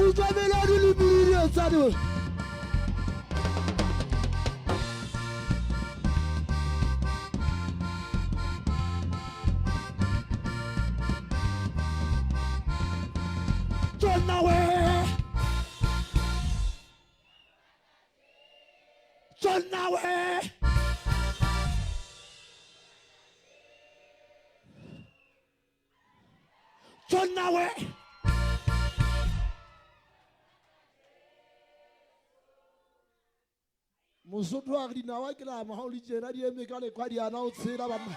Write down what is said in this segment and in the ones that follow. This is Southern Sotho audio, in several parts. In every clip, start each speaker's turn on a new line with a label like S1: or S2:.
S1: Utlwa melodi le media tsa di. Tsona we. Tsona we. Tsona we. Mosotho a re dinawa ke la moga o le tjena di eme ka lekwa di ana o tshela banna.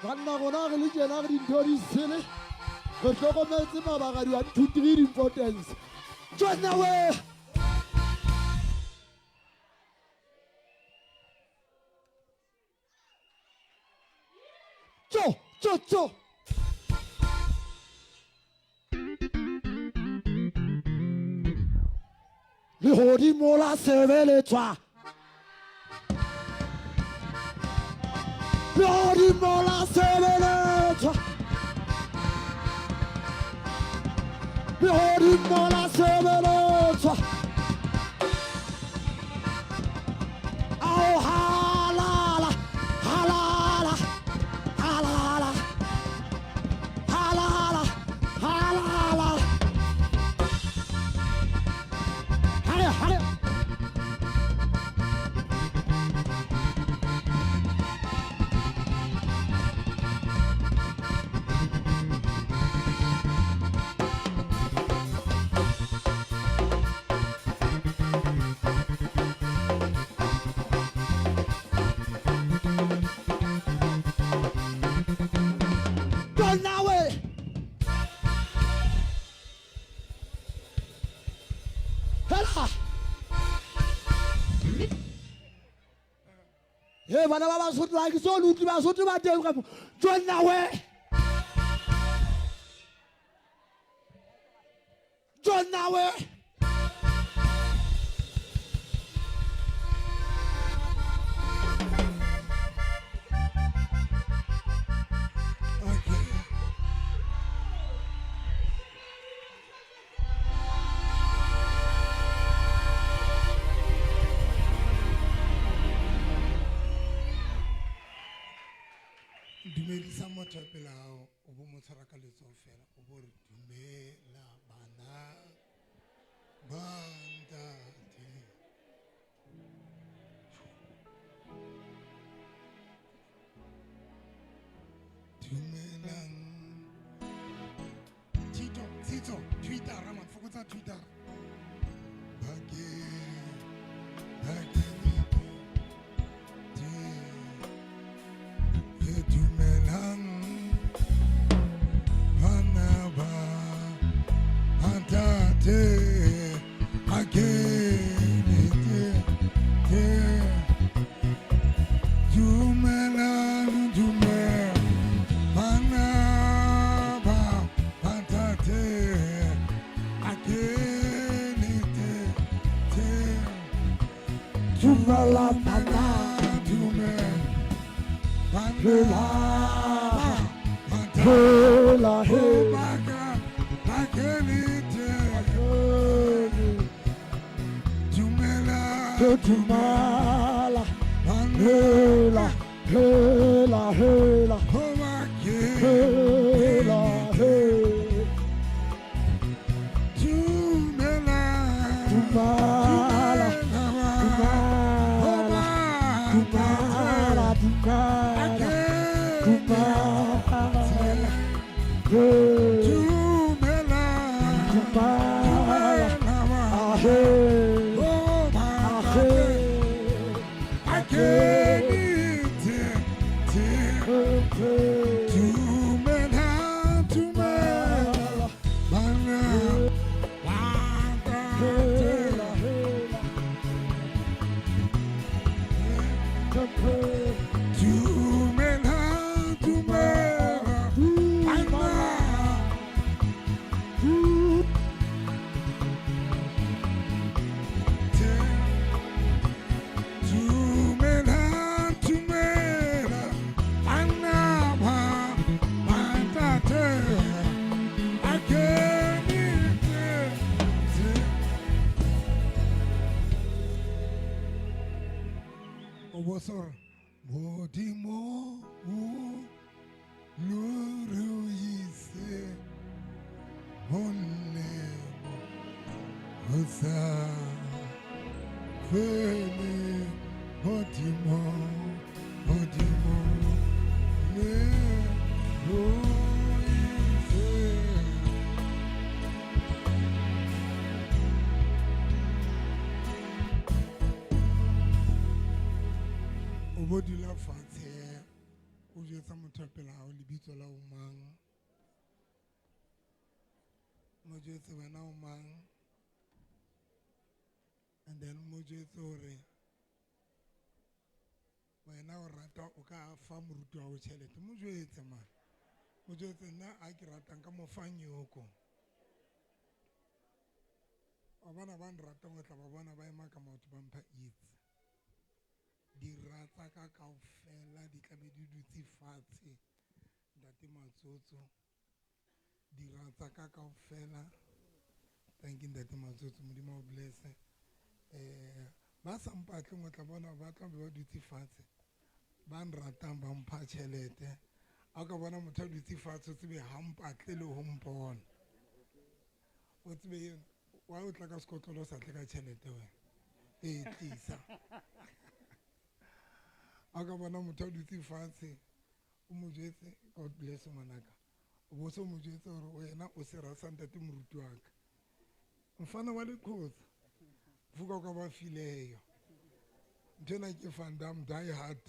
S1: Banna rona re le tjena re dintho di sele. Re hlokometse mabaka di 1 2 3 di importance. Tsona we. Tso tso tso. Lehodimo la sebeletswa. Lehodimo la sebeletswa. Lehodimo la sebeletswa. Ao halala, halala, halala, halala, halala. Hare, hare. Tsona we. Hela. He bana ba Basotho ha ke so le utlwe Basotho ba teng ka mo. Tsona we. Tsona we.
S2: Okay. Dumedisa motho wa pela hao o bo mo tshwara ka letsoho fela o bo re dumela bana ba ntate. Dumelang. Tito, Tito, Twitter, man, fokotsa Twitter. Bake, bake, te, e dumelang, bana ba ntate, ake, te, te. Dumelang, dumela, bana ba ntate, ake, te, te.
S1: Dumela bana.
S2: Dumela, bana
S1: Hela.
S2: ba ntate.
S1: Hela hela. Dumela. Hela hela hela. Hela hela. Dumela. Dumela. Dumela dumela. Dumela. Hey. Dumela. Ahe. Ahe.
S2: Dumela, dumela, bana,
S1: Hela hela.
S2: Dumela, dumela, bana. bo so re Modimo o lo ruise molemo ho sa fele Modimo Modimo le ruise. O bo dula fatshe o jwetsa motho wa pela hao lebitso la o mang, mo jwetse wena o mang, and then mo jwetse hore wena o rata o ka fa moruti wa hao tjhelete. Mo jwetse man, mo jwetse nna a ke ratang ka mo fa nyoko. Wa bona ba nratang o tla ba bona ba ema ka maoto ba mpha AIDS. Dira tsa ka kaofela di tla be di dutse fatshe ntate Matsotso. Dira tsa ka kaofela. Thank you ntate Matsotso, Modimo o bless. Ba sa mpatleng o tla bona ba tla be ba dutse fatshe. Ba nratang ba mpha tjhelete. A ka bona motho a dutse fatshe o tsebe ha mpatle le ho mpona. O tsebe wa o tla ka sekotlolo o sa tle ka tjhelete wena. E tlisa. A ka bona motho a dutse fatshe o mo jwetse God bless ngwanaka. O bo so mo jwetse hore wena o sera sa ntate moruti wa ka. Mfana wa leqhotsa. Fuka ka ba fileyo. Nthwena ke Van Damme die hard.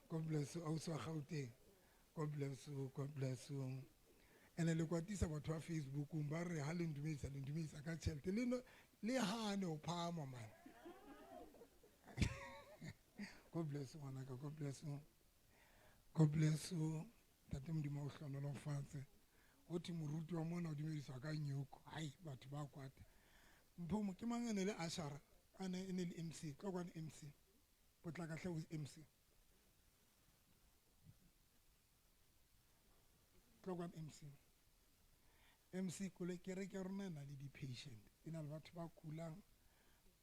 S2: God bless you, ausi wa Gauteng. God bless you, God bless you. Ene le kwatisa batho ba Facebookong ba re ha le ndumedisa, le ndumedisa ka tjhelete. Le no, le hane ho phahama man. God bless you ngwanaka, God bless you. God bless you. Ntate Modimo o hlohonolofatse. Ho thwe moruti wa mona o dumediswa ka nyoko. Hai, batho ba kwata. Mpho ke mang ene le Ashara? Ane ene le MC, tlo kwana MC. Potlaka hle o MC. Tlo kwana MC. MC kole kereke ya rona e na le di-patient. E na le batho ba kulang.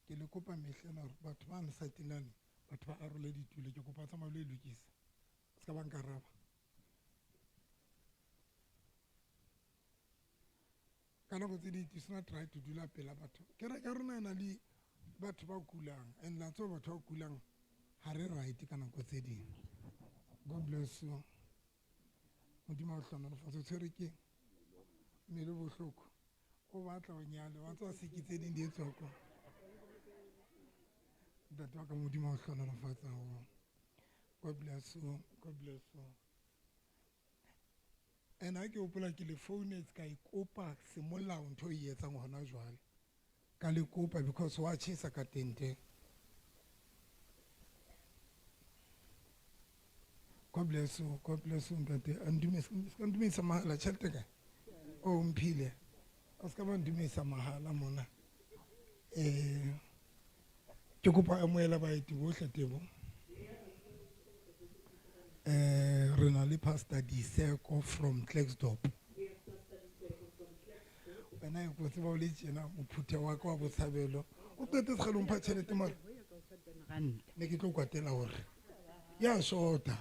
S2: Ke le kopa mehla ena hore batho ba nsatilane, batho ba arole ditulo. Ke kopa tsamaya le lokisa. Se ka ba nkaraba. Ka nako tse ding it's not right to dula pela batho. Kereke ya rona e na le batho ba kulang, and la tseba batho ba kulang ha re right ka nako tse ding. God bless you. Modimo a o hlohonolofatse. O tshwere ke mmele o bohloko. O batla o nyale, wa tswa siki tse ding di etswa kwa. Ntate wa ka Modimo a o hlohonolofatse haholo. God bless you. God bless you. And ha ke hopola ke le founetse ka ikopa semolao ntho e etsang hona jwale. Ka le kopa because wa tjhesa ka tenteng. God bless you. God bless you ntate. A ndumisa, ska ndumisa mahala tjhelete kae? Oh mphile. A ska ba ndumisa mahala mona. Ke kopa amohela baeti bohle tebo. Re na le Pastor Diseko from Klerksdorp. Wena e ko tseba o le tjena mophuthe wa ka wa botshabelo. O qetetse kgale o mpha tjhelete mara. Ne ke tlo kwatela hore ya shota.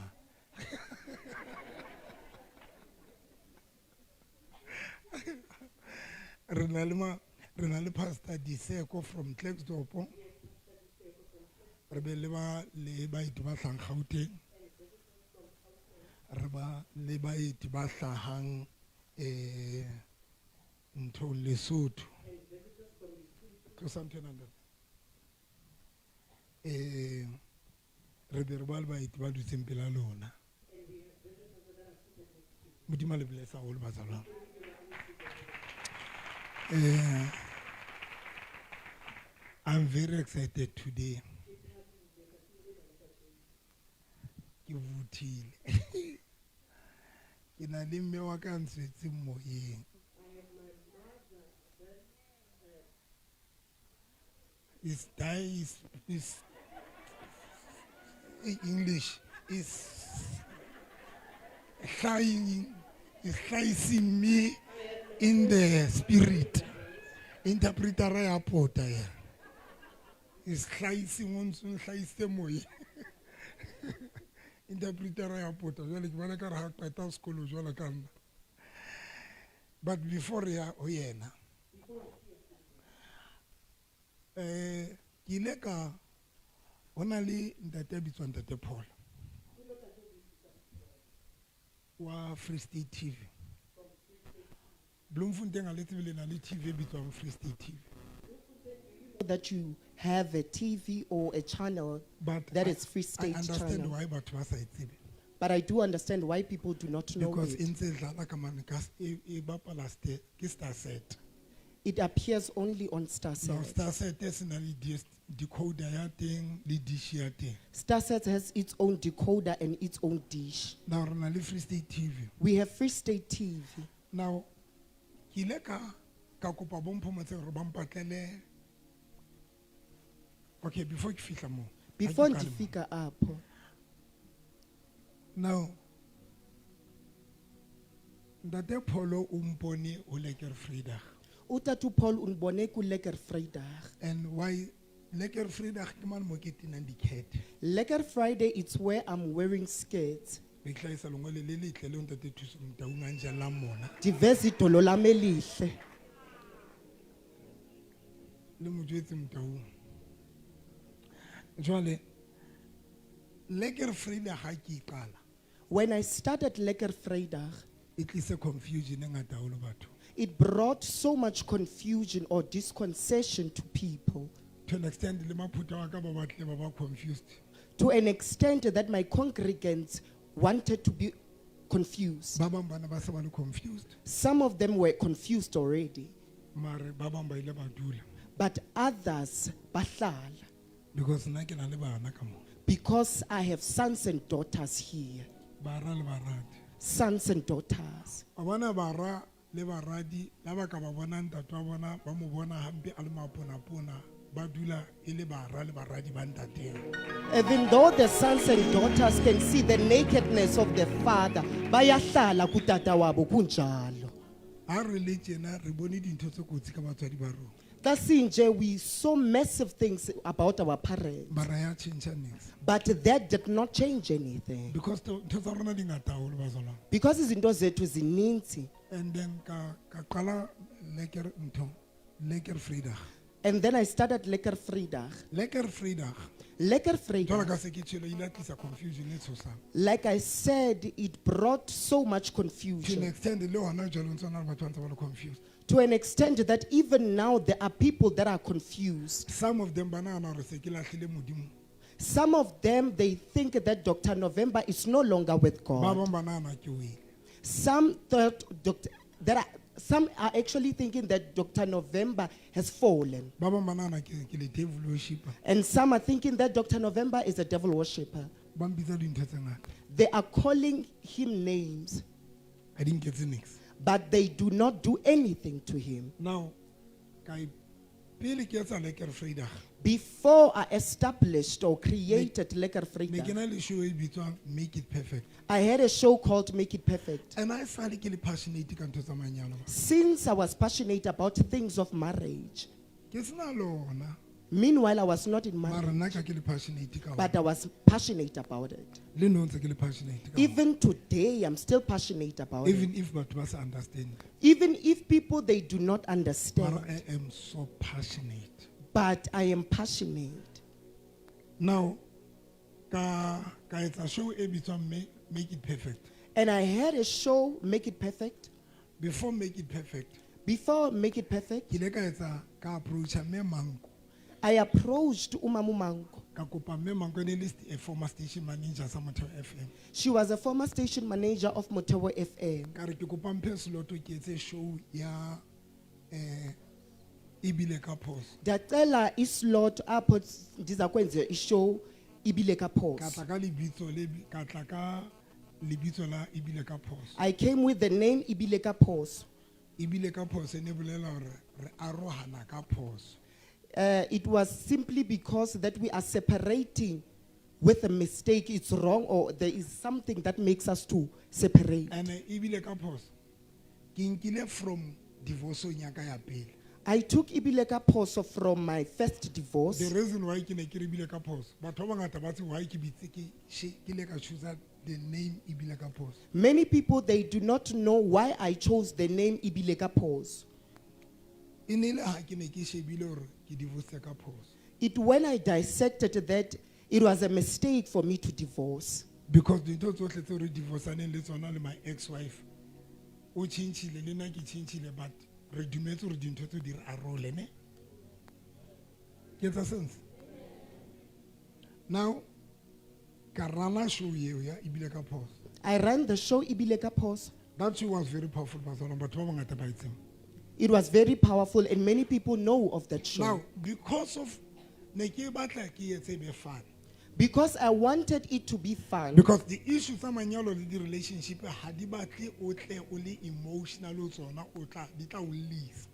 S2: Re na le ma, re na le Pastor Diseko from Klerksdorp. Re be le ba le baeti ba hlahang Gauteng. Re ba le baeti ba hlahang, nthong Lesotho. Tlosa ntho ena ntate. Re be re ba le baeti ba dutseng pela lona. Modimo a le bless haholo batsalwa. I'm very excited today. Ke vuthile. Ke na le mme wa ka ntswetseng moyeng. Is die is, is in English is flying, is slicing me in the spirit. Interpreter ya pota ya. Slicing o ntso hlaisitse moya. Interpreter ya pota jwale ke bona ka re ha qeta sekolo jwalo ka nna. But before re ya ho yena, ke ile ka ho na le ntate a bitswang Ntate Paul wa Free State TV. Bloemfontein ha le tsebe le na le TV e bitswang Free State TV.
S3: That you have a TV or a channel
S2: But
S3: that
S2: I,
S3: is Free
S2: I
S3: State
S2: understand
S3: channel.
S2: why batho ba sa e tsebe.
S3: But I do understand why people do not know
S2: Because e
S3: it.
S2: ntse e dlala ka mane ka e bapala ke StarSat.
S3: It appears only on
S2: Now
S3: StarSat.
S2: StarSat se na le decoder ya teng le dish ya teng.
S3: StarSat has its own decoder and its own dish.
S2: Now re na le Free State TV.
S3: We have Free State TV.
S2: Now ke ile ka kopa bo Mpho Motseng hore ba mpatlele. Okay, before ke fihla moo. Ha ke
S3: Before
S2: qale moo.
S3: ndifika apho.
S2: Now Ntate Pholo o mpone ho Lekker Vrydag.
S3: Utata Paul undibone kuLekker Vrydag.
S2: And why Lekker Vrydag ke mane mo ke tenang dikhethe.
S3: Lekker Friday, it's where I'm wearing skirts.
S2: Be ke hlahisa lengolo le letle leo Ntate Thuso Motaung a njallang mona.
S3: Ndiveza idolo lam elihle.
S2: Le mo jwetse Motaung. Jwale Lekker Vrydag ha ke e qala,
S3: When I started Lekker Vrydag,
S2: e tlise confusion e ngata haholo batho.
S3: It brought so much confusion or disconcertion to people.
S2: To an extent le maphutha wa ka ba batle ba ba confused.
S3: To an extent that my congregants wanted to be confused.
S2: Ba bang bana ba se ba le confused.
S3: Some of them were confused already,
S2: Mare ba bang ba ile ba dula.
S3: But others bahlala.
S2: Because nna ke na le bana ka mo.
S3: Because I have sons and daughters here.
S2: Bara le baradi.
S3: Sons and daughters.
S2: Wa bona bara le baradi la ba ka ba bona ntate wa bona ba mo bona hampe a le maponapona ba dula e le bara le baradi ba ntateng.
S3: Even though the sons and daughters can see the nakedness of the father, bayahlala kutata wabo kunjalo.
S2: Ha re le tjena re bone dintho tse kotsi ka batswadi ba rona.
S3: Xa sinje we saw massive things about our parents,
S2: Mara ya tjhentjha niks.
S3: But that did not change anything.
S2: Because ntho tsa rona di ngata haholo bazalwane.
S3: Because izinto zethu zininzi.
S2: And then ka qala Lekker ntho Lekker Vrydag.
S3: And then I started Lekker Vrydag.
S2: Lekker Vrydag.
S3: Lekker
S2: Jwalo
S3: Vrydag.
S2: ka se ke tjhelo ile ya tlisa confusion e tshosang.
S3: Like I said, it brought so much
S2: To an
S3: confusion.
S2: extent le hona jwale o ntso na le batho ba ntse ba le confused.
S3: To an extent that even now there are people that are confused.
S2: Some of them ba nahana hore se ke lahlile Modimo.
S3: Some of them, they think that Dr. November is no longer with
S2: Ba
S3: God.
S2: bang ba nahana ke wele.
S3: Some thought Doctor, there are, some are actually thinking that Dr. November has fallen.
S2: Ba bang ba nahana ke le devil worshipper.
S3: And some are thinking that Dr. November is a devil worshipper.
S2: Ba mpitsa dintho tse ngata.
S3: They are calling him names,
S2: Ha di nketse niks.
S3: But they do not do anything to him.
S2: Now, ka pele ke etsa Lekker Vrydag.
S3: Before I established or created Lekker
S2: Ne ke
S3: Vrydag,
S2: na le show e bitswang Make It Perfect.
S3: I had a show called Make It Perfect.
S2: And I sale ke le passionate ka ntho tsa manyalo.
S3: Since I was passionate about things of marriage,
S2: Ke sena lona.
S3: Meanwhile, I was not in
S2: Mara
S3: marriage,
S2: nna ka ke le passionate ka
S3: but
S2: ona.
S3: I was passionate about it.
S2: Le nna ntse ke le passionate ka ona.
S3: Even today, I'm still passionate about it.
S2: Even if batho ba sa understand.
S3: Even if people, they do not understand,
S2: Mara I am so passionate.
S3: But I am passionate.
S2: Now, ka etsa show e bitswang Make It Perfect.
S3: And I had a show, Make It Perfect.
S2: Before Make It Perfect,
S3: Before Make It Perfect,
S2: ke ile ka etsa ka approacha Mme Manko.
S3: I approached Umamu Manko.
S2: Ka kopa Mme Manko, e ne le a former station manager sa Motheo FM.
S3: She was a former station manager of Motheo FM.
S2: Ka re ke kopa mphe slot ke etse show ya ebile ka phoso.
S3: Ndacela islot apho ndiza kwenza ishow ibile ka
S2: Ka
S3: phoso.
S2: tla ka lebitso le ka tla ka lebitso la ebile ka phoso.
S3: I came with the name Ibile ka phoso.
S2: Ebile ka phoso e ne bolela hore re arohana ka phoso.
S3: It was simply because that we are separating with a mistake. It's wrong, or there is something that makes us to separate.
S2: And ebile ka phoso ke nkile from divorce ya ka ya pele.
S3: I took Ibile ka phoso from my first divorce.
S2: The reason why ke ne ke re ebile ka phoso, batho ba bangata ba tsebe why ke bitse ke ke ile ka choose the name ebile ka phoso.
S3: Many people, they do not know why I chose the name Ibile ka phoso.
S2: E ne le ha ke ne ke shebile hore ke divorce ka phoso.
S3: It when I dissected that it was a mistake for me to divorce.
S2: Because dintho tsohle tseo re divorcaneng le tsona le my ex wife, o tjhentjhile le nna ke tjhentjhile, but re dumetse hore dintho tseo di re arole, ne? Ke etsa sense? Now, ka rana show eo ya ebile ka phoso.
S3: I ran the show Ibile ka phoso.
S2: That show was very powerful, bazalwane, batho ba bangata ba e tseba.
S3: It was very powerful and many people know of that show.
S2: Now, because of ne ke batla ke etse e be fun.
S3: Because I wanted it to be fun.
S2: Because the issue tsa manyalo le di-relationship ha di batle o tle o le emotional o tsona, o tla, di tla o llisa.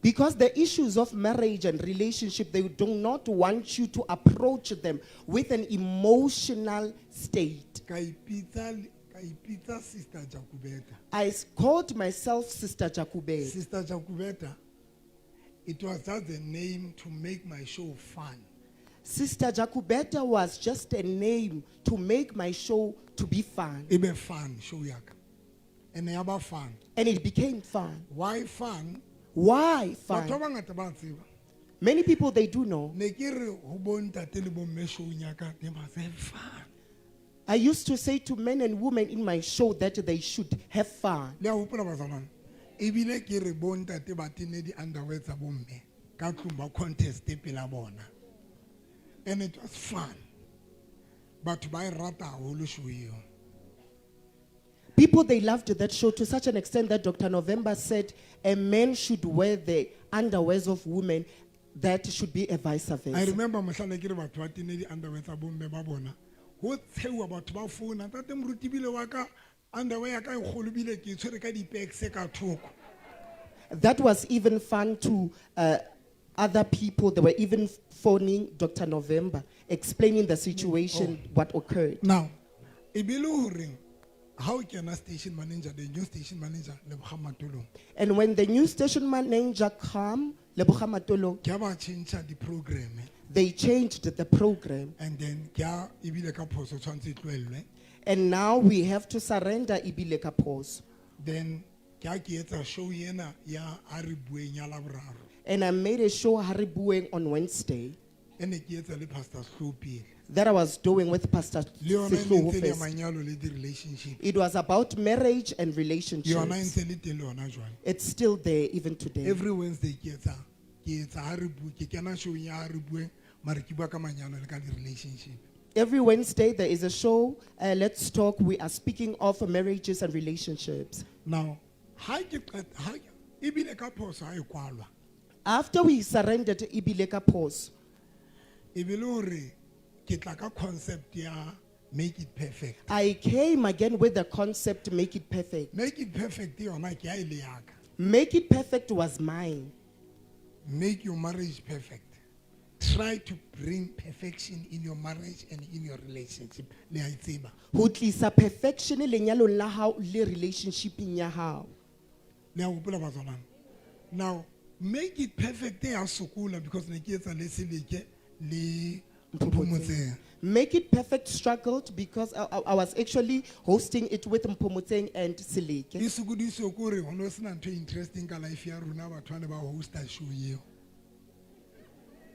S3: Because the issues of marriage and relationship, they do not want you to approach them with an emotional state.
S2: Ka ipitsa Sister Jacobeta.
S3: I called myself Sister Jacobeta.
S2: Sister Jacobeta, it was just a name to make my show fun.
S3: Sister Jacobeta was just a name to make my show to be fun.
S2: E be fun, show ya ka. And ya ba fun.
S3: And it became fun.
S2: Why fun?
S3: Why fun?
S2: Batho ba bangata ba tseba.
S3: Many people, they do know.
S2: Ne ke re ho bo ntate le bo mme show ya ka, they must have fun.
S3: I used to say to men and women in my show that they should have fun.
S2: Le a hopola bazalwane? Ebile ke re bo ntate ba tene di-underwear tsa bo mme ka tlung ba contest pela bona. And it was fun. Batho ba e rata haholo show eo.
S3: People, they loved that show to such an extent that Dr. November said a man should wear the underwears of women. That should be a vice versa.
S2: I remember mohlang ne ke re batho ba tene di-underwear tsa bomme ba bona. Ho tsheuwa batho ba founa, ntate moruti bile wa ka, underwear ya ka e kgolo bile ke e tshwere ka di-packs ka thoko.
S3: That was even fun to other people. They were even phoning Dr. November, explaining the situation, what occurred.
S2: Now, e be le hore ha o kena station manager, the new station manager, Lebogang Matolong.
S3: And when the new station manager come, Lebogang Matolong,
S2: Ke ha ba tjhentjha di-program.
S3: they changed the program.
S2: And then ke ha ebile ka phoso tshwantse e tlohellwe.
S3: And now we have to surrender Ibile ka phoso.
S2: Then ke ha ke etsa show ena ya Ha re bueng ya Laboraro.
S3: And I made a show Ha re bueng on Wednesday.
S2: E ne ke etsa le Pastor Sehloho pele.
S3: That I was doing with Pastor
S2: Le yona e ne
S3: Sehloho
S2: ntse le ya
S3: first.
S2: manyalo le di-relationship.
S3: It was about marriage and relationships.
S2: Yona e ntse le teng le yona jwale.
S3: It's still there even today.
S2: Every Wednesday ke etsa, ke etsa Ha re bue, ke kena show ya Ha re bueng, mare ke bua ka manyalo le ka di-relationship.
S3: Every Wednesday there is a show, Let's Talk. We are speaking of marriages and relationships.
S2: Now, ha ke qeta, ha ke, ebile ka phoso ha e kwalwa.
S3: After we surrendered Ibile ka phoso,
S2: E be le hore ke tla ka concept ya make it perfect.
S3: I came again with the concept make it perfect.
S2: Make it perfect yona ke ha e le ya ka.
S3: Make it perfect was mine.
S2: Make your marriage perfect. Try to bring perfection in your marriage and in your relationship. Le a e tseba.
S3: Ho tlisa perfection lenyalong la hao le relationshipeng ya hao.
S2: Le a hopola batswalane? Now, make it perfect ya sokola because ne ke etsa le Seleke le Mpomotseng.
S3: Make it perfect struggled because I was actually hosting it with Mpomotseng and Seleke.
S2: E sokodiswe ke hore ho no sena ntho e interesting ka life ya rona, batho ba ne ba hosta show eo.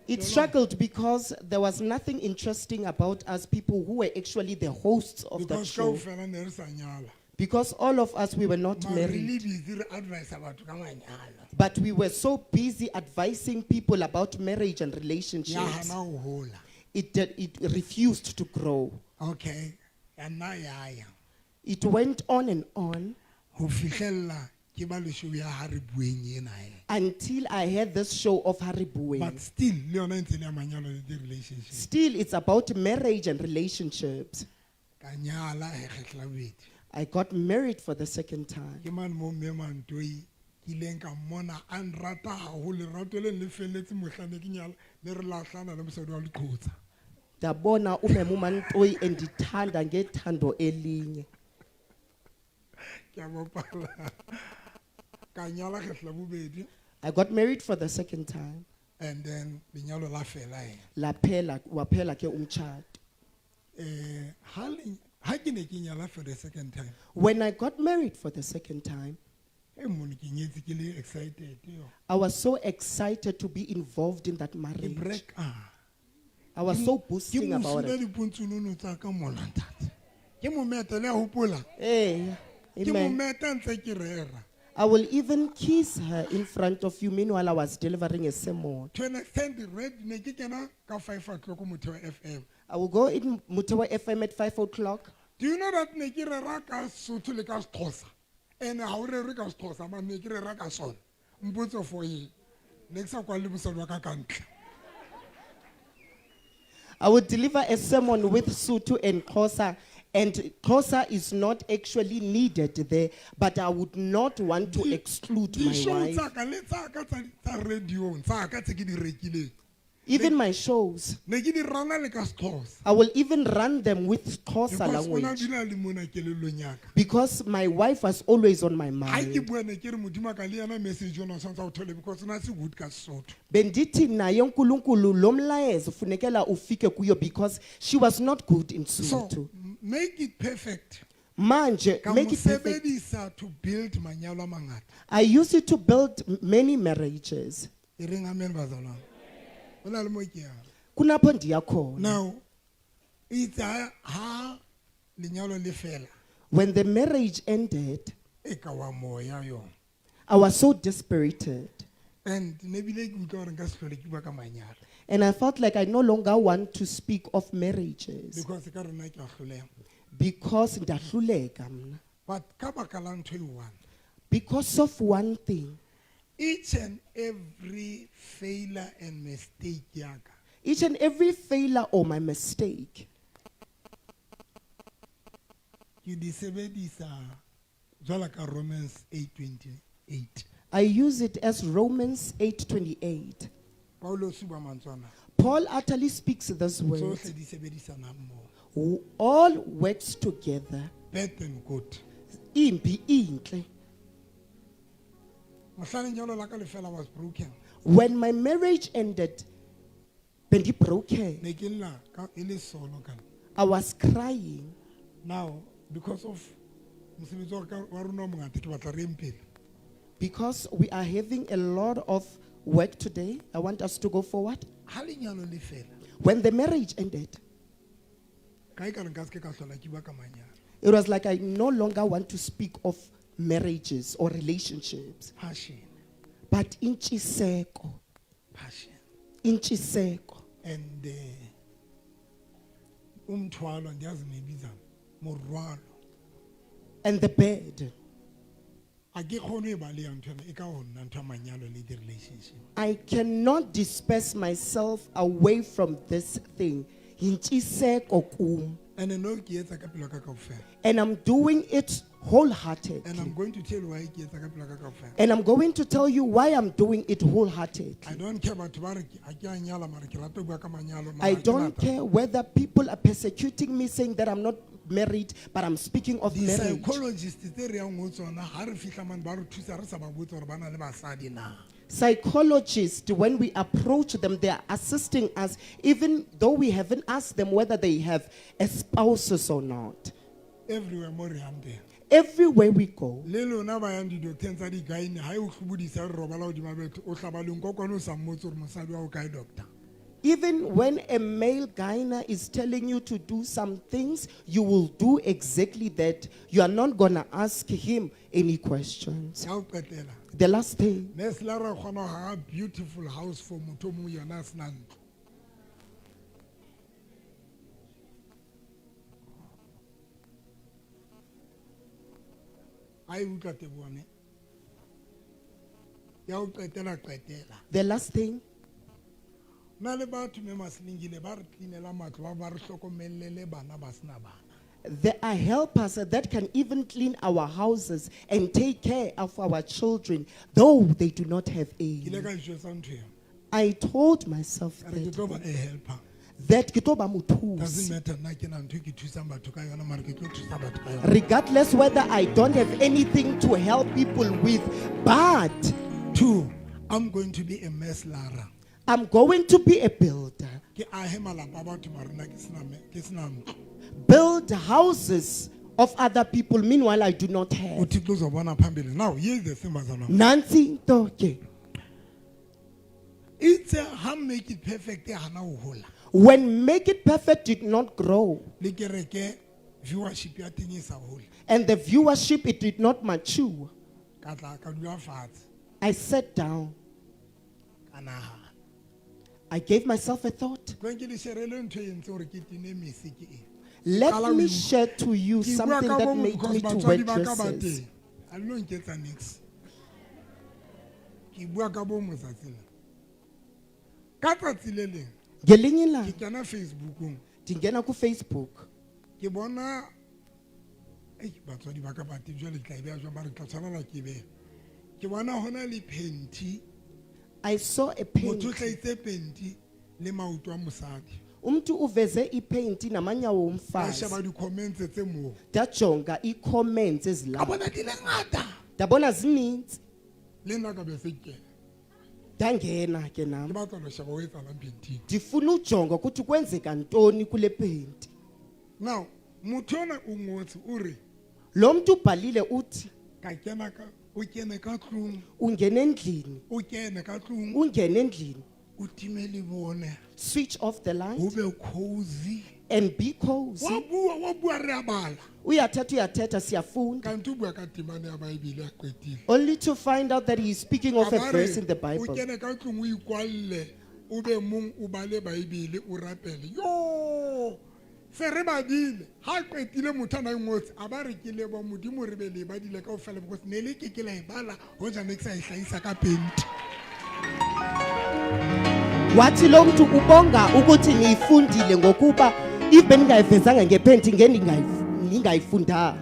S3: It struggled because there was nothing interesting about us people who were actually the hosts of that
S2: Because
S3: show.
S2: kaofela ne re sa nyala.
S3: Because all of us, we were not
S2: Mare re le
S3: married.
S2: busy re advise batho ka manyalo.
S3: But we were so busy advising people about marriage and relationships.
S2: Ya hana ho hola.
S3: It refused to grow.
S2: Okay. Ya nna ya ya.
S3: It went on and on.
S2: Ho fihlella ke ba le show ya Ha re bueng ena e.
S3: Until I had this show of Ha re bueng.
S2: But still, le yona e ntse le ya manyalo le di-relationship.
S3: Still, it's about marriage and relationships.
S2: Ka nyala he kgetlo la bobedi.
S3: I got married for the second time.
S2: Ke mane mo mme Mantoi ke ileng ka mmona a nrata haholo, lerato le le felletse mohlang ne ke nyala, ne re lahlana le mosadi wa leqhotsa.
S3: Ndabona umema uMantoi endithanda ngethando elinye.
S2: Ke a bapala. Ka nyala kgetlo la bobedi.
S3: I got married for the second time.
S2: And then lenyalo la fela ena.
S3: Laphela waphela ke umtshato.
S2: Ha ke ne ke nyala for the second time,
S3: When I got married for the second time,
S2: e mono ke nyetse ke le excited yo.
S3: I was so excited to be involved in that
S2: Ke
S3: marriage.
S2: break ah.
S3: I was so
S2: Ke
S3: boasting about
S2: mosula
S3: it.
S2: dipontsonono tsa ka mona ntate. Ke mo meta le a hopola.
S3: Hey,
S2: Ke mo
S3: amen.
S2: meta ntse ke rera.
S3: I will even kiss her in front of you meanwhile I was delivering a sermon.
S2: To an extent red ne ke kena ka 5 o'clock Motheo FM.
S3: I will go in Mutewa FM at 5 o'clock.
S2: Do you know that ne ke rera ka Sotho le ka Sexhosa? Ene ha o rere ka Sexhosa, mara ne ke rera ka sona. Mpotse for eng? Ne ke sa kwalle mosadi wa ka ka ntle.
S3: I would deliver a sermon with Sotho and Xhosa, and Xhosa is not actually needed there, but I would not want to exclude my
S2: Di-show
S3: wife.
S2: tsa ka le tsa ka tsa radio-ong, tsa ka tse ke di rekileng.
S3: Even my shows,
S2: Ne ke di rana le ka Sexhosa.
S3: I will even run them with Xhosa
S2: Because o na
S3: language
S2: dula le mona kelellong ya ka.
S3: because my wife was always on my
S2: Ha ke
S3: mind.
S2: bua ne ke re Modimo a ka le yena message ona o tshwanetse a o thole because o na se good ka Sesotho.
S3: Bendithi naye uNkulunkulu lo mlayezo funekela ufike kuyo because she was not good in
S2: So
S3: Sotho.
S2: make it perfect.
S3: Manje,
S2: Ka
S3: make
S2: mo
S3: it perfect.
S2: sebedisa to build manyalo a mangata.
S3: I use it to build many marriages.
S2: E reng amen bazalwane. Ho na le mo ke yang.
S3: Kunapho ndiya khona.
S2: Now, itse ha lenyalo le fela,
S3: When the marriage ended,
S2: e ka wa moya yona.
S3: I was so desperate.
S2: And ne bile ke utlwa hore nka se hlole ke bua ka manyalo.
S3: And I felt like I no longer want to speak of marriages
S2: Because ka rona ke a hloleha.
S3: because ndahluleka mna.
S2: But ka baka la ntho e one,
S3: Because of one thing,
S2: each and every failure and mistake ya ka,
S3: each and every failure or my mistake,
S2: ke di sebedisa jwalo ka Romans 8:28.
S3: I use it as Romans 8:28.
S2: Paulos o bua mantswe ana.
S3: Paul utterly speaks this word.
S2: Tsohle di sebedisana mmoho.
S3: All works together.
S2: Bad and good.
S3: Imbi inhle.
S2: Mohlang lenyalo la ka le fela was broken.
S3: When my marriage ended, bendi broken.
S2: Ne ke lla ka e le solo ka.
S3: I was crying.
S2: Now, because of mosebetsi wa ka wa rona o mongata ke batla re yeng pele.
S3: Because we are having a lot of work today, I want us to go forward.
S2: Ha lenyalo le fela,
S3: When the marriage ended,
S2: ka e ka re nka se ke ka hlola ke bua ka manyalo.
S3: it was like I no longer want to speak of marriages or relationships.
S2: Passion,
S3: But intshiseko,
S2: passion.
S3: intshiseko.
S2: And umthwalo ndiyazi niyibiza morwalo.
S3: And the bed.
S2: A ke kgone ho e baleha ntho ena, e ka ho nna ntho ya manyalo le di-relationship.
S3: I cannot disperse myself away from this thing. Intshiseko kum.
S2: And no ke etsa ka pelo ya ka kaofela.
S3: And I'm doing it wholeheartedly.
S2: And I'm going to tell you why ke etsa ka pelo ya ka kaofela.
S3: And I'm going to tell you why I'm doing it wholeheartedly.
S2: I don't care batho ba re ha ke a nyala mara ke rata ho bua ka manyalo, mara
S3: I
S2: ha ke
S3: don't
S2: rata.
S3: care whether people are persecuting me saying that I'm not married, but I'm speaking of marriage.
S2: Di-psychologist tse re yang ho tsona ha re fihla mane ba re thusa re sa ba botse hore ba na le basadi na.
S3: Psychologists, when we approach them, they are assisting us, even though we haven't asked them whether they have a spouses or not.
S2: Everywhere mo re yang teng.
S3: Everywhere we go,
S2: Le lona ba yang di-doctor-eng tsa di-gynae, ha e o hlobodisa re robala hodima bethe, o hlaba lenkokwane o sa mmotse hore mosadi wa o kae doctor.
S3: Even when a male gyna is telling you to do some things, you will do exactly that. You are not going to ask him any questions.
S2: Ya ho qetela.
S3: The last thing,
S2: Ne se la ra kgona ho haha beautiful house for motho o mong yena a sena ntlo. Ha e utlwa Teboho ne? Ya ho qetela qetela.
S3: The last thing,
S2: Na le batho mme Maselengile ba re cleanela matlo, ba re hlokomelle bana ba sena bana.
S3: There are helpers that can even clean our houses and take care of our children, though they do not have
S2: Ke ile
S3: any.
S2: ka ijwetsa ntho eo.
S3: I told myself
S2: Ka re ke
S3: that,
S2: tlo ba a helper.
S3: that ke tlo ba
S2: Doesn't
S3: mothusi.
S2: matter nna ke na ntho e ke thusang batho ka yona, mara ke tlo thusa batho ka yona.
S3: Regardless whether I don't have anything to help people with, but
S2: Two, I'm going to be a meslara.
S3: I'm going to be a builder.
S2: Ke ahe malapa a batho mara nna ke sena ke sena ntlo.
S3: Build houses of other people. Meanwhile, I do not have.
S2: Uthixo uzobona phambili. Now here's the thing, bazalwane.
S3: Nansi into ke.
S2: Itse ha Make It Perfect e hana ho hola,
S3: When Make It Perfect did not grow
S2: le kereke viewership ya teng e sa hole,
S3: and the viewership it did not mature,
S2: ka tla ka dula fatshe,
S3: I sat down.
S2: Ka nahana.
S3: I gave myself a thought.
S2: Tlong ke le sherele ntho e entseng hore ke tene mese ke eng.
S3: Let
S2: Qala
S3: me
S2: ho
S3: share to you
S2: Ke bua
S3: something
S2: ka
S3: that
S2: bomo
S3: made
S2: because
S3: me to wear
S2: batswadi ba ka ba
S3: dresses.
S2: teng. Ha le no nketsa niks. Ke bua ka bomo tsatsi lena. Ka tsatsi le leng,
S3: Ngelinye
S2: ke
S3: ilanga
S2: kena Facebookong,
S3: ndingena kuFacebook.
S2: Ke bona ei, batswadi ba ka ba teng jwale, ke tla e beha jwang, ba re tla tshwanela ke e beha. Ke bona hona le panty,
S3: I saw a
S2: motho o
S3: paint.
S2: hlahitse panty le maoto a mosadi.
S3: Umuntu uveze ipaint namanyawo
S2: Ka
S3: omfazi.
S2: sheba di-comments tse moo,
S3: Ndajonga ii-comments
S2: ka
S3: ezilapho.
S2: bona di le ngata.
S3: Ndabona zininzi.
S2: Le nna ka be se ke kena.
S3: Ndangena ke
S2: Ke
S3: nam.
S2: batla ho sheba ho etsahalang panting.
S3: Ndifuna ujonga ukuthi kwenzeka ntoni kule penti.
S2: Now motho ona o ngotse o re,
S3: Lo mntu ubhalile uthi
S2: ka kena ka o kene ka tlung,
S3: ungena endlini,
S2: o kene ka tlung,
S3: ungene endlini,
S2: o time lebone,
S3: switch off the light
S2: ho be cozy.
S3: And be cozy.
S2: Wa bua, wa bua, re a bala.
S3: Uyathetha, uyathetha, siyafunda.
S2: Kanti o bua ka temane ya Baebele a qetile.
S3: Only to find out that he is speaking of
S2: A
S3: a
S2: ba re,
S3: verse in the
S2: o
S3: Bible.
S2: Kene ka tlung, o ikwalle, o be mong, o bale Baebele, o rapele. Yo, se re badile. Ha qetile motho ana e ngotse, a ba re ke leboha Modimo re be le badile kaofela, because ne le ke ke la e bala hoja ne ke sa e hlahisa ka penti.
S3: Wathi lo mntu ubonga ukuthi niyifundile ngokuba if beningayivezanga ngepenti ningayifundanga.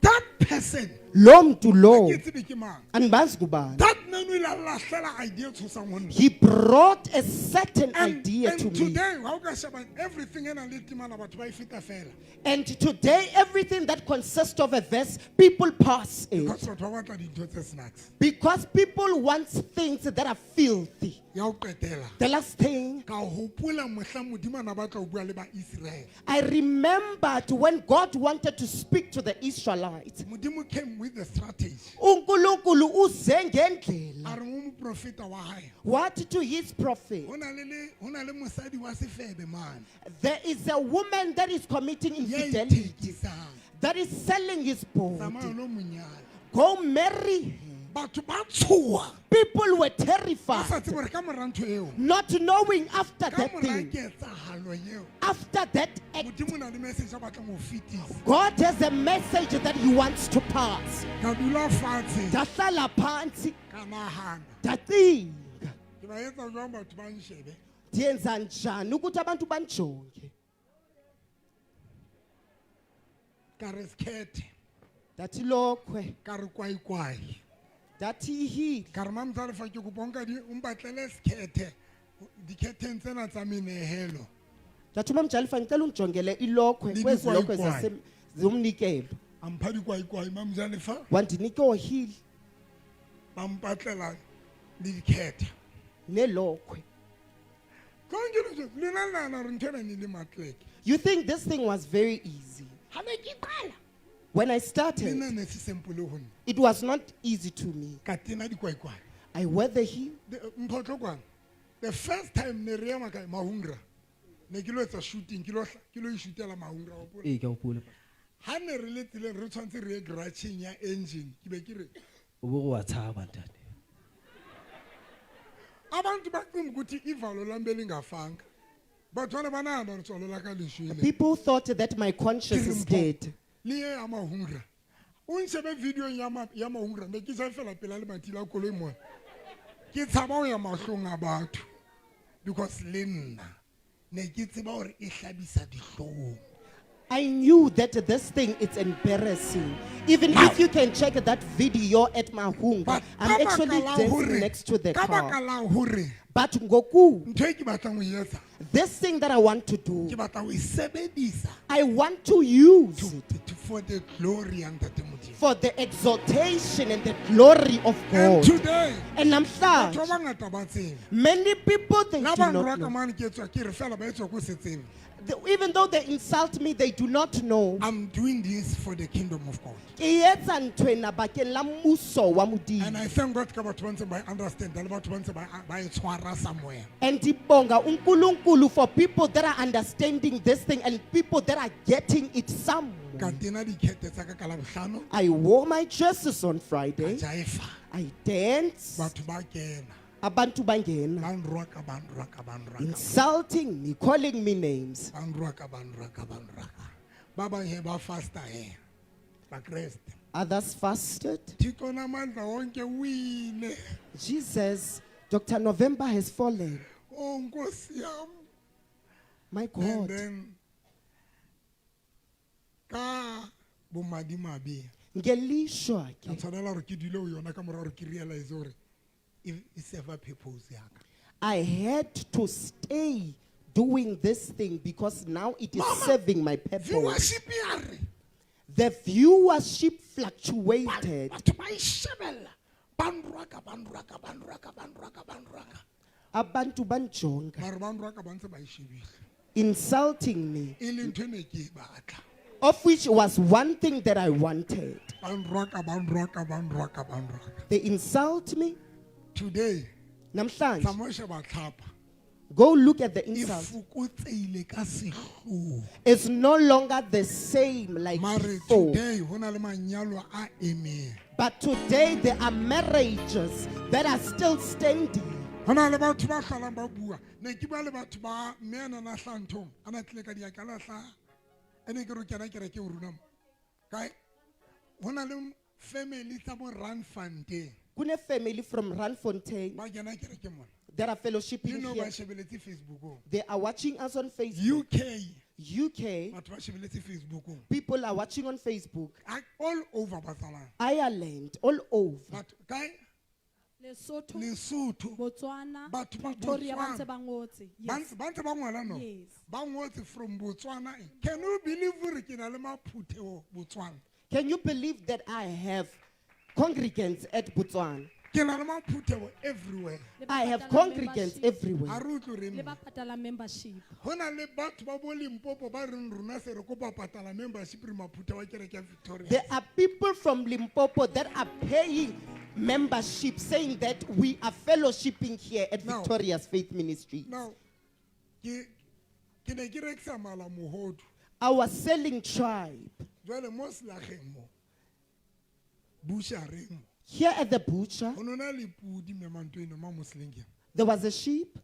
S2: That person,
S3: Lo mntu lo
S2: ke tsebe ke mang,
S3: andibazi kubani.
S2: that man o ile a lahlela idea e tshosang ho nna.
S3: He brought a certain
S2: And,
S3: idea
S2: and
S3: to me.
S2: today ha o ka sheba everything e nang le temana, batho ba e feta fela,
S3: And today, everything that consists of a verse, people pass it.
S2: because batho ba batla dintho tse snacks.
S3: Because people want things that are filthy.
S2: Ya ho qetela,
S3: The last thing,
S2: ka hopola mohla Modimo a na batla ho bua le Baiseraele.
S3: I remembered when God wanted to speak to the Israelites.
S2: Modimo came with a strategy.
S3: uNkulunkulu uze ngendlela.
S2: A re ho moprofeta wa hae,
S3: What to his prophet?
S2: ho na le ho na le mosadi wa sefebe mane
S3: There is a woman that is committing
S2: ya
S3: infidelity,
S2: ithekisang,
S3: that is selling his body.
S2: tsamaya o lo mo nyala.
S3: Go marry her.
S2: Batho ba tshoha,
S3: People were
S2: ba sa
S3: terrified,
S2: tsebe hore ka mora ntho eo,
S3: not knowing after
S2: ka
S3: that
S2: mora
S3: thing,
S2: ketsahalo eo,
S3: after that act,
S2: Modimo o na le message a batlang ho fetisa.
S3: God has a message that He wants to pass.
S2: Ka dula fatshe,
S3: Ndahlala phantsi,
S2: ka nahana,
S3: ndacinga,
S2: ke ba etsa jwang batho ba nshebe?
S3: ndiyenza njani ukuthi abantu bandijonge?
S2: Ka re sekhethe,
S3: Ndathi lokhwe,
S2: ka re kwaikwai,
S3: ndathi ihili.
S2: Ka re mamtsalefa ke kopa o nka o mpatlele sekhethe dikhetheng tsena tsa menehelo.
S3: Ndathi umamjalifa ngicela undijongele ilokhwe
S2: Le
S3: kwezi lokhwe
S2: dikwaikwai.
S3: zomnikelo.
S2: A mpha dikwaikwai mamjalefa,
S3: Wandinika oohili
S2: ba mpatlela le dikhethe.
S3: nelokhwe.
S2: Tlong ke le jwetse, lona le nahana hore ntho ena ne le matleke.
S3: You think this thing was very easy?
S2: Ha ne ke qala,
S3: When I
S2: le
S3: started,
S2: nna ne se simple ho nna.
S3: it was not easy to me.
S2: Ka tena dikwaikwai.
S3: I wear the heel.
S2: Mphotlokwane, the first time ne re ya makae, Mahungra, ne ke lo etsa shooting, ke lo ishutela Mahungra, wa hopola?
S4: Ee, ke a hopola.
S2: Ha ne re le tseleng, re tshwanetse re ye garageng ya engine, ke be ke re,
S4: O bo re wa tshaba ntate.
S2: Abantu bacinga ukuthi ivalo lami belingafanga. Batho ba ne ba nahana hore tswalo la ka le shwele.
S3: People thought that my
S2: Ke
S3: conscience
S2: re,
S3: is
S2: Mpho,
S3: dead.
S2: le ye ya Mahungra, o nshebe videong ya Mahungra, ne ke sa fela pela lemati la koloi mona, ke tshaba ho ya mahlong a batho because le nna ne ke tseba hore e hlabisa dihlong.
S3: I knew that this thing is embarrassing. Even if you can check that video at Mahunga,
S2: But
S3: I'm
S2: ka baka
S3: actually
S2: la
S3: dancing
S2: hore-
S3: next to the
S2: ka baka
S3: car.
S2: la hore
S3: But Ngoku,
S2: ntho e ke batlang ho e etsa,
S3: this thing that I want to do,
S2: ke batla ho e sebedisa
S3: I want to use
S2: to,
S3: it
S2: for the glory ya Ntate Modimo.
S3: For the exaltation and the glory of
S2: And
S3: God.
S2: today,
S3: And
S2: batho ba
S3: namhlanje,
S2: bangata ba tseba.
S3: many people they
S2: La
S3: do
S2: ba
S3: not
S2: nroka
S3: know.
S2: mane ke tswa ke re fela ba etswa ko se tsebe.
S3: Even though they insult me, they do not know.
S2: I'm doing this for the kingdom of God.
S3: Ke etsa nthwena bakeng la mmuso wa
S2: And
S3: Modimo.
S2: I thank God ka batho ba ntse ba understand le batho ba ntse ba e tshwara somewhere.
S3: And ndibonga uNkulunkulu for people that are understanding this thing and people that are getting it
S2: Ka
S3: somewhere.
S2: tena dikete tsa ka ka Labohlano,
S3: I wore my dresses on
S2: ka
S3: Friday.
S2: jaifa.
S3: I dance.
S2: Batho ba kena.
S3: Abantu bangena.
S2: Ba nroka, ba nroka, ba nroka.
S3: Insulting me, calling me names.
S2: Ba nroka, ba nroka, ba nroka. Ba bang he ba fasta he. Bakreste.
S3: Others fasted.
S2: Thixo namandla wonke wile.
S3: Jesus, Dr. November has fallen.
S2: Oh Nkosi yam.
S3: My
S2: And
S3: God.
S2: then ka bomadimabe
S3: Ngelishwa
S2: ka
S3: ke.
S2: tshwanela gore ke dule ho yona ka mora gore ke realize gore e serve purpose ya ka.
S3: I had to stay doing this thing because now it is serving my purpose.
S2: Viewership ya re
S3: The viewership fluctuated.
S2: batho ba e shebella ba nrwaka ba nrwaka ba nrwaka ba nrwaka ba nrwaka
S3: Abantu banjonga,
S2: mare ba nrwaka ba ntse ba e shebile
S3: insulting me,
S2: e le ntho e ne ke e batla.
S3: of which was one thing that I wanted.
S2: Ba nrwaka ba nrwaka ba nrwaka ba nrwaka.
S3: They insult me.
S2: Today
S3: Namhlanje,
S2: tsamaya o sheba tlhapa
S3: go look at the
S2: e
S3: insult.
S2: fokotseile ka sehloho.
S3: It's no longer the same like
S2: Mare
S3: before.
S2: today ho na le manyalo a emeng.
S3: But today there are marriages that are still standing.
S2: Ho na le batho ba hlalang ba bua. Ne ke bua le batho ba mme a na na hlaha nthong, a na tlile ka diaka la hlaha. Ene ke re o kena kereke ho rona mo. Kae? Ho na le family tsa bo Randfontein.
S3: Kune family from Randfontein
S2: Ba kena kereke mona.
S3: that are
S2: You
S3: fellowshipping
S2: know ba
S3: here.
S2: shebeletse Facebookong.
S3: They are watching us on Facebook.
S2: UK
S3: UK,
S2: batho ba shebeletse Facebookong.
S3: people are watching on Facebook.
S2: All over batsalang.
S3: Ireland, all over.
S2: Batho kae?
S5: Lesotho,
S2: Lesotho.
S5: Botswana,
S2: Batho ba
S5: Pretoria ba
S2: Botswana.
S5: ntse ba ngotse.
S2: Ba
S5: Yes.
S2: ntse ba ngwala no?
S5: Yes.
S2: Ba ngotse from Botswana. Can you believe hore ke na le maphutheo Botswana?
S3: Can you believe that I have congregants at Botswana?
S2: Ke na le maphutheo everywhere.
S5: Le ba
S3: I have
S5: patalang
S3: congregants
S5: membership.
S2: Ha
S3: everywhere.
S2: re utlwe re
S5: Le ba
S2: mme.
S5: patalang membership.
S2: Ho na le batho ba bo Limpopo ba reng rona se re kopa patala membership re maphutheo a kereke ya Victoria.
S3: There are people from Limpopo that are paying membership saying that we are fellowshipping here at
S2: Now-
S3: Victoria's Faith Ministry.
S2: Now ke ne ke rekisa mala mohodu.
S3: Our selling tribe
S2: Jwale mo selageng mo. Bushareng mo.
S3: here at the butcher,
S2: Ho no na le pudi mme Mantwene ma mo selengeng.
S3: there was a sheep,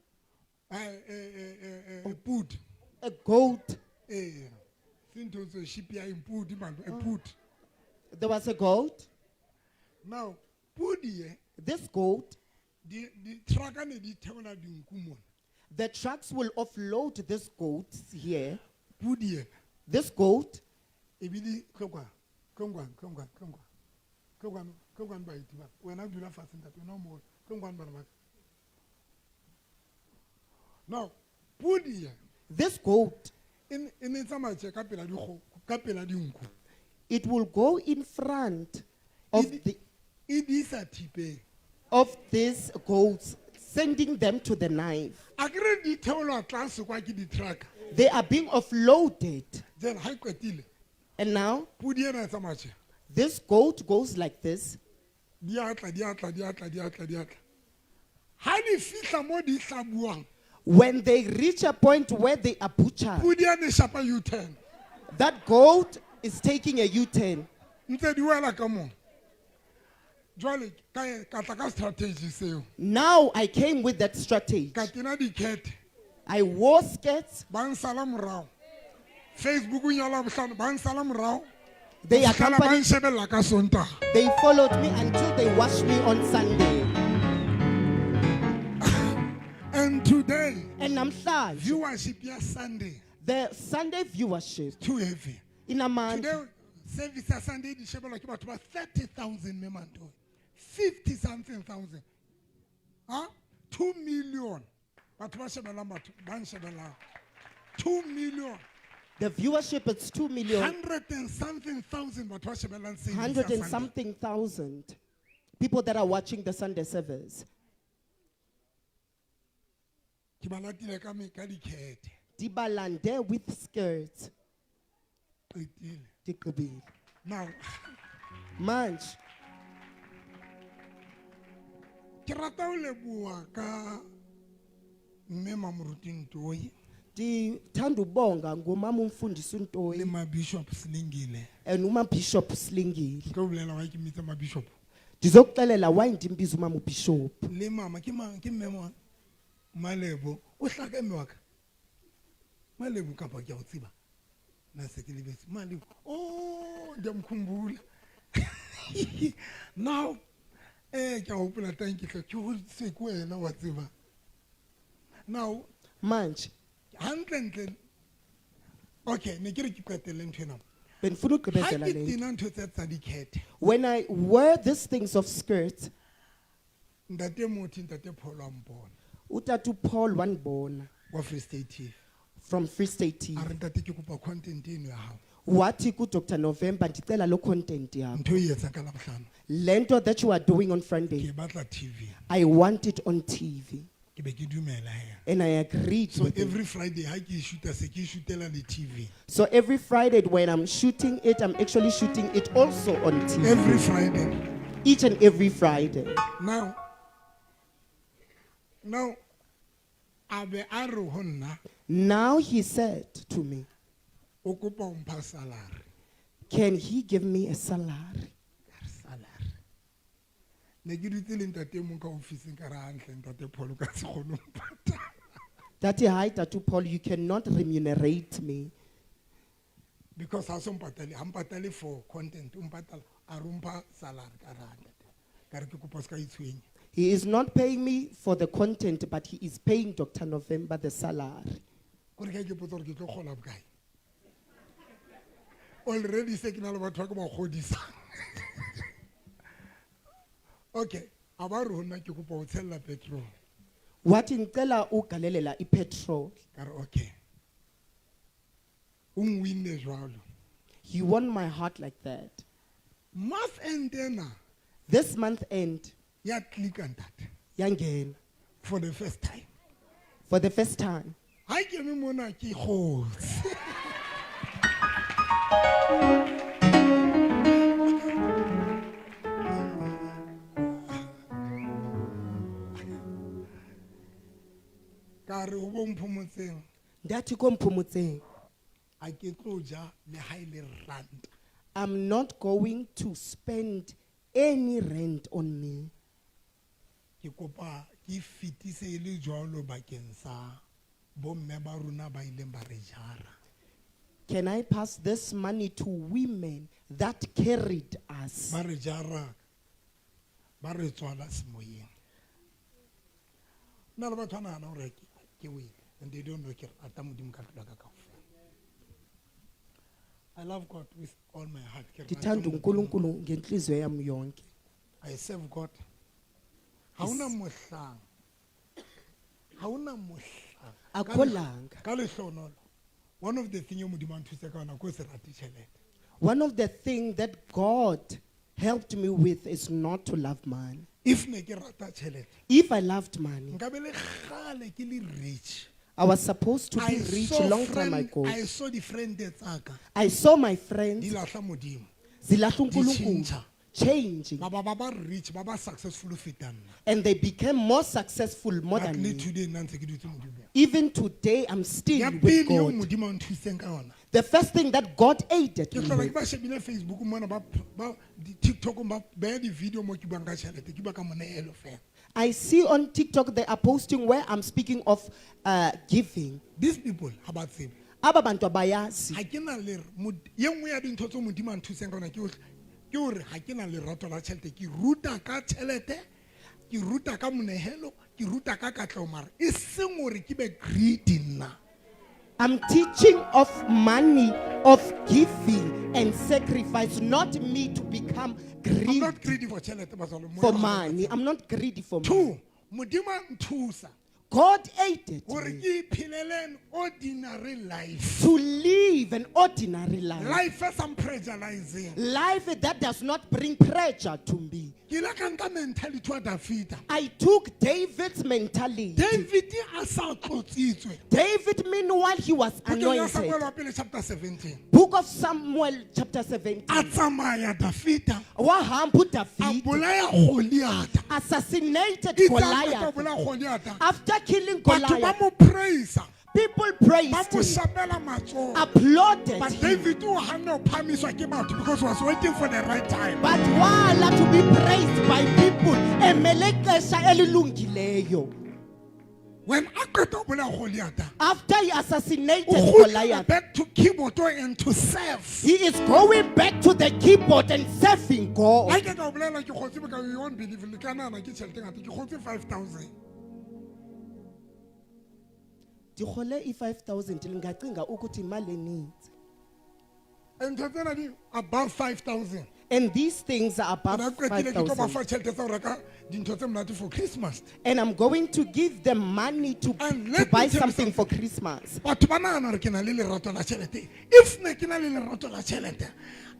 S2: Pudi.
S3: a goat,
S2: Eh. Se ntho tse sheep ya eng pudi man, pudi.
S3: there was a goat.
S2: Now pudi e
S3: This goat,
S2: di di truck ne di theola dinku mona.
S3: the trucks will offload this goat here.
S2: Pudi e
S3: This goat,
S2: ebile tlokwa tlongwane tlongwane tlongwane tlongwane tlongwane baeti ba wena o dula fatshe ntate wena o moholo tlongwane bana ba ka. Now pudi e
S3: this goat,
S2: e ne tsamaya tje ka pela dikgo ka pela dinku
S3: it will go in front of the
S2: e di isa thipeng.
S3: of these goats, sending them to the knife.
S2: A ke re di theolwa tlase kwa ke di-truck.
S3: They are being offloaded.
S2: Then ha e qetile
S3: And now
S2: pudi ena e tsamaya tje
S3: this goat goes like this.
S2: di atla di atla di atla di atla di atla ha di fihla mo di hlabuwang
S3: When they reach a point where they are butchered,
S2: pudi ane e shapa U-turn
S3: that goat is taking a U-turn.
S2: ntse di wela ka moo jwale ka tla ka strategy seo
S3: Now I came with that strategy.
S2: ka kena dikete
S3: I wore skirts.
S2: ba nsala morao Facebookong ya Labohlano ba nsala morao
S3: They
S2: Ho fihlela ba
S3: accompanied,
S2: nshebella ka Sontaha.
S3: they followed me until they washed me on Sunday.
S2: And today
S3: And namhlanje,
S2: viewership ya Sunday
S3: the Sunday viewership
S2: too heavy.
S3: in a month,
S2: Today service ya Sunday di shebelwa ke batho ba 30,000 mme Mantoi 50 something thousand ha 2 million batho ba shebellang batho ba nshebellang 2 million.
S3: The viewership is 2 million,
S2: Hundred and something thousand batho ba shebellang service ya
S3: hundred and
S2: Sunday.
S3: something thousand people that are watching the Sunday service.
S2: Ke ba latile ka me ka dikhethe.
S3: Dibalande with skirts.
S2: Qetile.
S3: Diqibile.
S2: Now,
S3: Manje,
S2: ke rata ho leboha ka mme Mamoruti Ntoi
S3: ndithanda ukubonga ngomama umfundisi
S2: le
S3: uNtoyi
S2: ma Bishop Slingile.
S3: and uma Bishop Slingile.
S2: Ke o bolela wa ke mmitsa ma Bishop.
S3: Ndizokuxelela why ndimbiza umama uBishop.
S2: Le mama ke mang ke mme wa Malebo o hlaka mme wa ka. Malebo kapa ke a o tseba. Nna se ke lebetse Malebo. Oh, ndiyamkhumbula. Now ke a hopola thank you hle ke hodisitswe ke wena wa tseba. Now
S3: Manje
S2: hantlentle okay ne ke re ke qetelle ntho ena.
S3: bendifuna
S2: Ha
S3: ukugqibezela
S2: ke
S3: le nto.
S2: tena ntho tse tsa dikhethe
S3: When I wear these things of skirts,
S2: ntate Motho ntate Paul wa mpona
S3: utata uPaul wandibona
S2: wa Free State TV.
S3: from Free State
S2: A
S3: TV.
S2: re ntate ke kopa content eno ya hao.
S3: Wathi kuDr November ndicela lo content yakho.
S2: Ntho e etsang ka Labohlano
S3: Le nto that you are doing on
S2: ke
S3: Friday,
S2: e batla TV.
S3: I want it on TV.
S2: Ke be ke dumela he.
S3: And I agreed
S2: So
S3: with him.
S2: every Friday ha ke e shoota se ke e shootela le TV.
S3: So every Friday when I'm shooting it, I'm actually shooting it also on TV.
S2: Every Friday.
S3: Each and every Friday.
S2: Now a be a re ho nna
S3: Now he said to me,
S2: o kopa ho mpha salary.
S3: can he give me a salary?
S2: Ka re salary. Ne ke dutse le ntate e mong ka ofising ka re hantle ntate Paul o ka se kgone ho mpatala.
S3: Daddy, hi, Tatu Paul, you cannot remunerate me
S2: Because ha so mpatale, ha mpatale for content, o mpatala a re o mpha salary ka re ha ntate. Ka re ke kopa o ska itshwenya.
S3: He is not paying me for the content, but he is paying Dr. November the salary.
S2: Kore ka ke ipotsa hore ke tlo kgola bokae. Already se ke na le batho ba ke ba kgodisang. Okay, a ba re ho nna ke kopa ho tshella petrol.
S3: Wathi ngicela ugalelela ipetrol.
S2: Ka re okay. O nwinne jwalo.
S3: He won my heart like that.
S2: Month end ena
S3: This month end,
S2: ya click ntate
S3: yangena
S2: for the first time.
S3: for the first time.
S2: Ha ke eme mona ke kgotse. Ka re ho bo Mphomotseng
S3: Ndathi komphumotseng,
S2: a ke tlo ja le ha e le ranta.
S3: I'm not going to spend any rent on me.
S2: Ke kopa ke fetise e le jwalo bakeng sa bomme ba rona ba ileng ba re jara.
S3: Can I pass this money to women that carried us?
S2: Ba re jara ba re tswala semoyeng. Nna le batho ba nahana hore ke wele and they don't know ke rata Modimo ka pelo ya ka kaofela. I love God with all my heart. Ke rata
S3: Ndithanda
S2: Modimo.
S3: uNkulunkulu ngenhliziyo yami yonke.
S2: I serve God. Ha hona mohlang. Ha hona mohlang.
S3: Akho langa.
S2: Ka lehlohonolo. One of the thing eo Modimo a nthusitse ka yona ke ho se rate tjhelete.
S3: One of the things that God helped me with is not to love money.
S2: If ne ke rata tjhelete,
S3: If I loved money,
S2: nka be le kgale ke le rich.
S3: I was supposed to
S2: I
S3: be rich
S2: saw
S3: long time ago.
S2: I saw di-friend tsa ka
S3: I saw my
S2: di
S3: friends
S2: lahla Modimo.
S3: zilahla uNkulunkulu,
S2: Di-change-a.
S3: changing,
S2: Ba ba ba ba rich, ba ba successful ho feta nna.
S3: and they became more successful more
S2: But
S3: than
S2: le
S3: me.
S2: today nna ntse ke dutse Modimo.
S3: Even today, I'm still
S2: Ya
S3: with
S2: pele eo
S3: God.
S2: Modimo a nthusitseng ka yona.
S3: The first thing that God aided
S2: Ke
S3: me
S2: hlola ke
S3: with,
S2: ba shebile Facebook mona ba ba di-TikTok ba beha di-video mo ke buang ka tjhelete, ke bua ka monehelo fela.
S3: I see on TikTok they are posting where I'm speaking of giving.
S2: These people ha ba tsebe.
S3: Aba bantu abayazi.
S2: Ha ke na le ye nngwe ya dintho tseo Modimo a nthusitseng ka yona ke ke hore ha ke na lerato la tjhelete. Ke ruta ka tjhelete, ke ruta ka monehelo, ke ruta ka katleho mara e seng hore ke be greedy nna.
S3: I'm teaching of money, of giving and sacrifice, not me to become
S2: I'm
S3: greedy
S2: not greedy for tjhelete batswadi, moya
S3: for
S2: wa hao
S3: money. I'm not greedy for money.
S2: Two, Modimo a nthusa.
S3: God aided
S2: Gore
S3: me
S2: ke iphelele an ordinary life.
S3: to live an ordinary life.
S2: Life e sa mpressurizing.
S3: Life that does not bring pressure to me.
S2: Ke ile ka nka mentality wa Dafita.
S3: I took David's mentality.
S2: David a sa tlotsitswe.
S3: David, meanwhile, he was
S2: Bukeng ya Samuel
S3: anointed.
S2: wa pele chapter 17.
S3: Book of Samuel, chapter 17.
S2: A tsamaya Dafita
S3: Wahamba
S2: a
S3: uDavid
S2: bolaya Goliath.
S3: assassinated
S2: Itse a qeta ho
S3: Goliath.
S2: bolaya Goliath.
S3: After killing
S2: Batho ba
S3: Goliath,
S2: mo praise-a,
S3: people
S2: ba
S3: praised
S2: mo
S3: him,
S2: shapela matsoho.
S3: applauded
S2: But
S3: him.
S2: David o hanne ho phahamiswa ke batho because he was waiting for the right time.
S3: But wala to be praised by people emele ixesha elilungileyo.
S2: When a qeta ho bolaya Goliath,
S3: After he assassinated
S2: o kgutlela
S3: Goliath,
S2: back to keyboard and to serve.
S3: he is going back to the keyboard and serving
S2: Ha
S3: God.
S2: ke ka o bolela ke kgotse boka you won't believe le ka nahana ke tjhelete e ngata ke kgotse 5000.
S3: Ndikgole i-5000 ndingacinga ukuthi imali eninzi.
S2: Ntho tsena di above 5000.
S3: And these things are above
S2: And ha qetile ke tlo ba
S3: 5000.
S2: fa tjhelete tsa ho reka dintho tse monate for Christmas.
S3: And I'm going to give them money
S2: And
S3: to
S2: let me
S3: buy
S2: tell you
S3: something for Christmas.
S2: Batho ba nahana hore ke na le lerato la tjhelete. If ne ke na le lerato la tjhelete,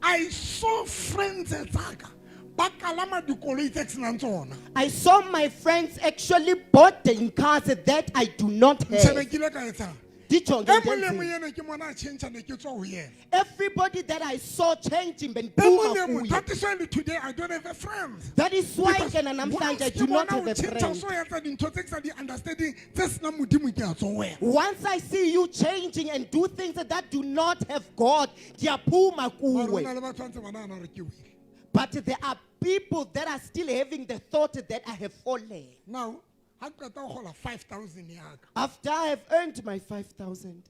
S2: I saw friends tsa ka ba kalama dikoloi tse ke senang tsona.
S3: I saw my friends actually boarding cars that I do not have.
S2: Ntshebe ke ile ka etsang?
S3: Ndijonge
S2: E mong le e mong
S3: ndenzeni.
S2: ena ke mona a tjhentjha ne ke tswa ho yena.
S3: Everybody that I saw changing
S2: E mong le e
S3: bendiphuma
S2: mong,
S3: kuye.
S2: that is why today I don't have a friend.
S3: That is why
S2: Because
S3: ke namhlanje I
S2: once
S3: do
S2: ke
S3: not
S2: bona
S3: have
S2: o
S3: a
S2: tjhentjha, o
S3: friend.
S2: so etsa dintho tse ke sa di understanding, tse senang Modimo ke a tsowela.
S3: Once I see you changing and do things that do not have God, ndiyaphuma
S2: Mara ho
S3: kuwe.
S2: na le batho ba ntse ba nahana hore ke wele.
S3: But there are people that are still having the thought that I have fallen.
S2: Now, ha ke qeta ho kgola 5000 ya ka,
S3: After I have earned my 5,000,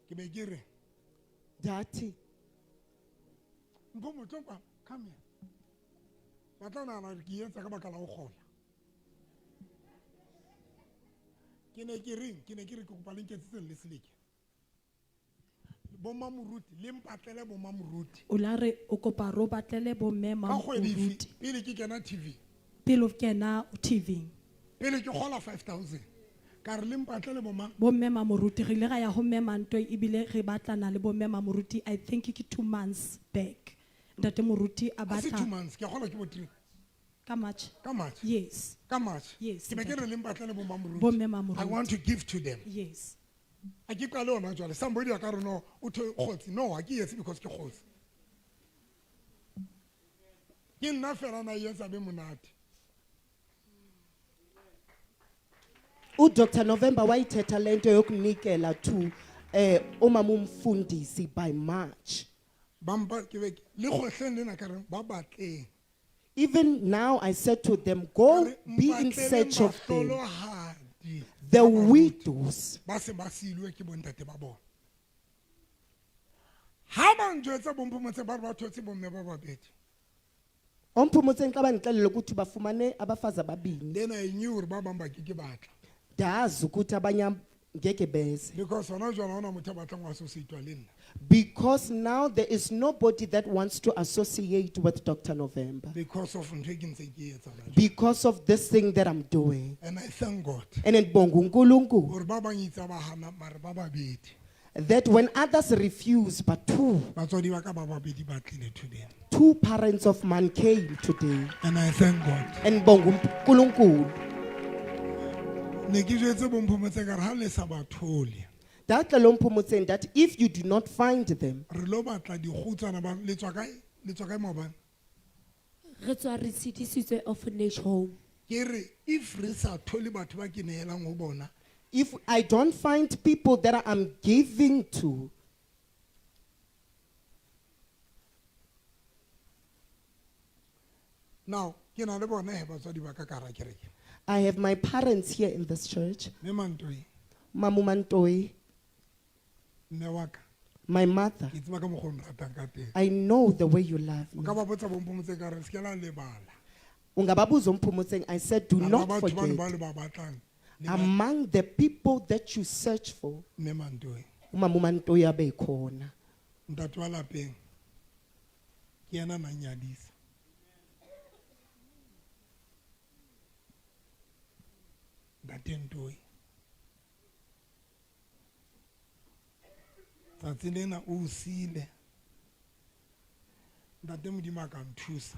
S2: ke be ke re,
S3: Dati,
S2: Mpho motho kwa, come here. Ba tla nahana hore ke e etsa ka baka la ho kgola. Ke ne ke reng? Ke ne ke re ke kopa le nketsetse le seleke. Bo mmamoruti, le mpatlele bo mmamoruti.
S5: O la re o kopa re o batlele bomme
S2: Ka kgwedi efe?
S5: mamoruti
S2: Pele ke kena TV.
S5: pele o kena TV.
S2: Pele ke kgola 5000. Ka re le mpatlele bo mang?
S5: Bomme mamoruti re ile ra ya ho mme Mantoi ebile re batlana le bomme mamoruti I think ke 2 months back. Ntate Moruti a
S2: Ha se 2
S5: batla
S2: months, ke a kgola ke bo 3.
S5: ka March.
S2: Ka March.
S5: Yes.
S2: Ka March.
S5: Yes,
S2: Ke be ke re le mpatlele bo mmamoruti.
S5: Bomme mamoruti.
S2: I want to give to them.
S5: Yes.
S2: Ha ke qale hona jwale. Somebody a ka re no, o thwe kgotsi. No, ha ke etse because ke kgotsi. Ke nna fela na e etsa be monate.
S3: uDr November wayithetha lento yokunikela to umama umfundisi by March.
S2: Ba mpa ke be le kgohleng lena ka re ba batleng.
S3: Even now I said to them,
S2: Ka
S3: go
S2: re,
S3: be in
S2: mpatleleng
S3: search of them,
S2: bahlolohadi
S3: the widows.
S2: ba se ba siilwe ke bontate ba bona. Ha ba njwetsa bo Mphomotse ba re ba thotse bomme ba babedi.
S3: Omphumotseng xa bandixelela ukuthi bafumane abafazi ababini.
S2: Then I knew hore ba bang ba ke ke batla.
S3: Ndazi ukuthi abanye ngeke beze.
S2: Because hona jwale ha hona motho a batlang ho associate-wa le nna.
S3: Because now there is nobody that wants to associate with Dr. November.
S2: Because of ntho e ke ntseng ke e etsa hona jwale.
S3: Because of this thing that I'm doing.
S2: And I thank God.
S3: And ndibonga uNkulunkulu
S2: Hore ba bang itse ba hana mare ba babedi.
S3: that when others refuse, but two,
S2: Batswadi ba ka ba babedi ba tlile today.
S3: two parents of mine came today.
S2: And I thank God.
S3: And ndibonga uNkulunkulu.
S2: Ne ke jwetse bo Mphomotse ka re ha le sa ba thole.
S3: Ndaxela uMphumotseng that if you do not find them,
S2: Re lo batla dikgutsana ba le tswa kae? Le tswa kae maobane?
S6: Re tswa re tshedisitswe orphanage home.
S2: Ke re if re sa thole batho ba ke nehelang ho bona,
S3: if I don't find people that I'm giving to,
S2: now ke na le bona he batswadi ba ka ka hara kereke.
S3: I have my parents here in this church,
S2: Mme Mantoi,
S3: Mamu Mantoi,
S2: mme wa ka,
S3: my mother.
S2: ke tseba ka mokgwa o nratang ka teng.
S3: I know the way you love
S2: O
S3: me.
S2: ka ba botsa bo Mphomotse ka re se ke la lebala.
S3: Ungababuza uMphumotseng, I said, do
S2: Hara
S3: not
S2: batho bano ba
S3: forget.
S2: le ba batlang, le ba-
S3: Among the people that you search for,
S2: Mme Mantoi,
S3: uMamu Mantoi abe khona.
S2: ntate wa lapeng, ke yena a nang nyadisa. Ntate Ntoi. Tsatsi lena o o siile. Ntate Modimo a ka nthusa.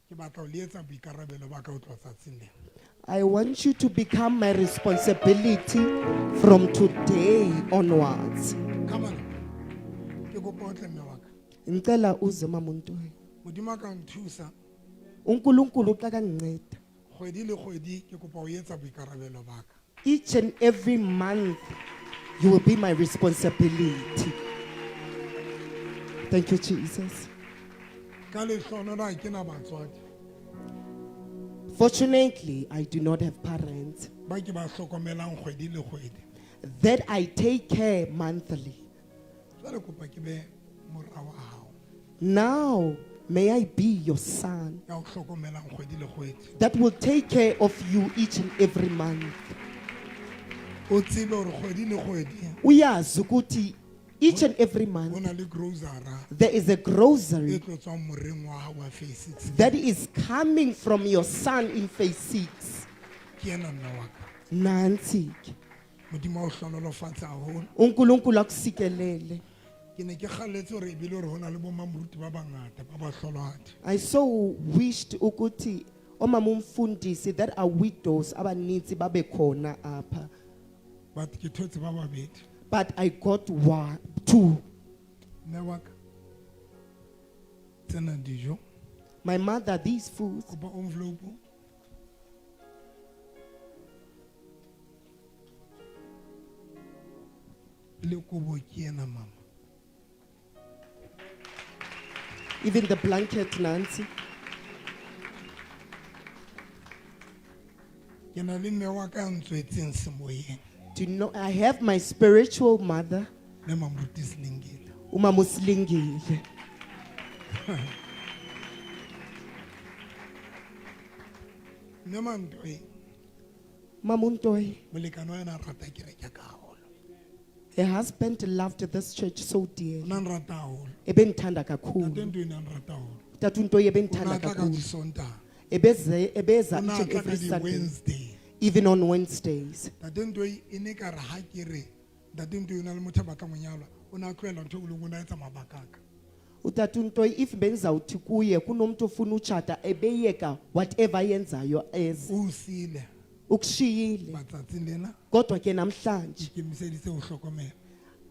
S2: Ke batla ho le etsa boikarabelo ba ka ho tloha tsatsing lena.
S3: I want you to become my responsibility from today onwards.
S2: Come on. Ke kopa o tle mme wa ka.
S3: Ngicela uze maMontoi.
S2: Modimo a ka nthusa
S3: uNkulunkulu xa kanginceda.
S2: kgwedi le kgwedi ke kopa o etsa boikarabelo ba ka.
S3: Each and every month you will be my responsibility. Thank you Jesus.
S2: Ka lehlohonolo ha ke na batswadi
S3: Fortunately, I do not have parents
S2: ba ke ba hlokomelang kgwedi le kgwedi.
S3: that I take care monthly.
S2: Jwale kopa ke be mora wa hao
S3: Now, may I be your son
S2: ya o hlokomelang kgwedi le kgwedi.
S3: that will take care of you each and every month.
S2: O tsebe hore kgwedi le kgwedi
S3: Uyazi ukuthi each and every
S2: ho
S3: month
S2: na le grocery
S3: there is a
S2: e
S3: grocery
S2: tlo tswang moreng wa hao wa phase six.
S3: that is coming from your son in phase 6.
S2: Ke ena mme wa ka.
S3: Nansi ke.
S2: Modimo a o hlohonolofatse haholo.
S3: uNkulunkulu akusikelele.
S2: Ke ne ke kgalletse hore ebile hore ho na le bo mamoruti ba bangata ba bahlolohadi.
S3: I so wished ukuthi omama umfundisi that are widows abaninzi babe khona apha.
S2: But ke thotse ba babedi.
S3: But I got one, two.
S2: Mme wa ka tsena dijo.
S3: My mother, these foods,
S2: Kopa envelope. Le kobo ke ena mama.
S3: even the blanket, Nancy.
S2: Ke na le mme wa ka ya ntswetseng semoyeng.
S3: Do you know, I have my spiritual mother,
S2: Mme Mamoruti Selengile.
S3: Umama uSilingile.
S2: Mme Mantoi,
S3: Mama uNtoi,
S2: molekane wa yena a rata kereke ka haholo.
S3: her husband loved this church so
S2: O
S3: dearly.
S2: na nrata haholo.
S3: Ebendithanda
S2: Ntate
S3: kakhulu.
S2: Ntoi o ne a nrata haholo.
S3: Tata uNtoi
S2: O na
S3: ebendithanda
S2: tla ka
S3: kakhulu.
S2: Disontaha.
S3: Ebeze ebeza
S2: O na
S3: each and
S2: tla ka
S3: every Sunday,
S2: di-Wednesday.
S3: even on Wednesdays.
S2: Ntate Ntoi e ne ka re ha ke re ntate Ntoi o na le motho a batlang ho nyalwa, o ne a tlohela ntho e leng o na etsa mabaka a ka.
S3: Utata uNtoi if bengizawuthi kuye kunomuntu ofuna utshata ebeyeka whatever ayenzayo eze.
S2: O siile
S3: Ukushiyile.
S2: matsatsing lena
S3: Kodwa ke
S2: ke
S3: namhlanje
S2: ikemiseditse ho hlokomela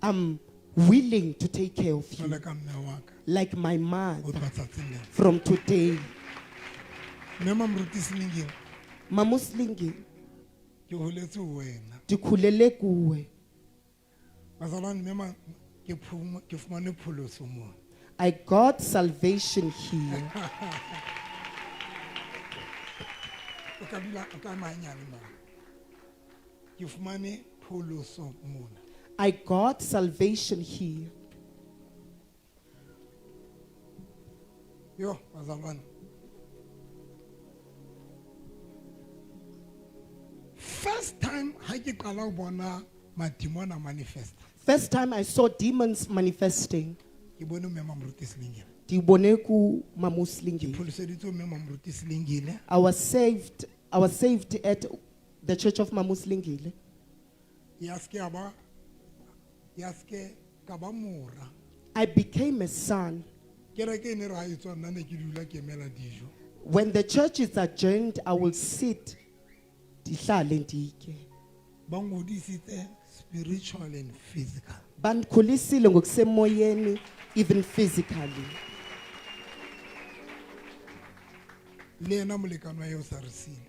S3: I'm willing to take care of you
S2: jwalo ka mme wa ka
S3: like my
S2: ho
S3: mother
S2: tloha tsatsing lena.
S3: from today.
S2: Mme Mamoruti Selengile,
S3: Mama uSilingile,
S2: ke holetse ho wena.
S3: ndikhulele kuwe.
S2: Bazalwane mme ke ke fumane pholoso mona.
S3: I got salvation here.
S2: O ka dula o ka ema hanyane mona. Ke fumane pholoso mona.
S3: I got salvation here.
S2: Yo, bazalwane. First time ha ke qala ho bona madimona manifest.
S3: First time I saw demons manifesting,
S2: Ke bone mme Mamoruti Selengile.
S3: ndibone ku Mama
S2: Ke
S3: uSilingile.
S2: pholoseditswe mme Mamoruti Selengile.
S3: I was saved at the church of Mama uSilingile.
S2: Ya ske ya ba ya ske ka ba mora.
S3: I became a son.
S2: Kereke e ne re ha e tswa nna ne ke dula ke emela dijo.
S3: When the church is adjourned, I will sit ndihlale nditye.
S2: Ba ngodisitse spiritual and physical.
S3: Bandikhulisile ngokusemoyeni even physically.
S2: Le yena molekane wa hae o sa re siile.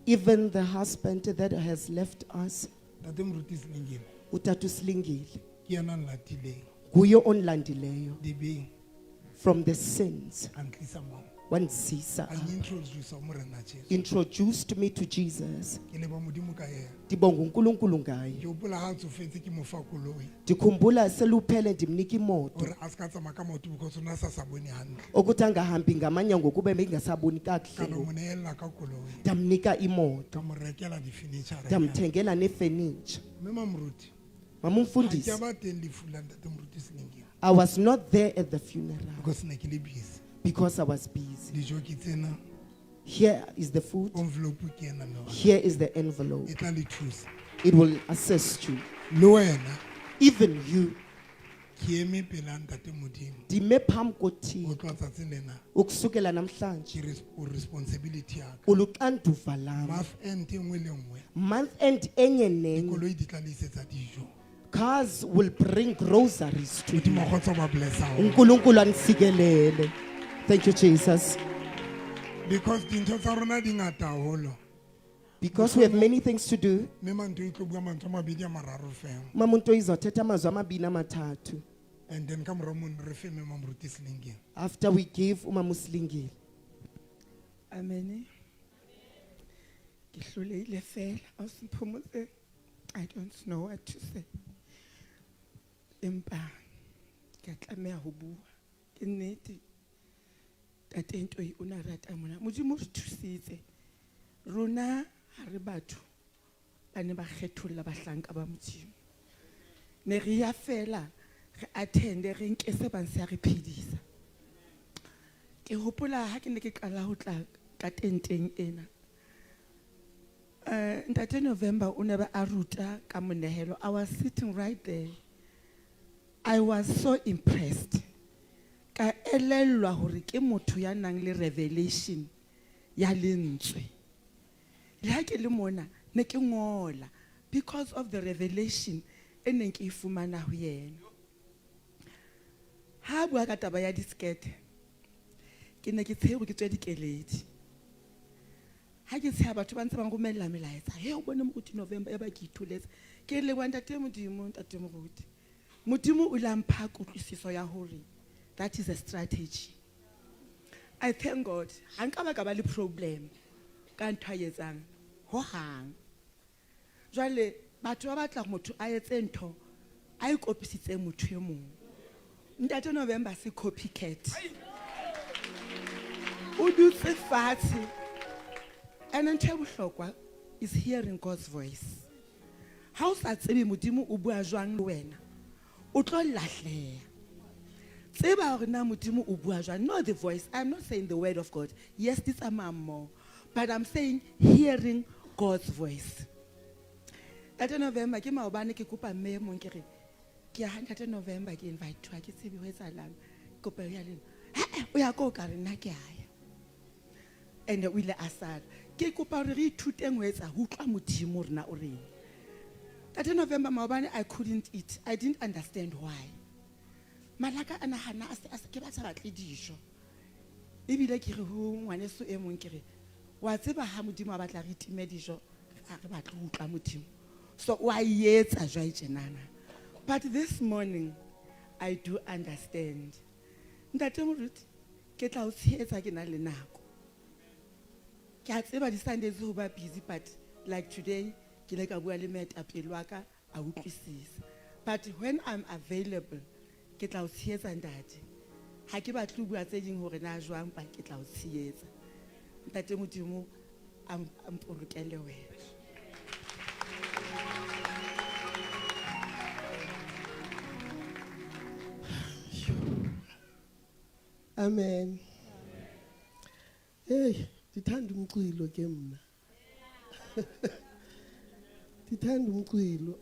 S3: Even the husband that has left us,
S2: Ntate Moruti Selengile
S3: utata uSilingile,
S2: ke yena a nlatileng
S3: nguye ondilandileyo
S2: dibeng
S3: from the sins.
S2: a ntlisa mona.
S3: Wandizisa
S2: A nintroduce ho Morena Jesu.
S3: introduced me to Jesus.
S2: Ke leboha Modimo ka yena.
S3: Ndibonga uNkulunkulu ngaye.
S2: Ke hopola ha a tsofetse ke mo fa koloi
S3: Ndikhumbula seluphele ndimnika imoto
S2: hore a ska tsamaya ka maoto because o ne a sa sa bone hantle.
S3: ukuthi angahambi ngamanye ngokuba bengasaboni
S2: Ka
S3: kakuhle
S2: no
S3: ngoku.
S2: mo nehella ka koloi.
S3: Ndamnika imoto
S2: Ka mo rekela di-furniture.
S3: ndamthengela nefenitsha.
S2: Mme Mamoruti,
S3: Mama
S2: ha
S3: umfundisi,
S2: ke a ba teng lefu la ntate Moruti Selengile
S3: I was not there at the funeral
S2: because ne ke le busy.
S3: because I was busy.
S2: Dijo ke tsena,
S3: Here is the food.
S2: envelope ke ena mme wa ka.
S3: Here is the envelope.
S2: E tla le thusa.
S3: It will assist you.
S2: Le wena
S3: Even you,
S2: Ke eme pela ntate Modimo.
S3: Ndime phambi
S2: Ho
S3: koThixo
S2: tloha tsatsing lena
S3: ukusukela namhlanje
S2: ke o responsibility ya ka.
S3: Uluxanduva lam.
S2: Month end e nngwe le nngwe
S3: Month end enye nenye
S2: dikoloi di tla le isetsa dijo.
S3: Cars will bring groceries to you.
S2: Modimo kgotsa ba bless haholo.
S3: UNkulunkulu anisikelele. Thank you, Jesus.
S2: Because dintho tsa rona di ngata haholo.
S3: Because we have many things to do.
S2: Mme manto e tlo bua mantswe a mabedi a mararo fela.
S3: Mamuntu izothetha amazwi amabini amathathu.
S2: And then ka morao mono re fe mme Mamoruti Selengeng.
S3: After we give umama uSilingile.
S7: Amen. Ke hlolehile fela. Ausi Phomotse, I don't know what to say. Empa ke a tlameha ho bua. Ke nnete. Ntate Ntoi o na rata mona. Modimo o re thusitse. Rona ha re batho ba ne ba kgetholla bahlanka ba Modimo. Ne re ya fela re attende re nke se bang se a re phedisa. Ke hopola ha ke ne ke qala ho tla ka tenteng ena. Ntate November o ne ba a ruta ka monehelo. I was sitting right there. I was so impressed. Ka elellwa hore ke motho ya nang le revelation ya lentswe. Le ha ke le mona ne ke ngola because of the revelation e neng ke e fumana ho yena. Ha bua ka taba ya diskete, ke ne ke tsheha hore ke tswe dikeledi. Ha ke tsheha batho ba ntse ba nromella melaetsa, he o bone moruti November e ba ke itholetse. Ke leboha ntate Modimo, ntate moruti. Modimo o ile a mpha kutlwisiso ya hore that is a strategy. I thank God. Ha nka ba ka ba le problem ka ntho a etsang ho hang. Jwale batho ba batla motho a etse ntho a e kopisitse motho e mong. Ntate November se copycat. O dutse fatshe. And ntho e bohlokwa is hearing God's voice. Ha o sa tsebe Modimo o bua jwang le wena, o tlo lahleha. Tseba hore na Modimo o bua jwang. Know the voice. I'm not saying the word of God. Yes, di tsamaya mmoho. But I'm saying hearing God's voice. Ntate November ke maobane ke kopa mme e mong ke re, ke ya ha Ntate November ke invite ha ke tsebe ho etsahalang. Kopa ya lena. Ha-eh, o ya ko ka re nna ke a ya. And o ile a sala. Ke kopa hore re ithuteng ho etsa ho utlwa Modimo hore na o reng. Ntate November maobane I couldn't eat. I didn't understand why. Malaka a nahana a se a se ke batla batle dijo. Ebile ke re ho ngwaneso e mong ke re, wa tseba ha Modimo a batla re time dijo, a re batle ho utlwa Modimo. So wa etsa jwale tjenana. But this morning I do understand. Ntate Moruti, ke tla o tshehetsa ke na le nako. Ke a tseba di Sundays ho ba busy, but like today ke ile ka bua le moetapele wa ka a utlwisisa. But when I'm available ke tla o tshehetsa ntate. Ha ke batle ho bua tse ding hore na jwang, ba ke tla o tshehetsa. Ntate Modimo a mpolokele wena.
S8: Amen. Hey, ndithanda umculo ke mna. Ndithanda umculo.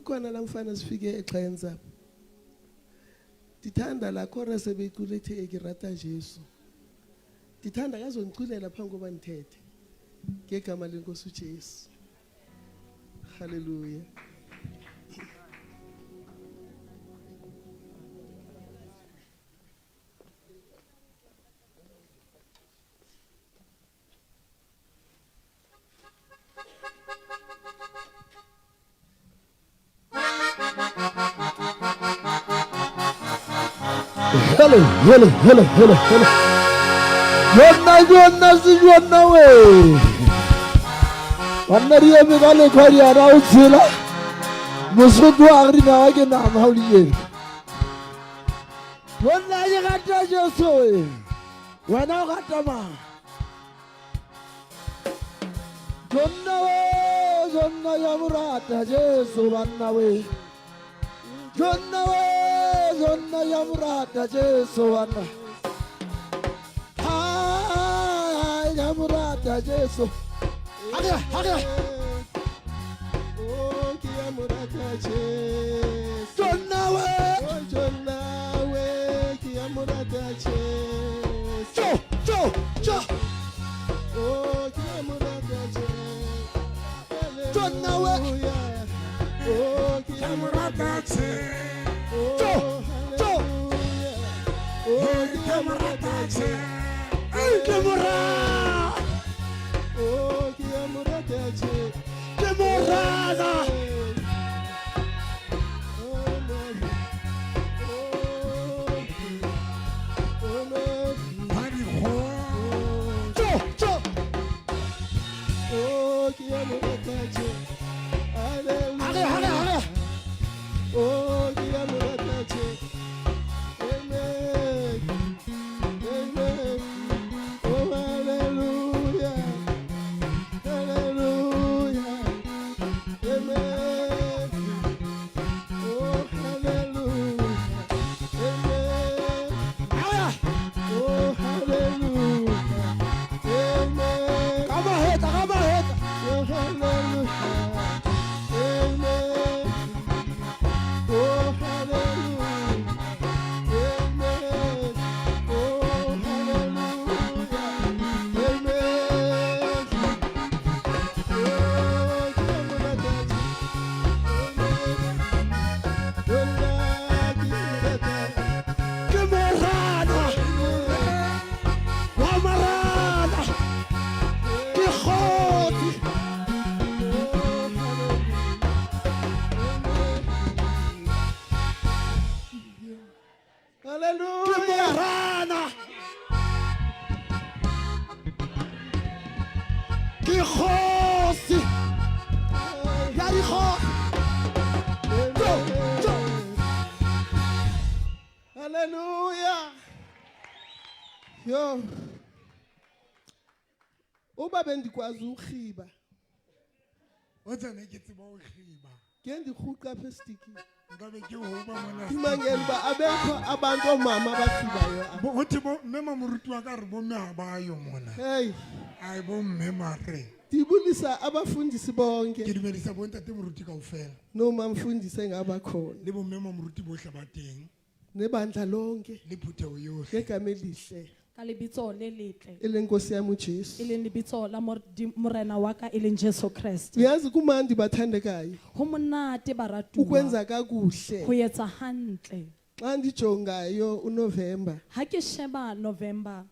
S8: Khona la mfana sifike eXhenza. Ndithanda la chorus ebeyicula ethi ke rata Jesu. Ndithanda kazongiculela phambi koba ndithethe. Ngegama lenkosi uJesu. Hallelujah.
S1: Hele, hele, hele, hele, hele. Yonna, yonna, si yonna we. Banna di eme ka lekhwa di ana o tshela. Mosotho a re dinawa ke nama ha o le ena. Yonna ke rata Jesu we. Wena o rata mang? Jonna we, jonna ya mo rata Jesu banna we. Jonna we, jonna ya mo rata Jesu banna. Hai, ya mo rata Jesu. Hare, hare.
S8: Oh, ke ya mo rata Jesu.
S1: Jonna we. Banna we.
S8: Oh, ke
S2: Ke mo rata tjhe.
S1: Tjo, tjo.
S8: Oh,
S2: Ke mo rata tjhe.
S1: Ke mo rata.
S8: Oh, ke a mo rata tjhe.
S1: Ke mo rata.
S8: Oh, man. Oh, oh, man.
S2: Ba dikgomo.
S1: Tjo, tjo.
S8: Oh, ke a mo rata tjhe.
S1: Hare, hare, hare.
S8: Oh, ke a mo rata tjhe. Amen. Amen. Oh, hallelujah. Hallelujah. Amen. Oh, hallelujah. Amen.
S1: Hare.
S8: Oh, hallelujah. Amen.
S1: Ka mahetla, ka mahetla.
S8: Oh, hallelujah. Amen. Oh, hallelujah. Amen. Oh, hallelujah. Amen. Oh, ke a mo rata tjhe. Amen. Oh, nna ke mo rata.
S1: Ke morana. Wa marana. Ke kgotsi.
S8: Oh, hallelujah.
S1: Ke
S8: Hallelujah.
S1: morana. Ke kgosi. Ya dikgosi. Tjo, tjo.
S8: Hallelujah. Yo. Uba bendikwazi ukhiba,
S2: O tsene ke tseba ho kgiba.
S8: ke ndirhuqa apha esitikini.
S2: Nka be ke hoba mona.
S8: Ndimangele uba abekho abantu oomama abakhibayo apha.
S2: Ho thwe bo mme mamoruti wa ka re bomme ha ba yo mona.
S8: Hey,
S2: Ai bomme mare.
S8: ndibulisa abafundisi
S2: Ke
S8: bonke
S2: dumedisa bontate moruti kaofela.
S8: nomamfundisi engabakhona
S2: Le bomme mamoruti bohle ba teng.
S8: nebandla lonke
S2: Le phutheho yohle.
S8: ngegama elihle
S5: Ka lebitso le letle.
S8: elenkosi yam uJesu.
S5: E leng lebitso la Morena wa ka e leng Jesu Kreste.
S8: Uyazi kumandi bathandekayo
S5: Ho monate baratuwa.
S8: ukwenza kakuhle.
S5: Ho etsa hantle.
S8: Xa ndijongayo uNovember
S5: Ha ke sheba November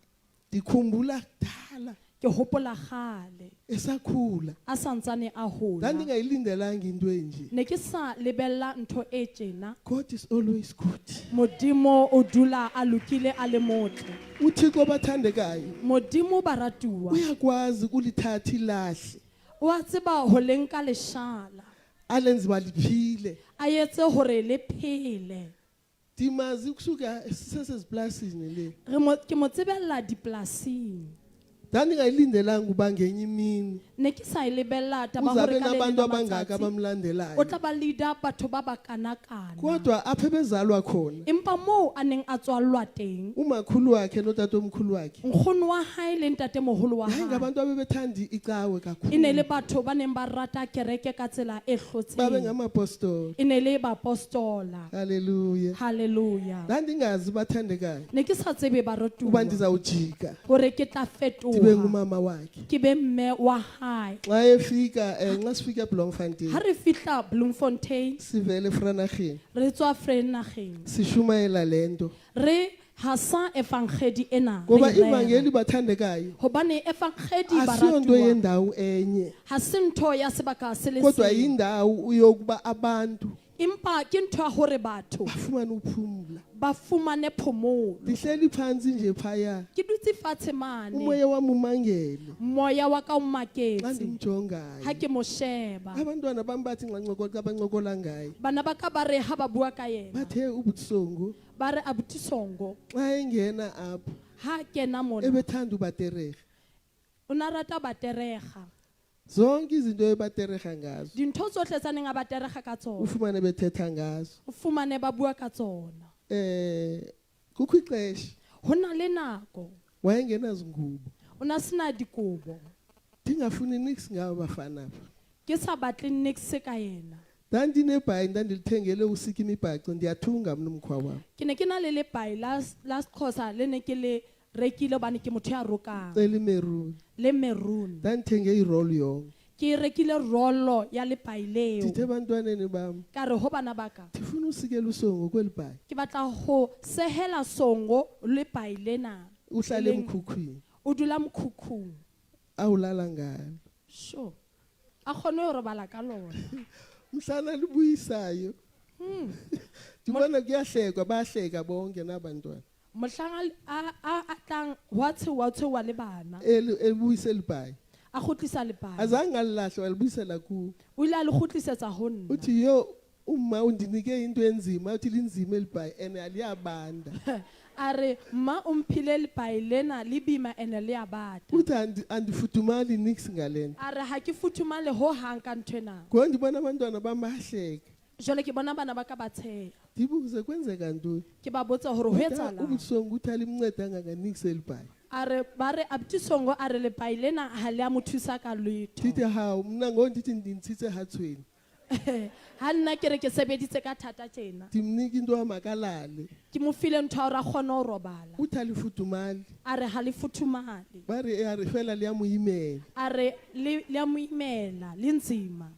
S8: ndikhumbula kudala
S5: ke hopola kgale
S8: esakhula
S5: a santsane a hola.
S8: ndandingayilindelanga into enje.
S5: Ne ke sa lebella ntho e tjena.
S8: God is always good.
S5: Modimo o dula a lokile a le motle.
S8: uThixo bathandekayo
S5: Modimo baratuwa.
S8: uyakwazi ukulithatha ilahle
S5: O a tseba ho le nka leshala.
S8: alenze uba liphile.
S5: A etse hore le phele.
S8: Ndimazi kusuka siseseziplasini le.
S5: Re mo ke mo tsebella dipolasing.
S8: Ndandingayilindelanga uba ngenye imini
S5: Ne ke sa e lebella taba
S8: uzabe
S5: hore ka le leng
S8: nabantu
S5: la
S8: abangaka
S5: matsatsi,
S8: abamlandelayo.
S5: o tla ba leader batho ba ba kanakana.
S8: Kodwa apha ebezalwa khona
S5: Empa moo a neng a tswallwa teng,
S8: umakhulu wakhe notatomkhulu wakhe
S5: nkgono wa hae le ntatemoholo wa hae
S8: yayingabantu abebethanda icawe
S5: e ne le
S8: kakhulu.
S5: batho ba neng ba rata kereke ka tsela e hlotseng.
S8: Babengamapostoli.
S5: E ne le bapostola.
S8: Haleluya.
S5: Hallelujah.
S8: Ndandingazi bathandekayo
S5: Ne ke sa tsebe
S8: uba
S5: baratuwa
S8: ndizawujika
S5: hore ke tla
S8: ndibe
S5: fetoha
S8: ngumama wakhe.
S5: ke be mme wa hae.
S8: Xa efika xa sifika eBloemfontein
S5: Ha re fihla Bloemfontein
S8: sivele eFranarheni
S5: re tswa Vrydenageng
S8: sishumayela le nto
S5: re hasa evangedi ena re
S8: ngoba
S5: e rera.
S8: ivangeli bathandekayo
S5: Hobane evangedi
S8: asiyonto
S5: baratuwa
S8: yendawo enye
S5: ha se ntho ya sebaka se le
S8: kodwa
S5: seng
S8: yindawo yokuba abantu
S5: empa ke ntho ya hore batho
S8: bafumane uphumla.
S5: ba fumane phomolo.
S8: Ndihleli phantsi nje phaya
S5: Ke dutse fatshe mane
S8: umoya wam umangele
S5: moya wa ka o
S8: xa
S5: maketse ha
S8: ndimjongayo.
S5: ke mo sheba.
S8: Abantwana bam bathi nxa ncokola xa bancokola ngaye
S5: Bana ba ka ba re ha ba bua ka yena
S8: bathe ubutsongo
S5: ba re abuti Songo
S8: xa engena apho
S5: ha kena mona
S8: ebethanda ubaterega.
S5: o na rata baterega.
S8: Zonke izinto ebaterega ngazo
S5: Dintho tsohle tsa neng a baterega ka tsona
S8: ufumane bethetha ngazo.
S5: o fumane ba bua ka tsona.
S8: Kukho ixesha
S5: Ho na le nako
S8: wayengenazingubo
S5: o na sena dikobo
S8: ndingafuni niks ngabo bafana apha.
S5: ke sa batle niks ka yena.
S8: Ndandinebhayi ndandilithengele usika imibhaco ndiyathunga mna umkhwa wam.
S5: Ke ne ke na le lepai la Sexhosa le ne ke le rekile hobane ke motho ya rokang
S8: Elimeruni.
S5: le maroon.
S8: Ndandithenge iroli yonke.
S5: Ke rekile rolo ya lepai
S8: Ndithe
S5: leo.
S8: ebantwaneni bam,
S5: Ka re ho bana ba ka,
S8: ndifuna usikela usongo kweli bhayi.
S5: ke batla ho sehela Songo lepai lena.
S8: Uhlale
S5: E leng-
S8: emkhukhwini
S5: O dula mokhukhung.
S8: awulala ngalo.
S5: Sure. A kgone ho robala ka lona.
S8: Mhlana libuyisayo. Ndibona kuyahlekwa bayahleka bonke nabantwana.
S5: Mohlang a tlang wa tshewa, wa tshewa le bana.
S8: Elibuyisa elibhayi.
S5: A kgutlisa lepai.
S8: Azange alilahla walibuyisela kuwo.
S5: O ile a le kgutlisetsa ho nna.
S8: Uthi yo uma undinike into enzima uthi linzima elibhayi and aliyabanda.
S5: A re mma o mphile lepai lena le bima ene le a bata.
S8: Uthi andifudumali niks ngalento.
S5: A re ha ke futhumale ho hang ka nthwena.
S8: Ngoku ndibona abantwana bam bayahleka.
S5: Jwale ke bona bana ba ka ba tsheha.
S8: Ndibuze kwenzeka ntoni?
S5: Ke ba botsa hore ho etsahalang.
S8: Ubusongo uthi alimncedanga nganiks elibhayi.
S5: A re ba re abuti Songo a re lepai lena ha le a mo thusa ka letho.
S8: Ndithi hawu mna ngoku ndithi ndintshitse hatshweni.
S5: Ha nna ke re ke sebeditse ka thata tjena.
S8: Ndimnika into amakalale.
S5: Ke mo file ntho ya hore a kgone ho robala.
S8: Uthi alifudumali.
S5: A re ha le futhumale.
S8: Ba re a re fela le ya mo imela.
S5: A re le a mo imela, le nzima.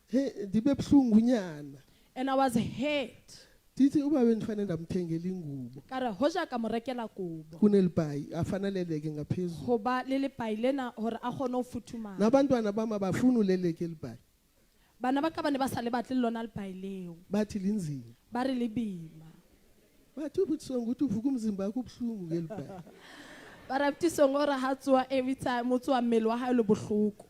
S8: He ndibe buhlungu nyana.
S5: And I was hurt.
S8: Ndithi uba bendifanele ndamthengela ingubo.
S5: Ka re hoja ka mo rekela kobo.
S8: Kunelibhayi afaneleleke ngaphezulu.
S5: Hoba le lepai lena hore a kgone ho futhumala.
S8: Nabantwana bam abafuni uleleke elibhayi.
S5: Bana ba ka ba ne ba sa le batle lona lepai leo.
S8: Bathi linzima.
S5: Ba re le bima.
S8: Bathi ubuthi Songo uthi uvuka umzimba wakho ubuhlungu ngelibhayi.
S5: Ba re abuti Songo re ha tsoha every time o tsoha mmele wa hae le bohloko.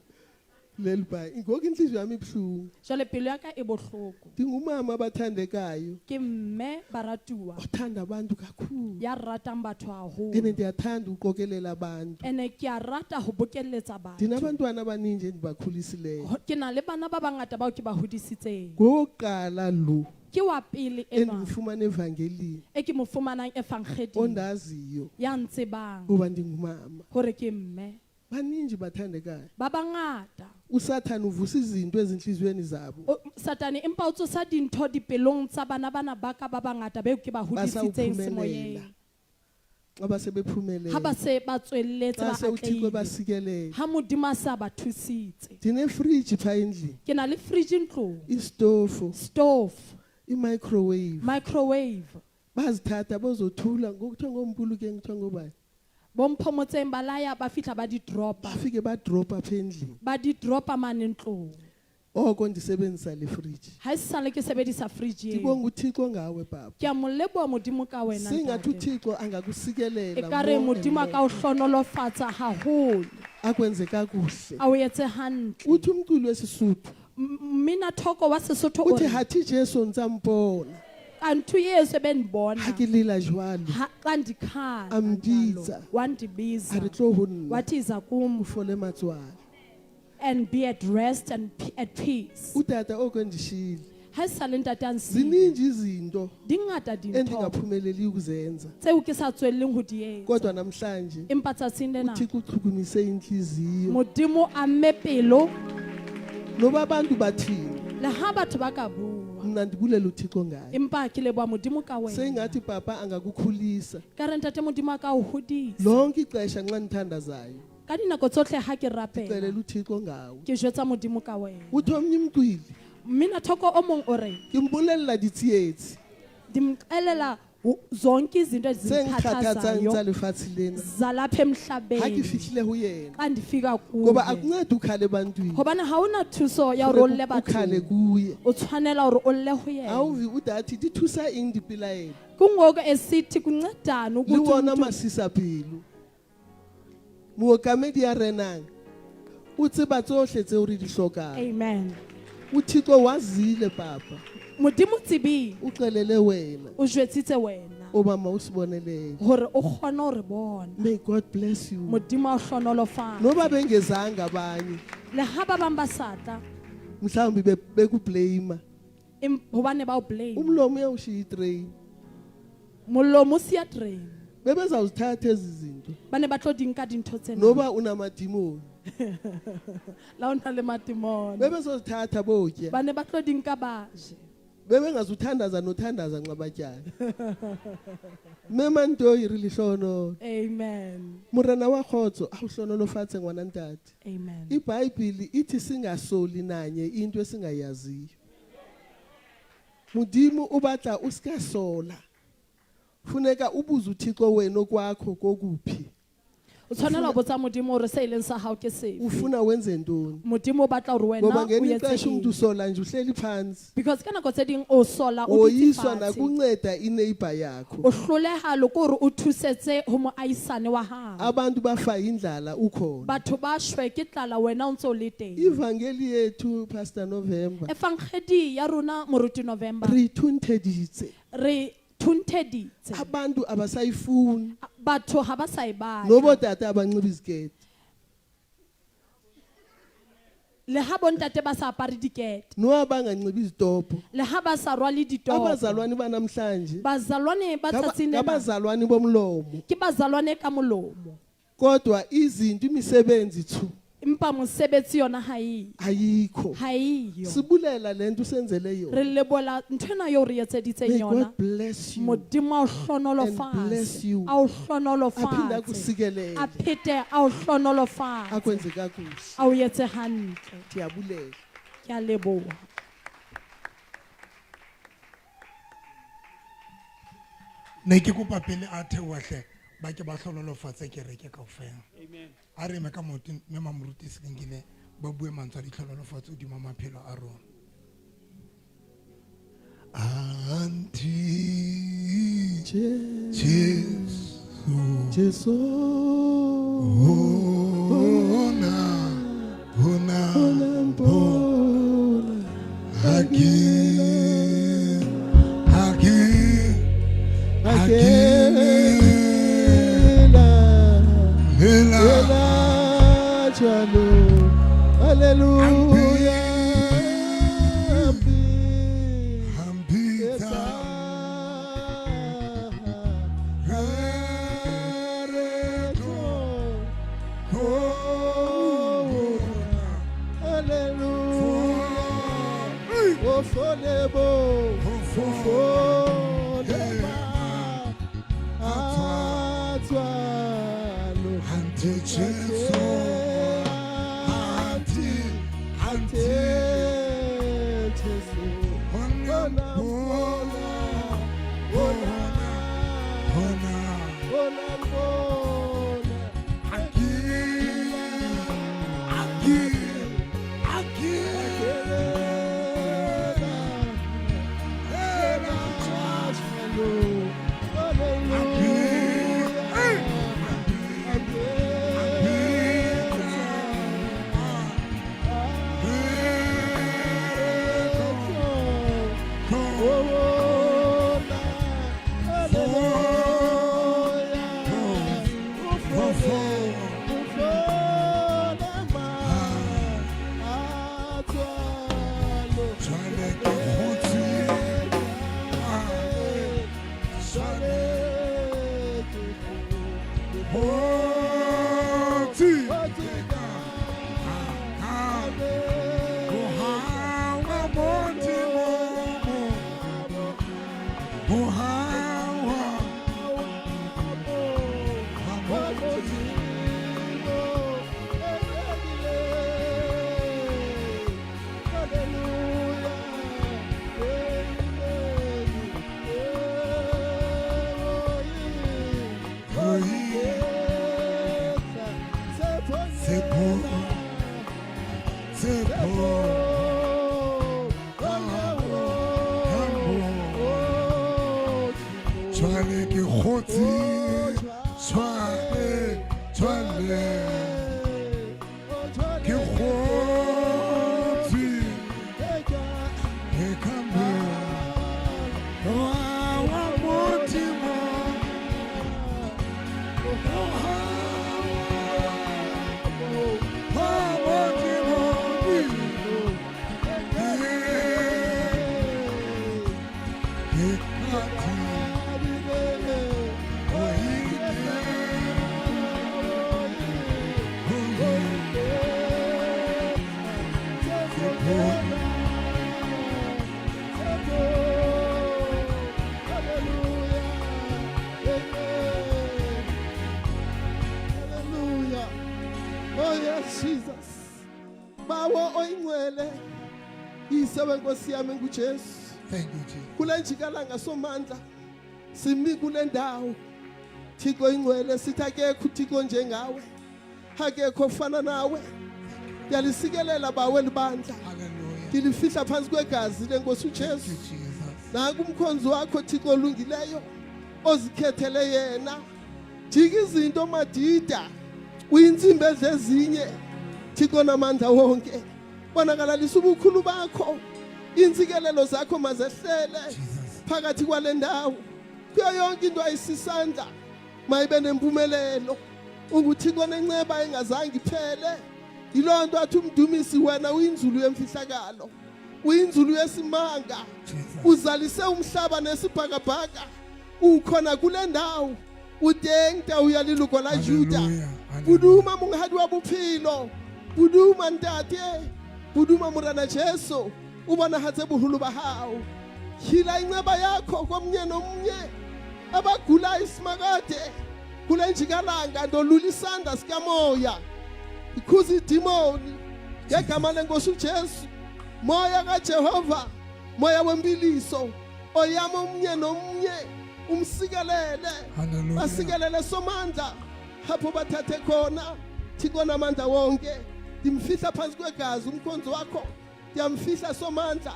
S8: Lelibhayi ngoku inhliziyo yami ibuhlungu.
S5: Jwale pelo ya ka e bohloko.
S8: Ndingumama abathandekayo.
S5: Ke mme baratuwa.
S8: Othanda abantu kakhulu.
S5: Ya ratang batho haholo.
S8: Ene ndiyathanda uqokelela abantu.
S5: Ene ke a rata ho bokelletsa batho.
S8: Ndinabantwana abaninzi endibakhulisileyo.
S5: Ke na le bana ba bangata bao ke ba hodisitseng.
S8: Ngowokuqala lo
S5: Ke wa pele enwa.
S8: endimfumana evangelini.
S5: E ke mo fumanang evangelini.
S8: Ondaziyo.
S5: Ya ntsebang.
S8: Uba ndingumama.
S5: Hore ke mme.
S8: Baninzi bathandekayo.
S5: Ba bangata.
S8: uSathane uvusa izinto ezinhliziyweni zabo.
S5: Satane empa o tsosa dintho dipelong tsa bana bana ba ka ba bangata beo ke ba hodisitseng
S8: Basawuphumelela.
S5: semoyeng.
S8: Xa basebephumelele.
S5: Ha ba se ba tswelletse
S8: Xa
S5: ba
S8: se uThixo
S5: atlehile.
S8: ebasikelele.
S5: Ha Modimo a sa ba thusitse.
S8: Ndinefriji phaa endlini.
S5: Ke na le fridge ntlong.
S8: Isitofu.
S5: Stove.
S8: Imicrowave.
S5: Microwave.
S8: Bazithatha bozothula ngokuthiwa ngompulukeng kuthiwa ngobani.
S5: Bomphomotseng ba laya ba fihla ba di dropa.
S8: Bafike badropa apha endlini.
S5: Ba di dropa mane ntlong.
S8: Oko ndisebenzisa le fridge.
S5: Ha e sale ke sebedisa fridge eo.
S8: Ndibonga uThixo ngawe baba.
S5: Ke a mo leboha Modimo ka wena,
S8: Singathi
S5: ntate.
S8: uThixo angakusikelela
S5: Ekare
S8: more and
S5: Modimo a
S8: more.
S5: ka o hlonolofatsa haholo.
S8: Akwenze kakuhle.
S5: A o etse hantle.
S8: Uthi umculo wesiSuthu.
S5: Mmina thoko wa Sesotho o
S8: Uthi
S5: re,
S8: hathi Jesu ntsampona.
S5: Kanti uYesu ebendibona.
S8: Ha ke lila jwalo.
S5: Ha, xa ndikhala
S8: Ambitsa.
S5: njalo, wandibiza.
S8: A re tlo ho nna.
S5: Wathi iza kum.
S8: Ufole matswalo.
S5: And be at rest and at peace.
S8: Utata oko ndishile.
S5: Ha e sale ntate a nsiile.
S8: Zininji izinto
S5: Di ngata dintho
S8: endingaphumeleli ukuzenza.
S5: tseo ke sa tswelleng ho di etsa.
S8: Kodwa namhlanje
S5: Empa tsatsing lena,
S8: uThixo uchukumise inhliziyo.
S5: Modimo a mme pelo.
S8: Noba abantu bathini.
S5: Le ha batho ba ka bua.
S8: Mna ndibulela uThixo ngaye.
S5: Empa ke leboha Modimo ka wena.
S8: Sengathi papa angakukhulisa.
S5: Ka re ntate Modimo a ka o hodisa.
S8: Lonke ixesha nxa ndithandazayo.
S5: Ka dinako tsohle ha ke rapela.
S8: Ndicelela uThixo ngawe.
S5: Ke jwetsa Modimo ka wena.
S8: Uthi omnye umcwili.
S5: Mmina thoko o mong o re.
S8: Ke mbolelela ditsietsi.
S5: Di mxelela zonke izinto
S8: Tse nkgathatsang
S5: ezikhathazayo
S8: tsa lefatshe lena.
S5: zalapha emhlabeni.
S8: Ha ke fihlile ho yena.
S5: Xa ndifika kuye.
S8: Ngoba akuncedi ukhale ebantwini.
S5: Hobane ha ona thuso ya hore o lle
S8: Funeka ukhale
S5: bathong.
S8: kuye.
S5: O tshwanela hore o lle ho yena.
S8: Awuvi udathi dithusa eng dipelaelo?
S5: Kungoko esithi kuncedani
S8: Le
S5: ukuthi
S8: wona
S5: umuntu
S8: masisapelo. Mookamedi ya renang o tseba tsohle tseo re di hlokang.
S5: Amen.
S8: uThixo wazile papa.
S5: Modimo tsebile.
S8: Uxelele wena.
S5: O jwetsitse wena.
S8: O mama o sibonelele.
S5: Hore o kgone ho re bona.
S8: May God bless you.
S5: Modimo a o hlonolofatse.
S8: Noba bengezanga abanye.
S5: Le ha ba bang ba sa tla.
S8: Mhlawumbi bekublame.
S5: Hobane ba o blame.
S8: Umlomo uyawushiya itrain.
S5: Molomo o siya train.
S8: Bebezawuzithatha ezi zinto.
S5: Ba ne ba tlo di nka dintho tsena.
S8: Noba unamadimoni.
S5: La o na le madimoni.
S8: Bebezozithatha botya.
S5: Ba ne ba tlo di nka ba je.
S8: Bebengazuthandaza nothandaza nxabatyana. Mme Mantoi re lehlohonolo.
S5: Amen.
S8: Morena wa kgotso a o hlonolofatse ngwana ntate.
S5: Amen.
S8: IBhayibheli ithi singasoli nanye into esingayaziyo. Modimo o batla o ska sola. Funeka ubuze uThixo wena okwakho kokuphi.
S5: O tshwanela ho botsa Modimo hore se e leng sa hao ke sefe.
S8: Ufuna wenze ntoni?
S5: Modimo o batla hore wena
S8: Ngoba
S5: o
S8: ngelinye
S5: etse
S8: ixesha
S5: eng.
S8: umuntu usola nje uhleli phansi.
S5: Because ka nako tse ding o sola o dutse
S8: Woyiswa
S5: fatshe.
S8: nakunceda ineighbor yakho.
S5: O hloleha le ke hore o thusetse ho moahisane wa hao.
S8: Abantu bafa indlala ukhona.
S5: Batho ba shwe ke tlala wena o ntse o le teng.
S8: Ivangeli yethu Pastor November
S5: Efankgedi ya rona Moruti November
S8: re ithuntheditse.
S5: re thuntheditse.
S8: Abantu abasayifuni.
S5: Batho ha ba sa e batla.
S8: Nobotata abanxiba iziketi.
S5: Le ha bontate ba sa apare dikete.
S8: Noba banganxibi izitopo.
S5: Le ha ba sa rwale ditopo.
S8: Abazalwane banamhlanje
S5: Bazalwane ba tsatsing lena
S8: ngabazalwane bomlomo.
S5: ke bazalwane ka molomo.
S8: Kodwa izinto imisebenzi thu
S5: Empa mosebetsi yona ha e
S8: ayikho.
S5: ha eyo.
S8: Sibulela lento usenzele
S5: Re
S8: yona.
S5: lebola nthwena eo re etseditseng
S8: May
S5: yona.
S8: God bless you.
S5: Modimo a o
S8: And bless
S5: hlonolofatse.
S8: you.
S5: A o
S8: Aphinde
S5: hlonolofatse.
S8: akusikelele.
S5: A phete a o hlonolofatse.
S8: Akwenze kakuhle.
S5: A o etse hantle.
S8: Ndiyabulela.
S5: Ke a leboha.
S2: Ne ke kopa pele a theoha hle ba ke ba hlonolofatse kereke kaofela. A re eme ka maoto mme Mamoruti Selengile ba bue mantswe a ditlhonolofatso hodima maphelo a rona. Anti Jesu
S8: Jesu
S2: ona ona
S8: Onampona
S2: haki haki
S8: Akela
S2: lela
S8: Ela jalo Hallelujah.
S2: Hambita Anti Jesu anti anti ona ona ona aki aki aki ela aki Jwale ke kgotse kgotse Mohawa Modimo Mohawa Tshepo Tshepo Jwale ke kgotse jwale jwale ke kgotse ke kambe wa Modimo wa Modimo ke kati.
S8: Ise wenkosi yami nguJesu.
S2: Thank you, Jesus.
S8: Kule njikalanga somandla simi kule ndawo Thixo ingcwele sithi akekho uThixo njengawe, akekho ofana nawe. Ndiyalisikelela bawe libandla.
S2: Hallelujah.
S8: Ndilifihla phantsi kwegazi lenkosi
S2: Thank you,
S8: uJesu.
S2: Jesus.
S8: Nanku umkhonzi wakho Thixo olungileyo ozikhethele yena. Jika izinto madida uyintsimbi edla ezinye Thixo namandla wonke. Bonakalalisa ubukhulu bakho, iintsikelelo zakho mazehlele
S2: Jesus.
S8: phakathi kwale ndawo. Kuyo yonke into ayisisandla mayibe nempumelelo. UnguThixo nenceba engazange iphele. Yiloo nto athi umdumisi wena uyinzulu yemfihlakalo, uyinzulu yesimanga.
S2: Jesus.
S8: Uzalise umhlaba nesibhakabhaka, ukhona kule ndawo. Uteng tau ya leloko la Juda.
S2: Hallelujah. Hallelujah.
S8: Buduma monghadi wa bophelo, buduma ntate, buduma morena Jesu, o bonahatse boholo ba hao. Tyhila inceba yakho komnye nomnye abagula isimakade kule njikalanga. Ndolula isandla sikamoya, ikhuza idimoni ngegama lenkosi uJesu. Moya kaJehova, moya wempiliso, oyama omnye nomnye umsikelele.
S2: Hallelujah.
S8: Basikelele somandla apho bathathe khona Thixo namandla wonke. Ndimfihla phantsi kwegazi umkhonzi wakho, ndiyamfihla somandla.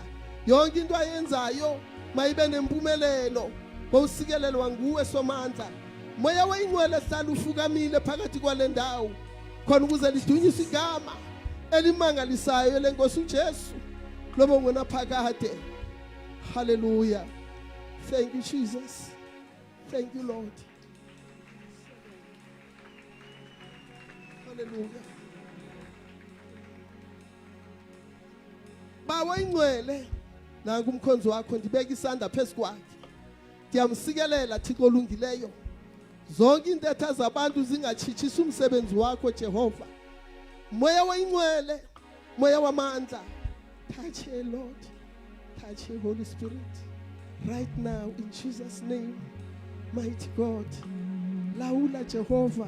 S8: Yonke into ayenzayo mayibe nempumelelo ngowusikelelwa nguwe somandla. Moya weyingcwele hlala ufukamile phakathi kwale ndawo khona ukuze lidunyiswe igama elimangalisayo lenkosi uJesu lobo ngonaphakade. Hallelujah. Thank you, Jesus. Thank you, Lord. Hallelujah. Bawo ingcwele, nanku umkhonzi wakho, ndibeka isandla phezu kwakhe, ndiyamsikelela Thixo olungileyo. Zonke iintetha zabantu zingatshitshisi umsebenzi wakho Jehova. Moya wayingcwele, moya wamandla, touch her, Lord. Touch her, Holy Spirit, right now in Jesus' name. Mighty God, lawula Jehova,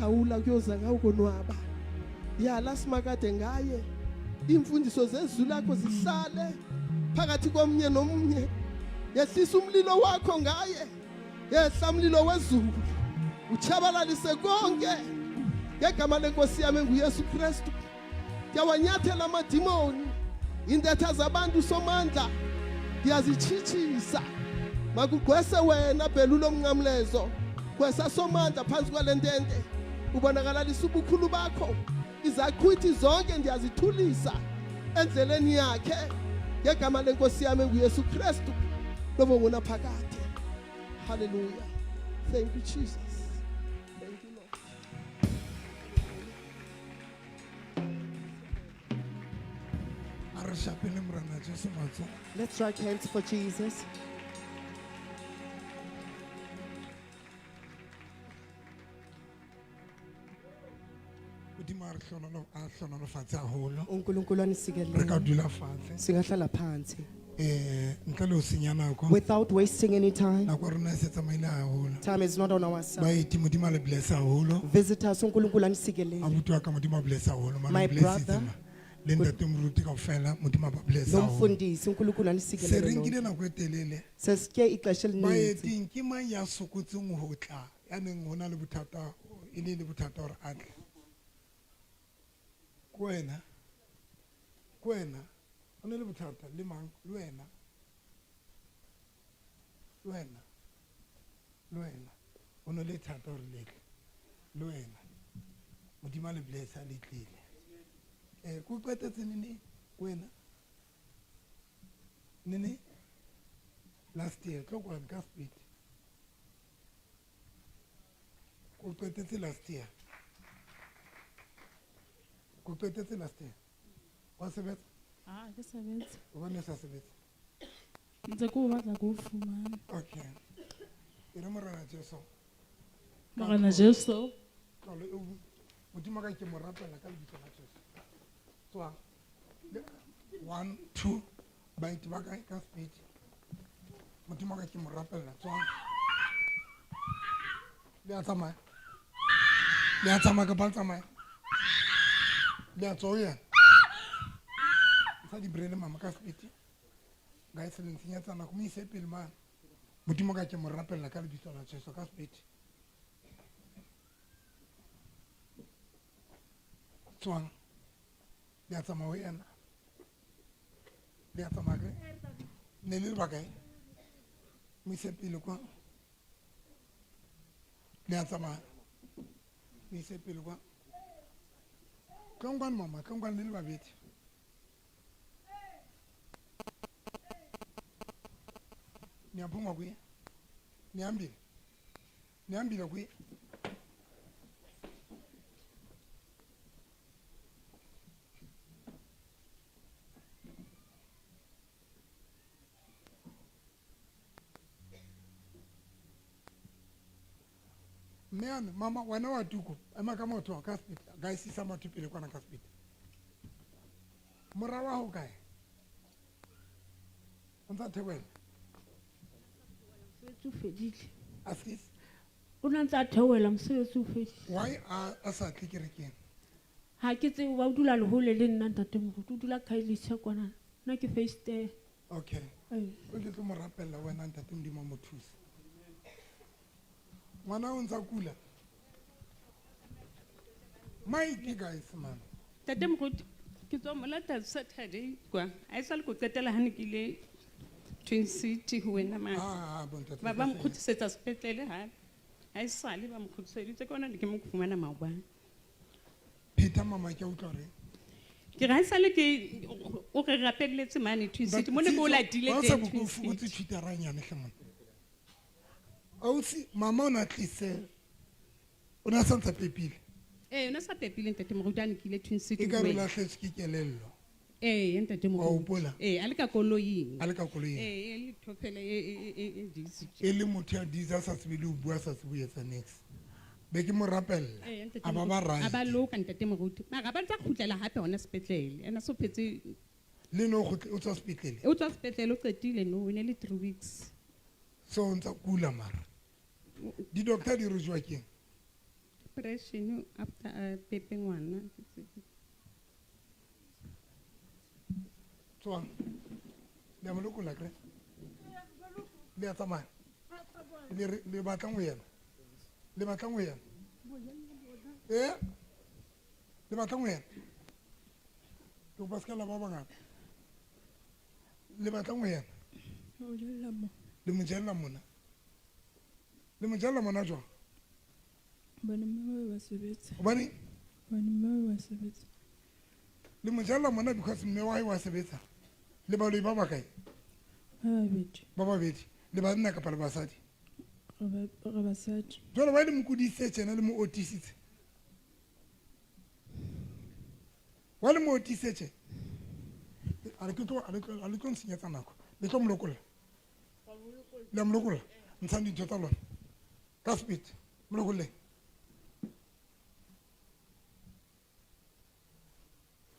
S8: lawula kuyoza ngawo konwaba. Yala simakade ngaye, iimfundiso zezwi lakho zihlale phakathi komnye nomnye. Yehlisa umlilo wakho ngaye, yehla umlilo wezulu utshabalalise konke ngegama lenkosi yami enguYesu Kristu. Ndiyawanyathela amadimoni, intetha zabantu somandla ndiyazitshitshisa. Makugqwese wena bhelu lomnqamlezo, gwesa somandla phantsi kwale ntente, ubonakalalisa ubukhulu bakho. Izaqhwithi zonke ndiyazithulisa endleleni yakhe ngegama lenkosi yami enguYesu Kristu lobo ngunaphakade. Hallelujah. Thank you, Jesus. Thank you, Lord.
S2: A re shapele morena Jesu matsogo.
S3: Let's join hands for Jesus.
S2: Modimo a re a hlonolofatse haholo.
S3: uNkulunkulu
S2: Re ka
S3: anisikelele.
S2: dula fatshe.
S3: Singahlala phansi.
S2: Ntle le ho senya nako.
S3: Without wasting any time.
S2: Nako ya rona e se tsamaile haholo.
S3: Time is not on our side.
S2: Baeti Modimo a le bless haholo.
S3: Visitors, uNkulunkulu anisikelele.
S2: Abuti wa ka Modimo a bless haholo.
S3: My
S2: Man bless
S3: brother,
S2: ma. Le ntate moruti kaofela Modimo a ba bless haholo.
S3: Nomfundisi uNkulunkulu
S2: Se
S3: anisikelele.
S2: re
S3: Lonke.
S2: nkile nako e telele.
S3: Sesitye ixesha elininzi.
S2: Baeting ke mang ya sokotseng ho tla ya neng ho na le bothata e ne le bothata hore a tle? Ke wena, ke wena o ne le bothata le mang? Le wena, le wena, le wena o ne le thata hore le tle. Le wena Modimo a le bless a le tlile. Ko qetetse nene wena nene last year? Tlo kwano ka speed. Ko qetetse last year, ko qetetse last year. Wa sebetsa?
S9: Ah, ke sebetse.
S2: Hobane o sa sebetse?
S9: Ntse ke o batla ke o fumane.
S2: Okay, e re morena Jesu.
S9: Morena Jesu.
S2: Tlolo eo Modimo ka ke mo rapela ka lebitso la Jesu. Tswa. One, two, baeti ba kae ka speed? Modimo ka ke mo rapela. Tswa. Le a tsamaya, le a tsamaya kapa le tsamaya, le a tswa ho yena. Ntsha dibrele mama ka sepete. Guys, le ntshenyetsa nako, mo ise pele mane. Modimo ka ke mo rapella ka lebitso la Jesu ka sepete. Tswang. Le a tsamaya ho yena. Le a tsamaya kae? Ne le le bakae? Mo ise pele kwa. Le a tsamaya. Mo ise pele kwa. Tlong kwano mama, tlong kwano le le babedi. Niyaphuma kuye? Nihambile? Nihambile kuye? Mme ane, mama, wena wa tuko, ema ka maoto a ka sepete, ka isisa maoto pele kwana ka sepete. Mora wa hao kae? O ntsa theohela?
S10: Mosebetsi o fedile.
S2: Askies?
S10: O na ntsa theohela, mosebetsi o fedile.
S2: Why a sa tle kerekeng?
S10: Ha ke tsebe, ba o dula lehole le nna ntate Moruti, o dula Khayelitsha kwana. Nna ke Feistere.
S2: Okay.
S10: Ee.
S2: O ke tlo mo rapella wena ntate Modimo a mo thuse. Ngwana o ntsa kula. Mike guys man.
S11: Ntate Moruti, ke tswa mo lata Saturday kwa. Ha esale ko qetela ha ne ke ile Twin City ho wena mane.
S2: Ah, bo ntate
S11: Ba ba
S2: Moruti.
S11: mokgutlisetsa sepetlele hape. Ha esale ba mokgutliseditse ke hona ne ke mo fumana maobane.
S2: Pheta mama ke a utlwa reng?
S11: Ke re ha esale ke o re rapelletse mane Twin City, mo ne ke o latile
S2: Ba sa
S11: teng
S2: bo
S11: Twin
S2: ko fokotse
S11: City.
S2: Twitter nyane hle mona. Ausi, mama o na tlise, o na sa ntsa pepile.
S11: Ee, o na sa pepile ntate Moruti, ha ne ke ile Twin City
S2: E ka
S11: ho
S2: re
S11: wena.
S2: lahletswe ke kelello.
S11: Ee, ntate
S2: Wa
S11: Moruti.
S2: hopola?
S11: Ee, a le ka koloing.
S2: A le ka koloing.
S11: Ee, e le ntho fela e dizzy.
S2: E le motho ya dizzy, a sa tsebe le ho bua, a sa tsebe ho etsa niks. Be ke mo rapella.
S11: Ee, ntate
S2: A ba ba
S11: Moruti. A ba
S2: right.
S11: loka ntate Moruti. Mara ba ntsa kgutlela hape hona sepetlele. Ena so phetse
S2: Le no kgutle, o tswa sepetlele?
S11: O tswa sepetlele, o qetile no, e ne le 3 weeks.
S2: So o ntsa kula mara. Di-doctor di re jwa keng?
S11: Depression after a pepe ngwana.
S2: Tswang. Le a mo lokolla kre? Le a tsamaya? Le re, le batlang ho yena? Le batlang ho yena? Eh? Le batlang ho yena? Ke kopa se ka la ba bangata. Le batlang ho yena?
S9: O jella mo.
S2: Le mo jella mona. Le mo jella mona jwang?
S9: Hobane mme wa sebetsa.
S2: Hobane?
S9: Hobane mme wa sebetsa.
S2: Le mo jella mona because mme wa hae wa sebetsa. Le baloi ba bakae?
S9: Ba babedi.
S2: Ba babedi. Le banna kapa le basadi?
S9: Re basadi.
S2: Jwale wa le mo kudisitse tjena, le mo otisitse? Wa le mo otisitse tje? A re ke tlo, a le tlo, a le tlo ntshenyetsa nako. Le tlo mo lokolla? Le a mo lokolla? Ntshang dintho tsa lona. Ka speed. Mo lokolleng.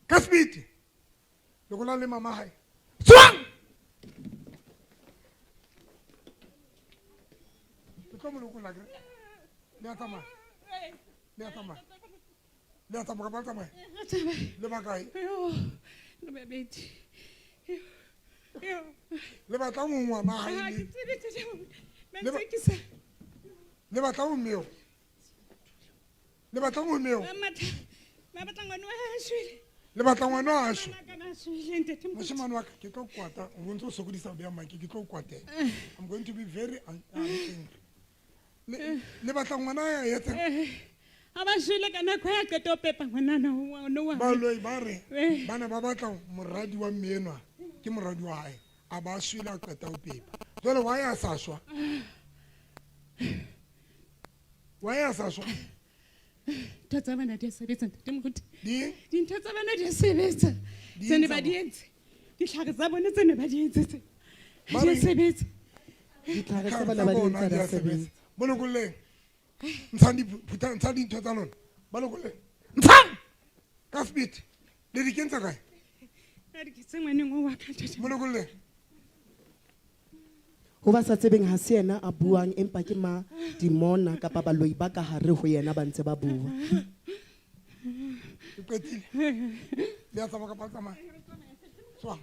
S2: Ka speed. Lokolla le mama hae. Tswang! Le tlo mo lokolla kere? Le a tsamaya? Le a tsamaya? Le a tsamaya kapa le tsamaya? Le bakae?
S11: Yo, le babedi. Yo, yo.
S2: Le batlang ho ngwana hae
S11: Ha
S2: le-
S11: ke tsebe tse ding.
S2: Le ba-
S11: Mentse ke sa-
S2: Le batlang ho mmeo? Le batlang ho mmeo?
S11: Ba matha, ba batla ngwana wa hae a shwele.
S2: Le batla ngwana wa shwe?
S11: Ngwana ka na shwele, ntate Moruti.
S2: Moshemane wa ka, ke tlo kwata, o bontse o sokodisa ho beha mic, ke tlo kwatela. I'm going to be very angry. Le batla ngwana ya etseng?
S11: Ha ba shwele ka nako ya qeta ho pepa ngwanana wa no wa.
S2: Baloi ba re, ba ne ba batla moradi wa mme enwa, ke moradi wa hae, a ba shwele a qeta ho pepa. Jwale why a sa shwa? Why a sa shwa?
S11: Ntho tsa bana di a sebetsa, ntate Moruti.
S2: Di?
S11: Dintho tsa bana di a sebetsa.
S2: Di
S11: Tse ne
S2: eng
S11: ba
S2: tsa
S11: di
S2: bona?
S11: entse. Ditlhare tsa bone tse ne ba di entse tse.
S2: Ba
S11: Di a
S2: reng?
S11: sebetsa.
S3: Ditlhare tsa
S2: Ditlhare
S3: bana
S2: tsa
S3: ba di
S2: bona
S3: entse
S2: di
S3: di
S2: a
S3: a
S2: sebetsa.
S3: sebetsa.
S2: Mo lokolleng. Ntshang di phutha, ntshang dintho tsa lona. Ba lokolleng. Ntshang! Ka speed. Le di kentse kae?
S11: A di kentse ngwaneng oo wa ka, ntate.
S2: Mo lokolleng.
S3: Ho ba sa tsebeng ha se yena a buang empa ke ma dimona kapa baloi ba ka hare ho yena ba ntse ba bua.
S2: E qetile. Le a tsamaya kapa le tsamaya? Tswang.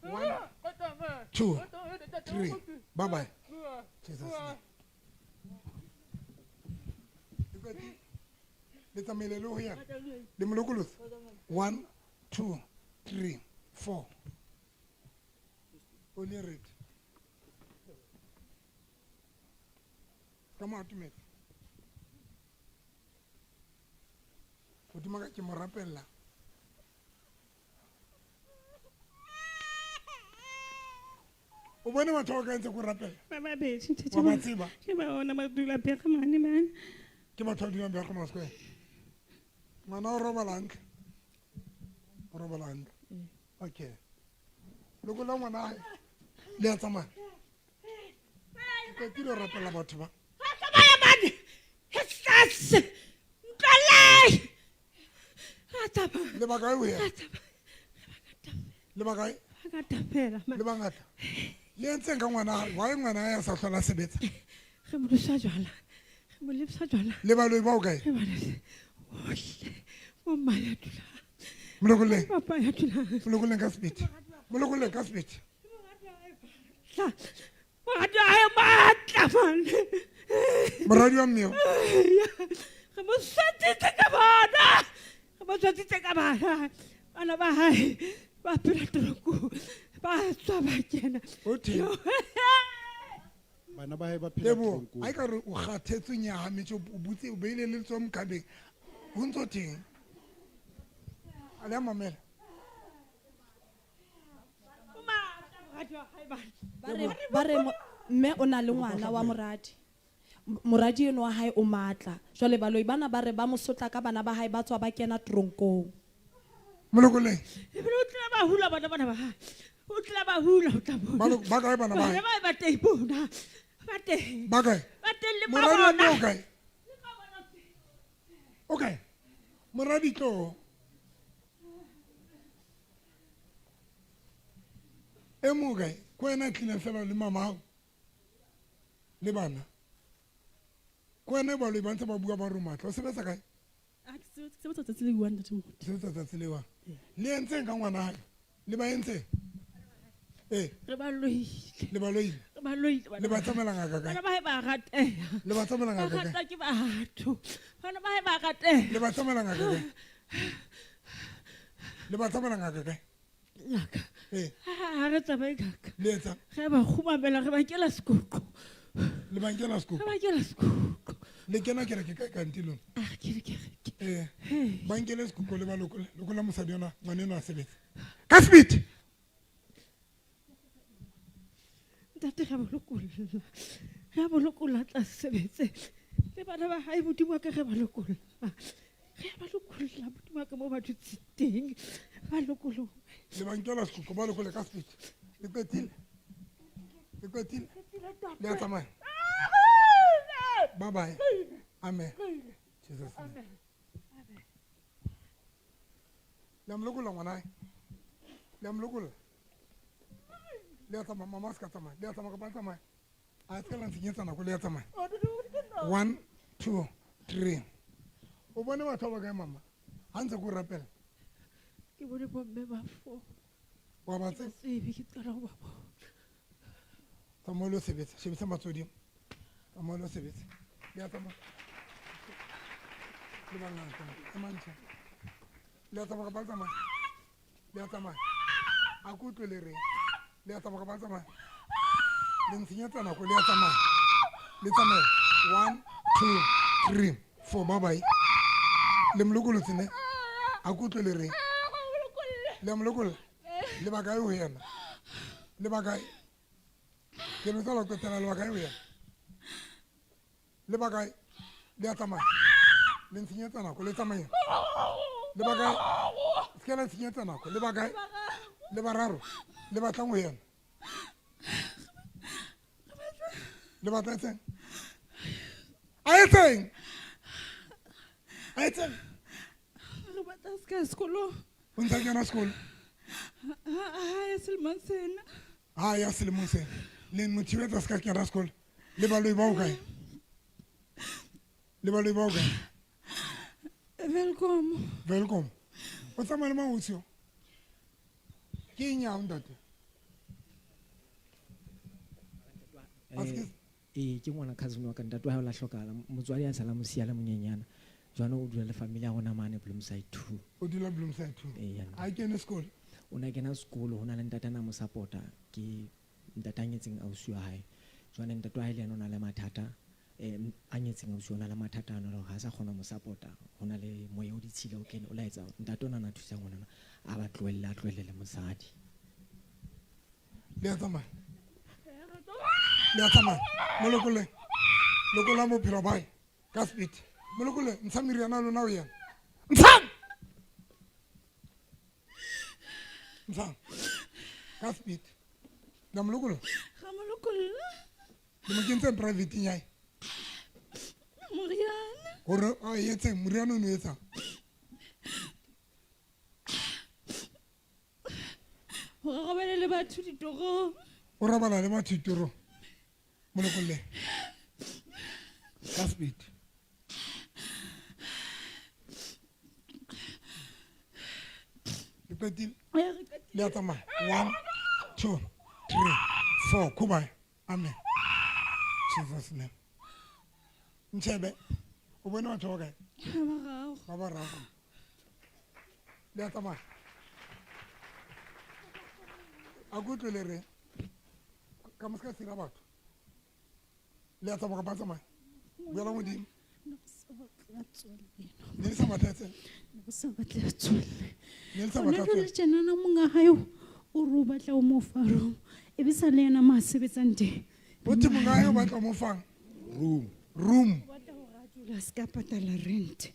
S2: 1 2 3. Bye bye. Jesus name. Le tsamaile le ho yena. Le mo lokolotse. 1 2 3 4. O le ready. Ka mo atumetse. Hodima ka ke mo rapella. O bone batho ba ka ntse ko rapela?
S11: Ba babedi, ntate.
S2: Wa ba tseba?
S11: Ke ba bona ba dula Bergman mane.
S2: Ke batho ba dulang Bergman Square. Ngwana o robala hantle. O robala hantle. Okay. Lokola ngwana hae. Le a tsamaya. Ke qetile ho rapella batho ba.
S10: Tsamaya mane. Hesas. Ntlale. Ra tsamaya.
S2: Le ba kae ho yena?
S10: Ra tsamaya.
S2: Le ba kae?
S10: Ba ngata fela, man.
S2: Le bangata. Le entseng ka ngwana hae? Why ngwana hae a sa hlola sebetsa?
S10: Re mo lefsa jwala. Re mo lefsa jwala.
S2: Le baloi ba o kae?
S10: Re ba lefsa. Ohle. Bo mma ya dulang.
S2: Molokoleng.
S10: Papa ya dulang.
S2: Molokoleng ka sebete. Molokoleng ka sebete.
S10: Tla. Moradi wa hae matla, man.
S2: Moradi wa mme o?
S10: Re mo swetsitse ka bana. Re mo swetsitse ka bana. Bana ba hae ba phela toropong. Ba tswa ba kena.
S2: O teng.
S12: Bana ba hae ba phela
S2: Lebo,
S12: toropong.
S2: ha ekare o kgathetse, o nyahametse, o butse, o beile le letsoho mokabeng. Ho ntso teng. A le a mamela.
S5: Ba re mme o na le ngwana wa moradi. Moradi eno wa hae o matla. Jwale baloi bana ba re ba mo sotla ka bana ba hae ba tswa ba kena tronkong.
S2: Molokoleng.
S10: Ebile o tla ba hula bana bana ba hae. O tla ba hula, o tla bona.
S2: Ba lo-, ba kae bana ba hae?
S10: Bana ba hae ba teng bona. Ba teng.
S2: Ba kae?
S10: Ba teng le
S2: Moradi wa
S10: ba
S2: mme o
S10: bona.
S2: kae? O kae? Moradi tlo. E mong o kae? Ke wena a tlileng fela le mama hao? Le bana? Ke wena e baloi ba ntse ba bua ba re o matla. O sebetsa kae?
S9: Ah, ke sebetsa tsatsi le one, ntate Moruti.
S2: Sebetsa tsatsi le one. Le entseng ka ngwana hae? Le ba entseng? Ee.
S10: Re ba loile.
S2: Le ba loile?
S10: Re ba loile, bana
S2: Le ba
S10: ba hae.
S2: tsamaela ngaka kae?
S10: Bana ba hae ba rateha.
S2: Le ba tsamaela
S10: Ba
S2: ngaka kae?
S10: ratwa ke batho. Bana ba hae ba rateha.
S2: Le ba tsamaela ngaka kae? Le ba tsamaela ngaka kae?
S10: Ngaka.
S2: Ee.
S10: Ha re tsamaye ngaka.
S2: Le etsang?
S10: Re ba kgumamela, re ba nkela sekoko.
S2: Le ba nkela sekoko?
S10: Re ba nkela sekoko.
S2: Le kena kereke kae kanti lona?
S10: Ah, re kene kereke.
S2: Ee.
S10: Hey.
S2: Ba nkele sekoko le ba lokole, lokola mosadi ona, ngwana enwa a sebetse. Ka sebete!
S10: Ntate, re a bo lokolla. Re a bo lokolla tla sebetse. Le bana ba hae, Modimo wa ka, re ba lokolla. Re a ba lokolla, Modimo wa ka, moo ba dutseng teng. Ba lokolohe.
S2: Le ba nkela sekoko, ba lokole ka sebete. Le qetile? Le qetile? Le a tsamaya? Bye bye. Amen. Jesus name. Le a mo lokolla ngwana hae? Le a mo lokolla? Le a tsamaya, mama a se ka tsamaya. Le a tsamaya kapa a tsamaya? A se ka la ntshenyetsa nako, le a tsamaya. 1 2 3. O bone batho ba ba kae, mama? Ha ntse ke o rapela.
S10: Ke bone bomme ba four.
S2: Wa ba
S10: Ke
S2: tseba?
S10: ba tsebe, ke qala ho ba bona.
S2: Tsamaya o lo sebetsa. Shebisa matsoho hodimo. Tsamaya o lo sebetsa. Le a tsamaya. Le bangata. Emang tjhe. Le a tsamaya kapa le tsamaya? Le a tsamaya. A ke utlwe le reng. Le a tsamaya kapa le tsamaya? Le ntshenyetsa nako, le a tsamaya. Le tsamaya. 1 2 3 4. Bye bye. Le mo lokolotse ne? A ke utlwe le reng. Le a mo lokolla? Le ba kae ho yena? Le ba kae? Ke no tsala qetela le ba kae ho yena? Le ba kae? Le a tsamaya. Le ntshenyetsa nako, le tsamaya. Le ba kae? Se ke la ntshenyetsa nako, le ba kae? Le bararo. Le batlang ho yena? Le batla etseng? A etseng? A etseng?
S9: Re batla se ka sekolong.
S2: O ntsa kena sekolo?
S9: Ha ya selemong sena.
S2: Ha ya selemong sena. Le mo thibetsa se ka kena sekolo. Le baloi ba o kae? Le baloi ba o kae?
S9: Welkom.
S2: Welkom. O tsamaya le mang ausi yo? Ke eng ya hao, ntate?
S4: Ee, ke ngwana cousin wa ka, ntate wa hae o la hlokahala. Motswadi a sala mo siya le monyenyana. Jwanong o dula le family ya rona mane Bloomside 2.
S2: O dula Bloomside 2?
S4: Ee, ya ntate.
S2: Ha kene sekolo?
S4: O na kena sekolo, ho na le ntate a na mo support-a, ke ntate a nyetseng ausi wa hae. Jwale ntate wa hae le yena o na le mathata, a nyetseng ausi o na le mathata ano hore ha sa kgona ho mo support-a. Ho na le moya o ditshila o kene, o la etsa hore ntate ona na thusa ngwanana, a ba tlohelle, a tlohelle le mosadi.
S2: Le a tsamaya? Le a tsamaya? Molokole, lokola bophelo ba hae ka speed. Molokole, ntsha meriana ya lona ho yena. Ntshang! Ntshang. Ka speed. Le a mo lokolla?
S9: Ra mo lokolla.
S2: Le mo kentseng private-eng ya hae?
S9: Moriana.
S2: Hore a etseng? Moriana o no etsang?
S9: Hore a robale le batho ditorong.
S2: O robala le batho ditorong. Mo lokolle. Ka speed. Le qetile?
S9: Ee, re qetile.
S2: Le a tsamaya. 1, 2, 3, 4. Khuba. Amen. Jesus name. Ntshebe, o bone batho ba kae?
S9: Ba bararo.
S2: Ba bararo. Le a tsamaya. A ko utlwe le re, ka mo se ka sira batho. Le a tsamaya kapa a tsamaya? Boela modimo. Ne le sa batle a tsene?
S10: Ne re sa batle a tswelle.
S2: Ne le sa
S10: Hona
S2: batle a
S10: jwale
S2: tswelle.
S10: tjenana monga hae o re o batla o mo fa room. E be sa le yena mo a sebetsang teng.
S2: O thwe monga hae o batla o mo fang?
S12: Room.
S2: Room.
S10: O batla hore a dule a se ka patala rent.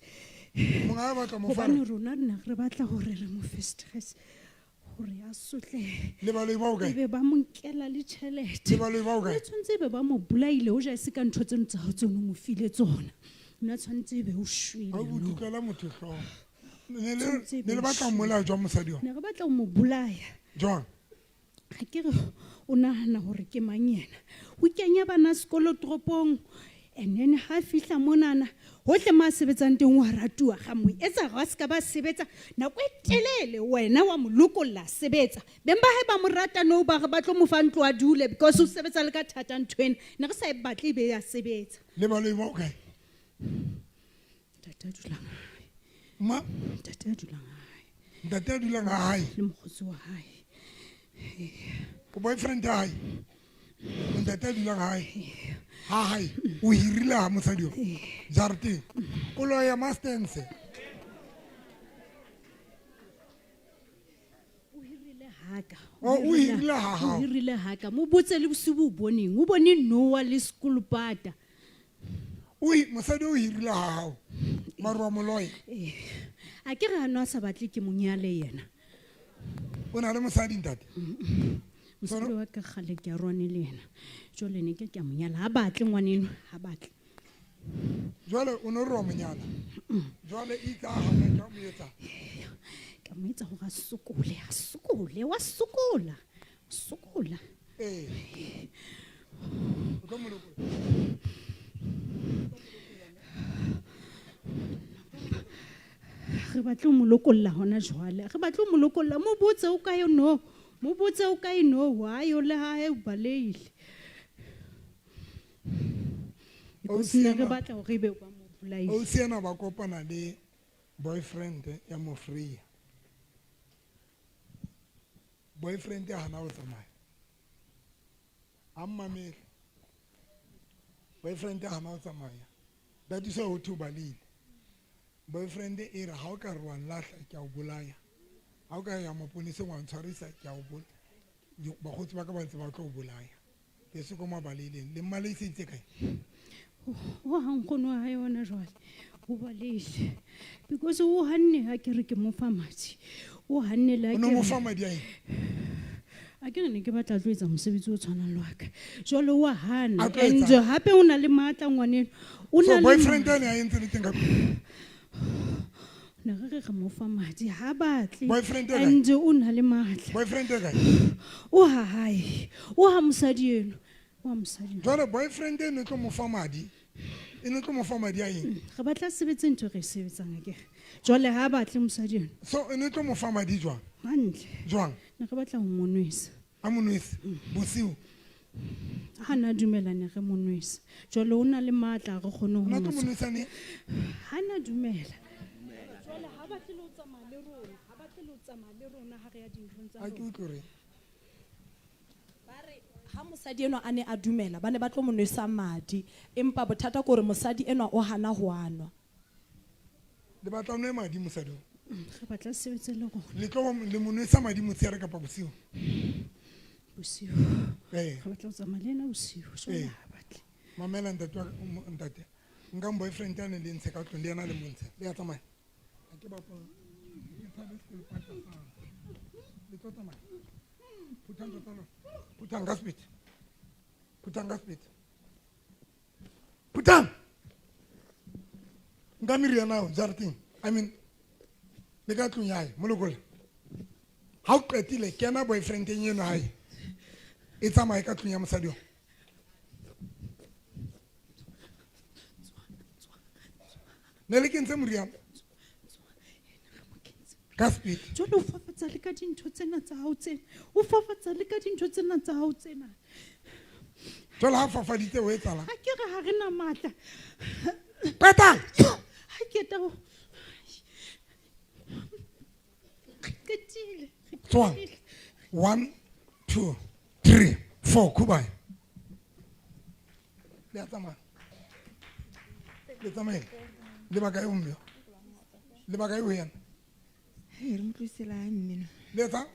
S2: Monga hae o batla o mo fa
S10: Hobane
S2: rent.
S10: rona re ne re batla hore re mo fe stress. Hore a sotlehe.
S2: Le baloi ba o kae?
S10: Ebe ba mo nkela le tjhelete.
S2: Le baloi ba o kae?
S10: Le tshwanetse ebe ba mo bolaile hoja e se ka ntho tseno tsa hao tseno o mo file tsona. Nna tshwanetse ebe o shwele,
S2: Ha o
S10: no.
S2: utlwela motho hlooho. Ne
S10: Tshwanetse ebe
S2: le
S10: o
S2: batla ho
S10: shwele.
S2: mmolaya jwang mosadi wa?
S10: Ne re batla ho mo bolaya.
S2: Jwang?
S10: Ha ke re o nahana hore ke mang yena. O kenya bana sekolo toropong. And then ha fihla monana, hohle mo a sebetsang teng wa ratuwa, ga mo etsa ga se ka ba sebetsa nako e telele, wena wa mo lokolla sebetsa. Beng ba hae ba mo rata nou, ba re ba tlo mo fa ntlo a dule because o sebetsa le ka thata ntho ena. Ne re sa e batle ebe ya sebetsa.
S2: Le baloi ba o kae?
S10: Ntate a dulang hae.
S2: Ma?
S10: Ntate a dulang hae.
S2: Ntate a dulang hae.
S10: Le mokgotsi wa hae.
S2: O boyfriend ya hae? Ntate a dulang hae. Ha hae, o hirile ha mosadi o? Jareteng. O loya Mastense.
S10: O hirile haka.
S2: Oh, o hirile ha hao.
S10: O hirile haka. Mo botse le bosiu bo boneng. O bone Noah le Skolopata.
S2: O hi-, mosadi o hirile ha hao. Mare wa mo loya.
S10: Eh. A ke re ha no a sa batle ke mo nyale yena.
S2: O na le mosadi ntate?
S10: Mosadi wa ka kgale ke a rwane le yena. Jwale ne ke ke a mo nyala. Ha batle ngwaneno, ha batle.
S2: Jwale o no re wa mo nyala. Jwale itse ha hana ke a mo etsa.
S10: Ka mo etsa hore a sokole, a sokole, wa sokola. Sokola.
S2: Ee. O tlo mo lokolla.
S10: Re batle ho mo lokolla hona jwale. Re batle ho mo lokolla. Mo botse o kae no? Mo botse o kae no? Why o le hae o balehile? Because ne re batla hore ebe ba mo bolaile.
S2: Ausi ena ba kopana le boyfriend ya mo freya. Boyfriend ya hana ho tsamaya. A mmamele. Boyfriend ya hana ho tsamaya. That is why ho thwe o balehile. Boyfriend e re ha o ka re wa nlahla ke a o bolaya. Ha o ka ya maponeseng wa ntshwarisa ke a o bakgotsi ba ka ba ntse ba tlo o bolaya. Ke se ko mabalehileng. Le mmalehise kae?
S10: Ho ha nkgono wa hae hona jwale, o balehile. Because o hanne ha ke re ke mo fa madi. O hanne le ha
S2: O no
S10: ke
S2: mo
S10: re
S2: fa madi a eng?
S10: A ke re ne ke batla a tlo etsa mosebetsi o tshwanang le wa ka. Jwale o a hana.
S2: A tlo
S10: And
S2: etsang?
S10: hape o na le matla ngwaneno. O
S2: So
S10: na le
S2: boyfriend
S10: matla.
S2: ene a entse le teng ka tlung?
S10: Ne re re re mo fa madi, ha batle.
S2: Boyfriend e kae?
S10: And o na le matla.
S2: Boyfriend e kae?
S10: O ha hae. O ha mosadi eno. O ha mosadi eno.
S2: Jwale boyfriend eno e tlo mo fa madi. E ne tlo mo fa madi a eng?
S10: Re batla sebetse ntho e re e sebetsang akere. Jwale ha batle mosadi eno.
S2: So e ne tlo mo fa madi jwang?
S10: Hantle.
S2: Jwang?
S9: Ne re batla ho mo nwesa.
S2: A mo nwese bosiu?
S9: Ha na dumela ne re mo nwesa. Jwale o na le matla ha re kgone ho
S2: O na tlo
S9: mo
S2: mo nwesa neng?
S9: Ha na dumela. Jwale ha batle le ho tsamaya le rona, ha batle le ho tsamaya le rona ha re ya dinthong tsa
S2: Ha ke
S9: rona.
S2: utlwe hore
S5: Ba re ha mosadi enwa a ne a dumela ba ne ba tlo mo nwesa madi, empa bothata ke hore mosadi enwa o hana ho a nwa.
S2: Le batla o nwe madi mosadi o?
S9: Re batla sebetse le rona.
S2: Le tlo le mo nwesa madi motshehare kapa bosiu?
S9: Bosiu.
S2: Ee.
S9: Re batla ho tsamaya le yena bosiu, jwale
S2: Ee.
S9: ha batle.
S2: Mamela ntate wa ka, ntate. Nkang boyfriend yane le ntshe ka tlung, le yena le mo ntshe. Le ya tsamaya. Ha ke bapala. Ke tshabe sekolo pata sa. Le tlo tsamaya. Phuthang ntho tsa lona. Phuthang ka speed. Phuthang ka speed. Phuthang! Nka meriana ao jarateng. I mean, le ka tlung ya hae, molokole. Ha o qetile, kena boyfriend-eng eno hae. E tsamaye ka tlung ya mosadi oo. Ne le kentse moriana? Ka speed.
S9: Jwale o fafatsa le ka dintho tsena tsa hao tsena. O fafatsa le ka dintho tsena tsa hao tsena.
S2: Jwale ha fafaditse ho etsahalang?
S9: Ha ke re ha re na matla.
S2: Qetang!
S9: Ha ke eta ho Re qetile, re
S2: Tswang.
S9: qetile.
S2: 1, 2, 3, 4, Khubai. Le a tsamaya. Le tsamaile. Le baka e mme. Le baka e ho yena.
S12: Hei, re mo tlosela hae mme no.
S2: Le etsang?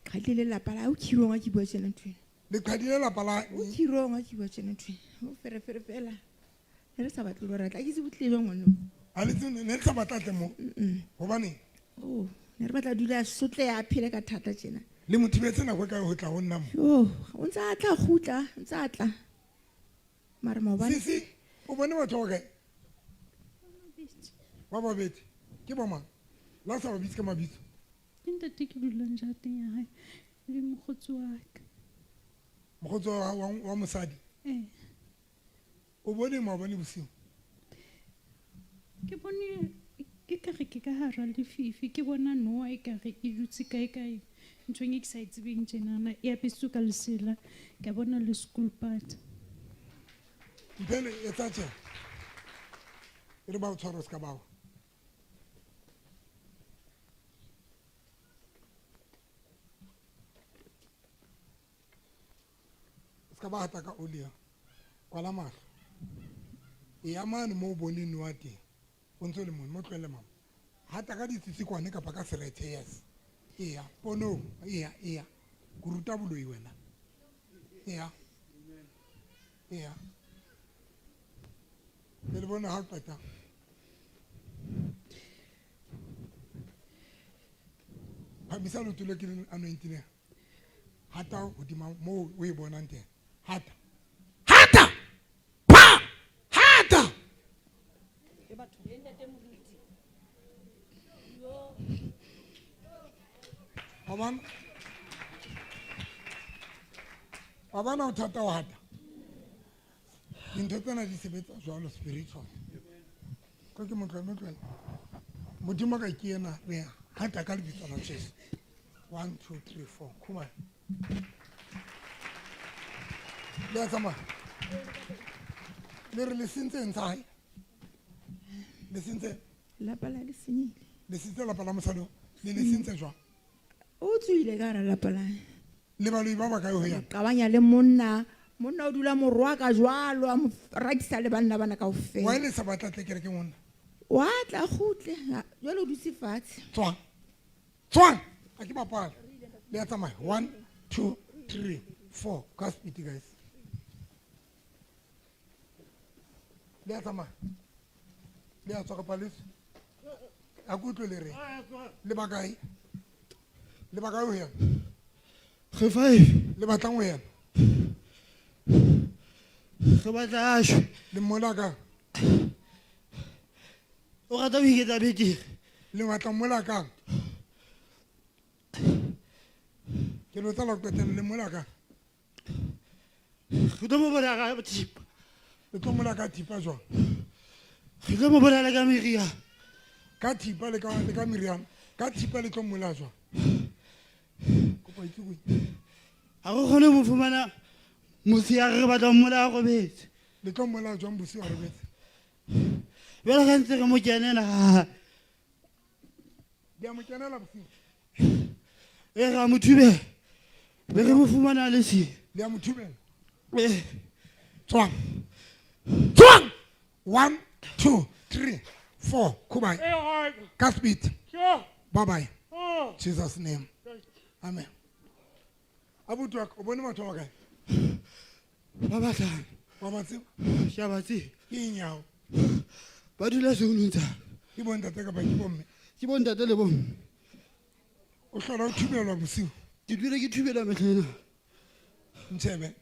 S12: Qhadile lelapa la hae, o khirong ha ke bua tjena ntho ena.
S2: Le qhadile lelapa la hae?
S12: O khirong ha ke bua tjena ntho ena. O ferefere fela. Ne re sa batle ho ratla. Ha ke tsebe o tlile jwang ngwana o.
S2: Ha le tsebe, ne le sa batla tle mo?
S12: Mm-mm.
S2: Hobaneng?
S12: Oh, ne re batla dula a sotleha, a phele ka thata tjena.
S2: Le mo thibetse nako e kae ho tla ho nna mo?
S12: Yo, o ntse a tla kgutla, o ntse a tla. Mara maobane.
S2: Sisi, o bone batho ba kae? Ba babedi. Ke bo mang? La sa ba bitse ka mabitso.
S9: Ke ntate ke dulang jarateng ya hae le mokgotsi wa ka.
S2: Mokgotsi wa mosadi?
S9: Ee.
S2: O bone maobane bosiu?
S9: Ke bone ke ka re ke ka hara lefifi, ke bona noha e ka re e dutse kae kae. Nthong e ke sa e tsebeng tjenana, e apesitswe ka lesela, ka bona le school part.
S2: Mphele, etsa tjena. E re ba o tshware o ska ba wa. O ska ba hata ka oli ya. Kwala mahlo. E ya mane moo o boneng noha teng. O ntso le mone, mo tlohelle mama. Hata ka ditsisikwane kapa ka serethe, yes. Eya, ponong, eya, eya. Ke ruta boloi wena. Eya. Eya. Le le bone ha o qeta. Phamisa leoto le ke le anointileng. Hata hodima moo o e bonang teng. Hata. Hata! Pa! Hata! Wa bona? Wa bona o thata ho hata? Dintho tsena di sebetsa jwalo spiritual. Ka ke motlo, motlo. Modimo ka ke yena re hata ka lebitso la Jesu. 1, 2, 3, 4. Khuma. Le a tsamaya. Le re le sentse eng tsa hae? Le sentse?
S12: Lapa la le senyehile.
S2: Le sentse lapa la mosadi o? Le le sentse jwang?
S12: O tswile ka hara lapa la hae.
S2: Le baloi ba bakae ho yena?
S12: Qabanya le monna. Monna o dula morwa ka jwalo, a mo rakisa le banna bana kaofela.
S2: Why le sa batla tle kerekeng monna?
S12: Wa tla kgutle, ha, jwale o dutse fatshe.
S2: Tswang. Tswang. Ha ke bapala. Le a tsamaya. 1, 2, 3, 4. Ka speed guys. Le a tsamaya. Le a tswa kapa le tswe? Ha ke utlwe le reng. Le ba kae? Le ba kae ho yena?
S13: Re five.
S2: Le batlang ho yena?
S13: Re batla a shwe.
S2: Le mmola kang?
S13: O rata ho iketsa betere.
S2: Le batla mmola kang? Ke lo tsala ho qetela, le mmola kang?
S13: Re tlo mo bolaya ka thipa.
S2: Le tlo mmola ka thipa jwang?
S13: Re tlo mo bolaya ka meriana.
S2: Ka thipa le ka meriana. Ka thipa le tlo mmolaya jwang? Kopa itse ko
S13: Ha re kgone ho mo fumana motshehare, re batla ho mmolaya a robetse.
S2: Le tlo mmolaya jwang bosiu a robetse?
S13: Jwale ge ntse re mo kenela.
S2: Le a mo kenela bosiu?
S13: E ra mo thubela. Be re mo fumana a le siyo.
S2: Le a mo thubela?
S13: Eh.
S2: Tswang. Tswang! 1 2 3 4 Khubai. Ka speed. Bye bye. Jesus name. Amen. Abuti wa ka, o bone batho ba bakae?
S13: Ba bahlano.
S2: Wa ba tseba?
S13: Ke a ba tseba.
S2: Ke eng ya hao?
S13: Ba dula seolong tsa.
S2: Ke bontate kapa ke bomme?
S13: Ke bontate le bomme.
S2: O hlola o thubelwa bosiu?
S13: Ke dula ke thubelwa mehleng ena.
S2: Ntshebe,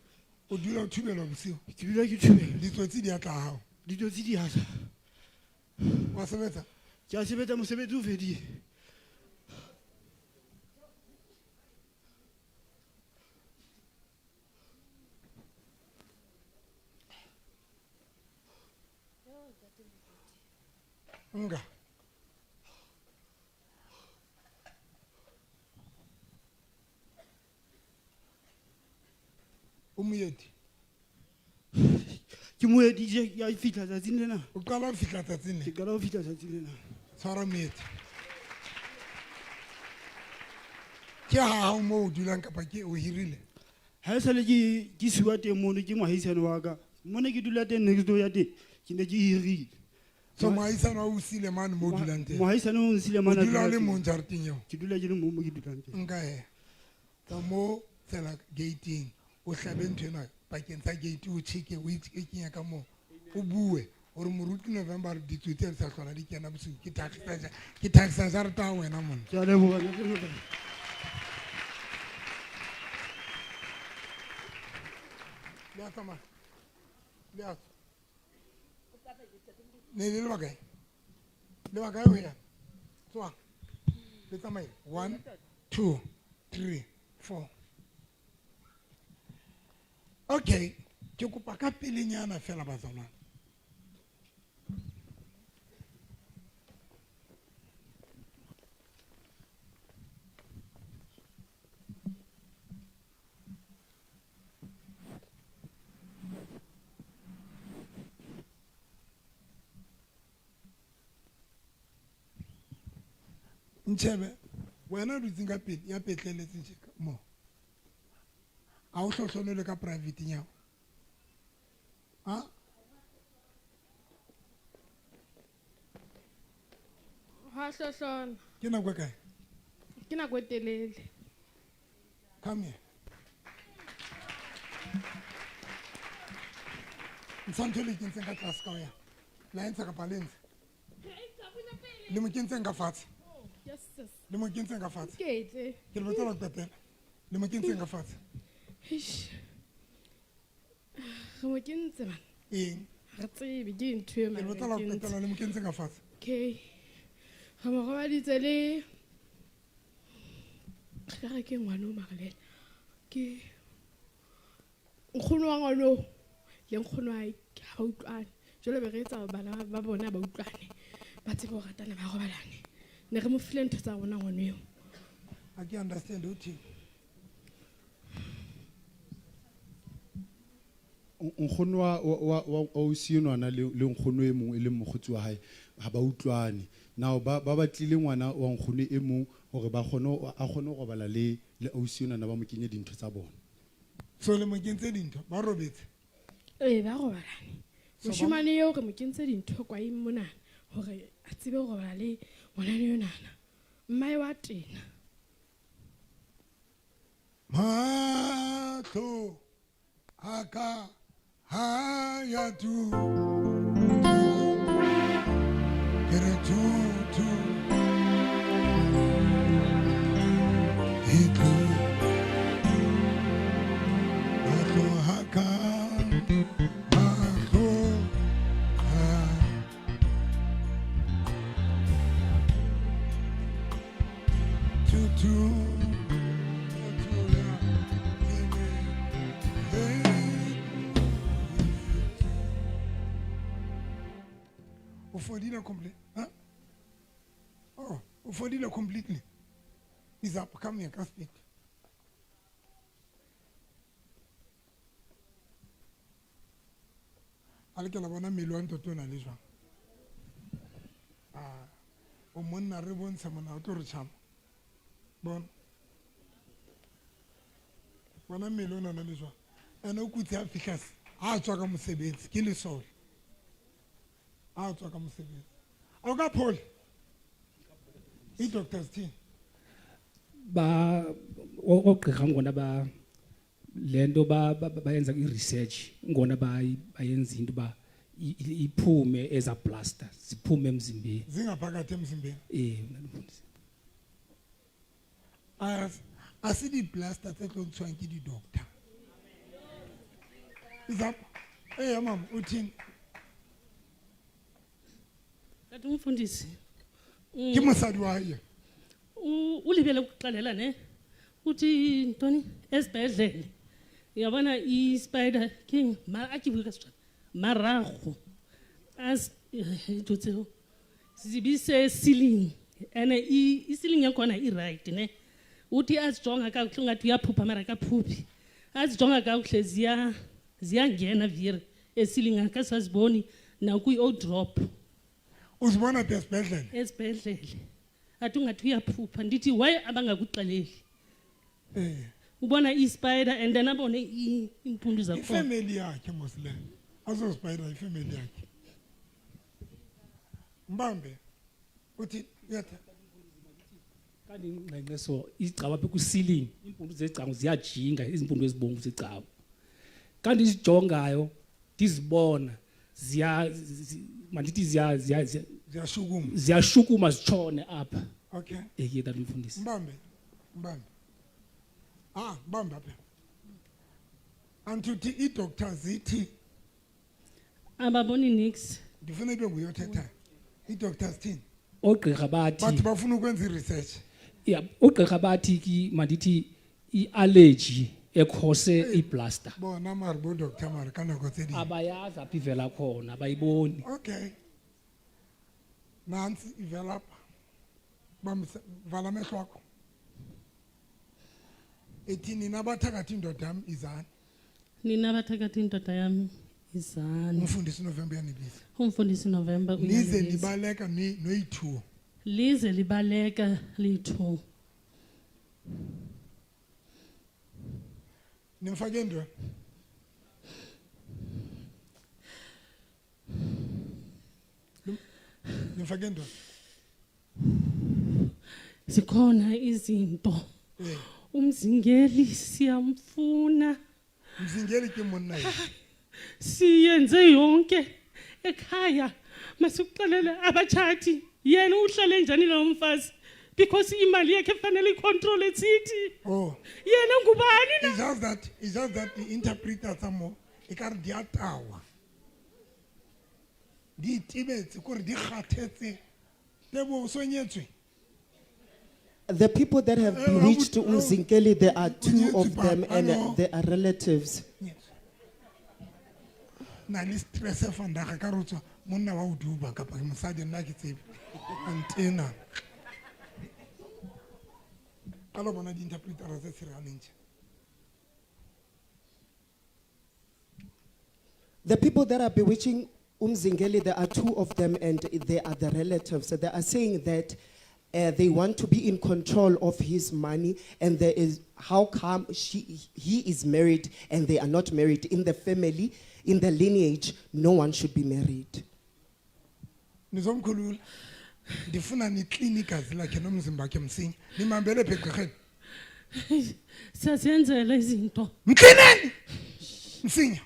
S2: o dula o thubelwa bosiu?
S13: Ke dula ke thubelwa.
S2: Ditsotsi di a tla hao?
S13: Ditsotsi di a tla.
S2: Wa sebetsa?
S13: Ke a sebetsa, mosebetsi o fedile.
S2: Nka. O moeti?
S13: Ke moeti, ke a fihla tsatsing lena.
S2: O qala ho fihla tsatsing le?
S13: Ke qala ho fihla tsatsing lena.
S2: Tshwara moeti. Ke ha hao moo o dulang kapa ke o hirile?
S13: Ha e sale ke siwa teng mono ke moahisane wa ka. Mone ke dula teng next door ya teng, ke ne ke hirile.
S2: So moahisane wa o siile mane moo o dulang teng?
S13: Moahisane o nsile mane
S2: O
S13: a
S2: dula o
S13: dula
S2: le
S13: teng.
S2: mong jareteng eo?
S13: Ke dula ke le mong mo ke dulang teng.
S2: Nka he. Tsa mo tsela gate-ing, o hlabe ntho ena pakeng tsa gate, o tjheke, o e kenye ka moo. O bue hore moruti November re ditsotsi ha di sa hlola di kena bosiu. Ke thakgisa jareta ya wena monna.
S13: Ke a leboha, Ntate November.
S2: Le a tsamaya? Le a tswa? Ne le le bakae? Le bakae ho yana? Tswang. Le tsamaye. 1 2 3 4. Okay, ke kopa ka pelenyana fela bazalwane. Ntshebe, wena o dutseng ka pele ya petleletseng tje mo. A o hlohlonelwe ka private ya hao? Ha?
S14: Hwa hlohlona.
S2: Ke nako e kae?
S14: Ke nako e telele.
S2: Come here. Ntsha ntho e le kentseng ka tlase ka ho ya. La e ntsha kapa le ntsha? Le mo kentseng ka fatshe?
S14: Yes, sis.
S2: Le mo kentseng ka fatshe?
S14: Ketle.
S2: Ke le botsa la ho qetela. Le mo kentseng ka fatshe?
S14: Eish. Re mo kentse bana.
S2: Eng?
S14: Re tsebe ke ntho e
S2: Ke le botsa la ho
S14: mara re
S2: qetela, le mo kentseng ka fatshe?
S14: Okay. Re mo robaditse le re ka re ke ngwana o mare le ena. Ke nkgono wa ngwana oo le nkgono wa hae ha ba utlwane. Jwale be re etsa hore bana ba bona ba utlwane. Ba tsebe ho ratana, ba robalane. Ne re mo file ntho tsa rona ngwana eo.
S2: Ha ke understand o theng.
S15: Nkgono wa ausi enwana le nkgono e mong e leng mokgotsi wa hae ha ba utlwane. Now ba batlile ngwana wa nkgono e mong hore ba kgone ho, a kgone ho robala le ausi enwana, ba mo kenye dintho tsa bona.
S2: So le mo kentse dintho, ba robetse?
S14: Ee, ba robalane.
S2: So ba
S14: Moshemane eo re mo kentse dintho kwaeng monana hore a tsebe ho robala le ngwanana enwana. Mmae wa tena.
S2: Mahlo a ka ha ya tu, ke re tu, tu. E tlo. Mahlo a ka, mahlo a. Tu, tu. O fodile complete, huh? Oh, o fodile completely. Is up, come here, ka speed. A le ke la bona mmele wa ntate o na le jwang? Ah, o monna re bontsha monna o tlo re tjhama. Bona. Bona mmele o na le jwang? Ene o kutse a fihla ha a tswa ka mosebetsi ke lesole. Ha a tswa ka mosebetsi. A o ka phola? I-doctors team.
S16: Ba ogqirha ngona ba lento ba bayenza i-research ngona bayenza into ba iphume eza blaster ziphume emzimbeni
S2: zingaphakathi emzimbeni.
S16: Mfundisi
S2: a se di-blaster tse tlo ntshwang ke di-doctor. Izapha mama uthini?
S17: Kanti umfundisi
S2: ke mosadi wa hae.
S17: Ulibele ukuxelela ne uthi ntoni esibhedlele uyabona i-spider king a ke bue ka Setswana marago as ntho tseo zibise ceiling ene i-ceiling yakhona i-right ne uthi azijonga kakuhle ungathi uyaphupha mara akaphuphi azijonga kakuhle ziyangena viri e-ceiling akasaziboni nakwi-o drop.
S2: Uzibona phi esibhedlele?
S17: Esibhedlele athi ungathi uyaphupha ndithi why abangakuxeleli. Ubona i-spider and then abone iimpundu zakhona.
S2: Ifemeli yakhe mos le azospider ifemeli yakhe. Mbambe uthi uyatha
S16: kanti ingxenxe so igcaba apha ku-ceiling iimpundu zegcango ziyajinga izimpundu ezibomvu zegcaba kanti izijongayo ndizibona ziya mandithi ziya ziya
S2: ziyashukuma
S16: ziyashukuma zitshone apha.
S2: Okay.
S16: Eye tata mfundisi.
S2: Mbambe. Mbambe. Ah, mbambe apha. Antuthi i-doctor zithi
S17: ababoni nix.
S2: Ndifuna ibe nguye othethayo. I-doctors thini?
S16: Ogqirha bathi
S2: bathi bafuna ukwenza i-research.
S16: Yeah, ogqirha bathi ki mandithi i-allergy ekhose i-blaster.
S2: Bona mara bo doctor mara ka nako tse ding.
S16: Abayazi apha ivela khona, abayiboni.
S2: Okay. Nantsi ivela apha. Bamse vala amehlo akho. Ethi nina bathakathi indoda yam izani.
S17: Nina bathakathi indoda yam izani.
S2: Umfundisi November uyanibiza.
S17: Umfundisi November
S2: Nize
S17: uyanibiza.
S2: nibaleka noyi-2.
S17: Lize libaleka liyi-2.
S2: Nimfake ntoni? Nimfake ntoni?
S17: Zikhona izinto. Umzingeli siyamfuna.
S2: Umzingeli ke monna yena.
S17: Siyenze yonke ekhaya. Masikuxelele abatshati. Yena uhlale njani lo mfazi? Because imali yakhe fanele icontrol sithi.
S2: Oh.
S17: Yena ngubani na?
S2: It's just that the interpreter tsa mo e ka re di a tawa. Di itibetse kore di kgathetse. Tebo o sonyetswe.
S3: The people that have bewitched Umzingeli, there are two of them and they are relatives.
S2: Na le stress e fandaga ka re tswa monna wa o duba kapa ke mosadi nna ke tsebe. Antena. Ka lo bona di-interpretera tse tsherehaneng tje.
S3: The people that are bewitching Umzingeli, there are two of them and they are the relatives. So they are saying that they want to be in control of his money, and there is how come he is married and they are not married. In the family, in the lineage, no one should be married.
S2: Nizomkhulula. Ndifuna niclean igazi lakhe nomzimba wakhe msinya. Nimhambele phi egqirheni?
S17: Siyazenzela izinto.
S2: Mcleaneni! Msinya.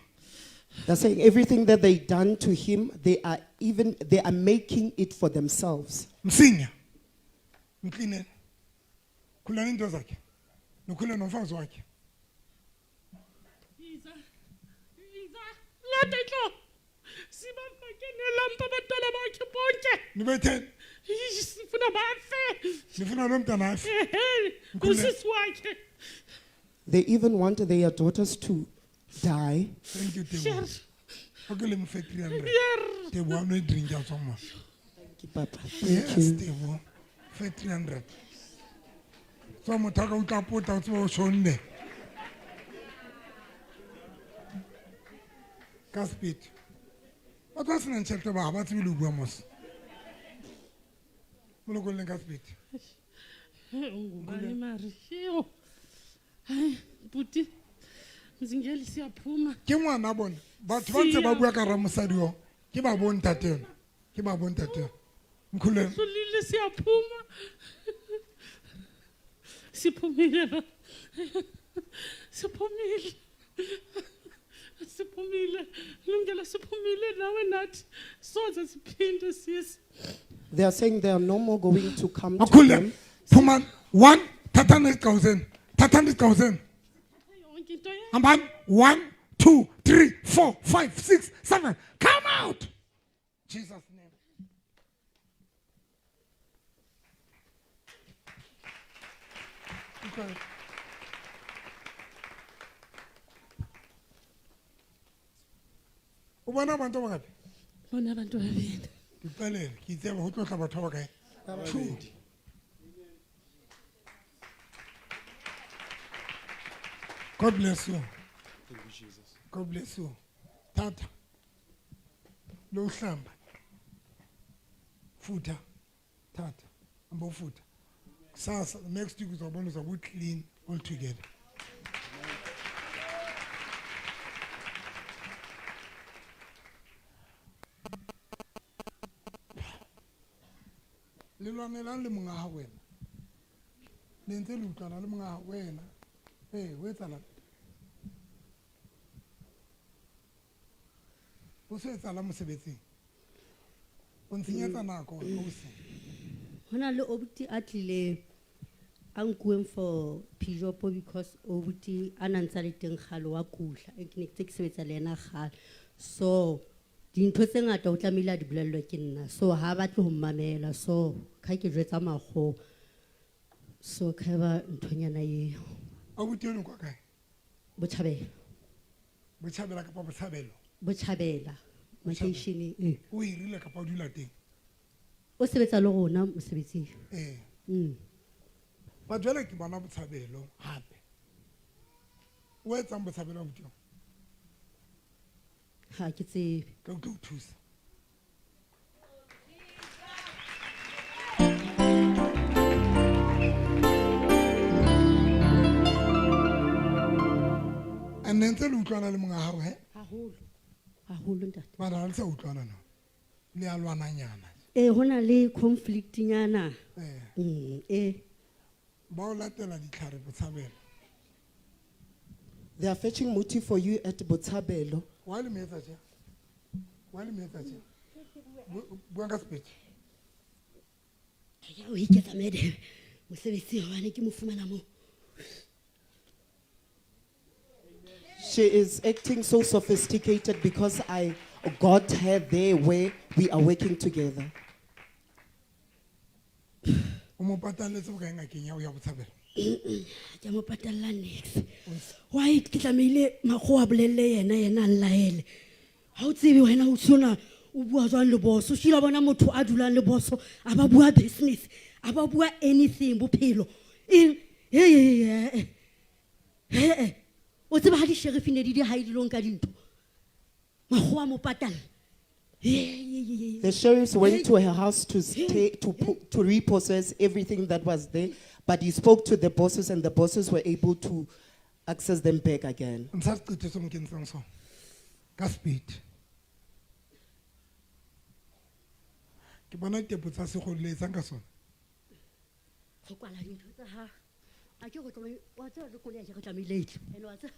S3: They're saying everything that they done to him, they are making it for themselves.
S2: Msinya. Mcleaneni. Khulani into zakhe. Nokhule nomfazi wakhe.
S17: Iza. Iza. Lata itlo. Sibafake nelampa abantwana bakhe bonke.
S2: Nibetheni?
S17: Sifuna bafe.
S2: Nifuna lo mntana afe.
S17: Ehe,
S2: Mkhulule.
S17: usisi wakhe.
S3: They even want their daughters to die.
S2: Thank you, Tebo.
S17: Sure.
S2: Okay, let me fix 300.
S17: Yer.
S2: Tebo, I'm not drinking so much.
S3: Thank you, Papa. Thank
S2: Yes,
S3: you.
S2: Tebo. Fix 300. So motho a ka utlwa pota, o tsebe o shonne. Ka speed. Batho ba senang tšhelete ba ga ba tsebe le ho bua mos. Mo lokolleng ka sepedi.
S17: Ngubani mari? Yo. Hayi, bhuti. Mzingeli siyaphuma.
S2: Ke ngwana bone. Batho ba ntse ba bua ka ramosadi o. Ke ba bo ntate yona. Ke ba bo ntate yona. Mkhuleng.
S17: Hlolile siyaphuma. Siphumile ba. Siphumile. Siphumile. Lungela siphumile nawe nathi. Soze siphinde sisi.
S3: They are saying they are no more going to come to
S2: Makhule.
S3: them.
S2: Phumani. One, thathani izigcawu zenu. Thathani izigcawu zenu.
S17: Yonke into yakho.
S2: Hambani. 1 2 3 4 5 6 7. Come out. Jesus name. Okay. O bona abantu ba bakae?
S17: Bona abantu babili.
S2: Ke qalele, ke itse ho tlo tla batho ba bakae? Two. God bless you.
S15: Thank you, Jesus.
S2: God bless you. Tata. Lo hlamba. Futha. Tata. Hamba ufutha. Kusasa next week uzobona uzobe clean all together. Le lwanelang le monga hao wena. Le ntse le utlwana le monga hao wena. Ee, ho etsahalang? O se etsahalang mosebetsing? O ntshenyetsa nako ausi.
S18: Ho na le obuti a tlileng a nkuweng for Peugeot because obuti a na ntsa le teng kgale wa kula. E ke ne ke tse ke sebetsa le yena kgale. So dintho tse ngata o tlamehile a di bolellwe ke nna. So ha batle ho mmamela. So ka ke jwetsa makgowa. So ka ba nthonyana eo.
S2: Abuti eno kwa kae?
S18: Botjhabela.
S2: Botjhabela kapa Botshabelo?
S18: Botjhabela. Makeisheneng, ee.
S2: O hirile kapa o dula teng?
S18: O sebetsa le rona mosebetsing.
S2: Ee. Ba jwale ke bona Botshabelo hape. O etsang Botshabelo abuti eo?
S18: Ha ke tsebe.
S2: Ka o tlo o thusa. And ne ntse le utlwana le monga hao he?
S18: Haholo. Haholo ntate.
S2: Mara ha le sa utlwana no. Le a lwananyana.
S18: Ho na le conflict nyana.
S2: Ba o latela ditlhare Botshabelo.
S3: They are fetching muti for you at Botshabelo.
S2: Wa le metsa tje? Wa le metsa tje? Bua ka speech.
S18: Ke o iketsa mede mosebetsing hobane ke mo fumana moo.
S3: She is acting so sophisticated because I got her there where we are working together.
S2: O mo patalletse bokae ngakeng ya ho ya Botshabelo?
S18: Ke mo patalla niks. Why ke tlamehile makgowa a bolelle yena, yena a nlaele? Ha o tsebe wena o tshwana o bua jwang le boss? O shila bona motho a dulang le boss, a ba bua business, a ba bua anything bophelo. Eng? He, he, he, he. He, he. O tseba ha di-sheriff ne di di hae dilong ka dintho. Makgowa a mo patalla. He, he, he, he.
S3: The sheriffs went to her house to repossess everything that was there, but he spoke to the bosses and the bosses were able to access them back again.
S2: Ntsha seqetho se mo kentseng sona. Ka speed. Ke bona ditepo tsa sekgolo le etsang ka sona.
S18: Go kwala dintho tsa ha. A ke go tlo wa tseba le koloi ya ke tlamehile e tle. Ene wa tseba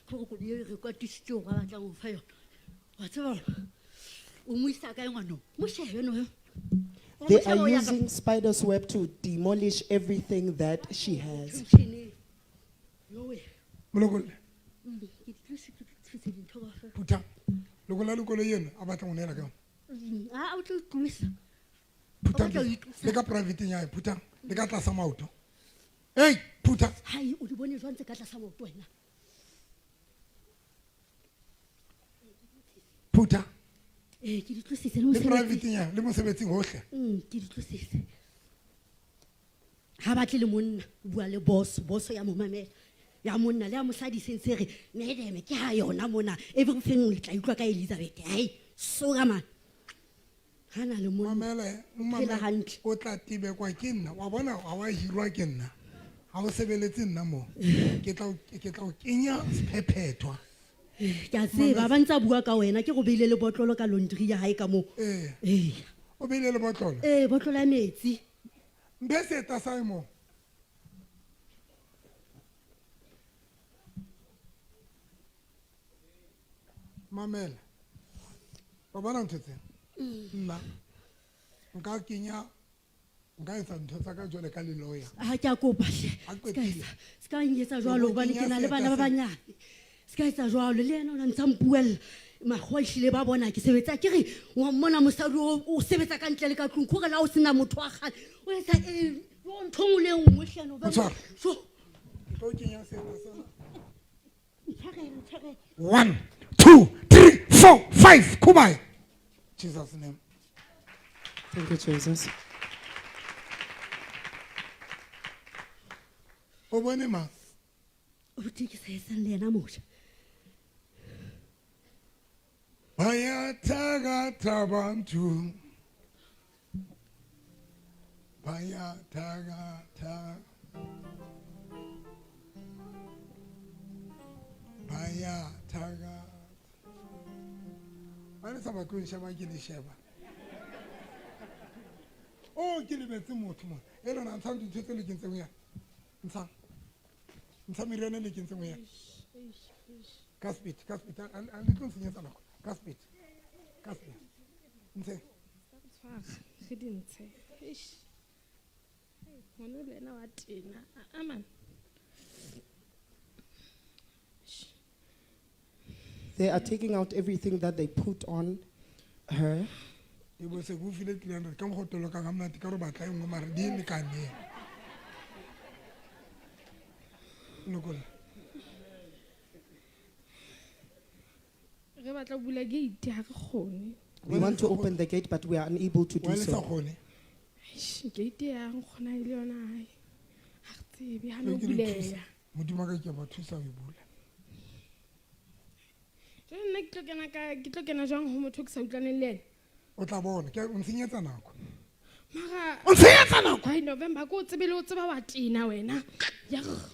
S18: gore koloi e re kwatisitse gore ba batlang ho fa yona. Wa tseba o mo isa kae ngwanong? Mo shebe no yo. O
S3: They
S18: mo shebe
S3: are
S18: o ya ka-
S3: using spider's web to demolish everything that she has.
S2: Molokolle.
S18: Ke di tlose, ke di tlose dintho kaofela.
S2: Phutha. Lokolla le koloi eno a batlang ho neela ka yona.
S18: A o tlo tlosa.
S2: Phutha
S18: O batla ho itlosa.
S2: le ka private ya hae, phutha. Le ka tlasa maoto. Hey, phutha.
S18: Hai, o di bone jwang tse ka tlasa maoto wena?
S2: Phutha.
S18: Ke di tlositse le
S2: Le
S18: mosebetsing.
S2: private ya, le mosebetsing hohle.
S18: Ke di tlositse. Ha batle le monna, o bua le boss, boss ya mo mamela. Ya monna le ya mosadi se ntse re, madam, ke ha yona mona. Everything le tla utlwa ka Elizabeth. Hai, so ka man. Ga na le monna.
S2: Mamela,
S18: O phela hantle.
S2: O tla tibekwa ke nna. Wa bona ha wa hirwa ke nna. Ha o sebeletse nna mo. Ke tla o kenya sephephethwa.
S18: Ke a tseba ba ntse a bua ka wena ke go beile le botlolo ka laundry ya hae ka moo.
S2: Ee. O beile le botlolo?
S18: Ee, botlolo ya metsi.
S2: Mphe seeta sa hae moo. Mamela. Wa bona ntho tsena? Nna nka kenya nka etsa ntho tsa ka jwale ka le lawyer.
S18: Ha ke a kopa hle.
S2: Ha qetile.
S18: Se ka nketsa jwalo hobane ke na le bana ba banyane. Se ka etsa jwalo le yena o na ntsa mpuella. Makgowa ehlile ba bona ke sebetsa ke re wa mmona mosadi o sebetsa ka ntle le ka tlung kore la o sena motho wa kgale o etsa eng yo ntho nngwe le e nngwe hle no ba
S2: Motshware.
S18: So.
S2: Ke tlo kenya seeta sena.
S18: Ntshwarele, ntshwarele.
S2: 1 2 3 4 5 Kubai. Jesus name.
S3: Thank you, Jesus.
S2: O bone ma?
S18: O botse ke sa etsang le yena motjha.
S2: Bayathakatha bantu. Bayathakatha. Bayathakatha. Ba le sa batle ho nsheba ke le sheba. Oh, ke lebetse motho mona. E lona ntshang dintho tse le kentseng ho yena. Ntshang. Ntsha meriana e le kentseng ho yena. Ka speed, ka speed. A le tlo nsenyetsa nako. Ka speed. Ka speed. Ntshe.
S14: Tshwara, re di ntshe. Eish. Ngwana le yena wa tena. A man.
S3: They are taking out everything that they put on her.
S2: E bo se go file 300 ka mo go toloka ka monate ka re batla e nngwe mara di lekaneng. Lokola.
S14: Re batla ho bula gate ha re kgone.
S3: We want to open the gate but we are unable to do
S2: Wa le sa
S3: so.
S2: kgone?
S14: Eish, gate ya nkgona e le yona hae. Ha re tsebe ha no
S2: Ke le
S14: buleha.
S2: thusa. Modimo wa ka ke a ba thusa ho e bula.
S14: Jwale nna ke tlo kena ka, ke tlo kena jwang ho motho ke sa utlwaneng le yena?
S2: O tla bona, ke o ntshenyetsa nako.
S14: Mara
S2: O ntshenyetsa nako.
S14: Ai November ko o tsebe le o tseba wa tena wena. Yarr.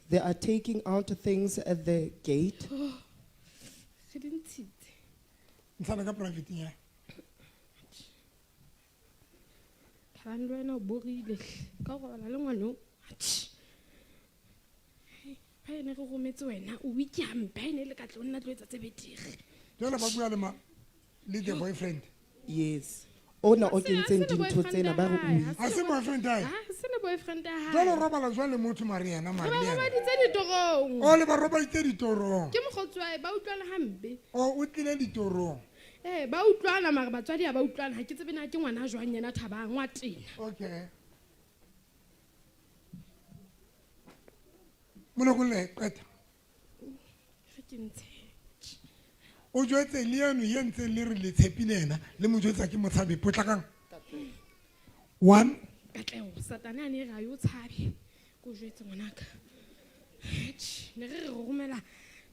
S3: They are taking out things at the gate.
S14: Oh, re di ntshitse.
S2: Ntshana ka private ya.
S14: Thabang le wena o borile hle. Ka ho robala le ngwaneo. Atjhe. Ba ene re rometse wena, o weak hampe, ha ene le ka tlo nna tlo etsa tse betere.
S2: Jwale ba bua le ma, le the boyfriend.
S3: Yes. Ona o
S14: Ha se
S3: kentseng
S14: le
S3: dintho
S14: boyfriend
S3: tsena
S14: ya
S3: ba re o
S14: hae,
S3: weak.
S2: Ha se boyfriend ya hae?
S14: Ha se le boyfriend ya hae.
S2: Jwale o robala jwang le motho mare yena, mare
S14: Re ba
S2: le yena?
S14: robaditse ditorong.
S2: O le ba robaditse ditorong.
S14: Ke mokgotsi wa hae, ba utlwana hampe.
S2: O, o tlile ditorong.
S14: Ba utlwana mare batswadi ha ba utlwana, ha ke tsebe na ke ngwana jwang yena Thabang wa tena.
S2: Okay. Molokolle qeta.
S14: Re ke ntshe.
S2: O jwetse le eno ye ntseng le re le tshepile yena, le mo jwetsa ke motshabi, potlakang. 1.
S14: Katleho, Satane a ne re ha yo tshabe. Ko jwetse ngwanaka. Atjhe, ne re re romela.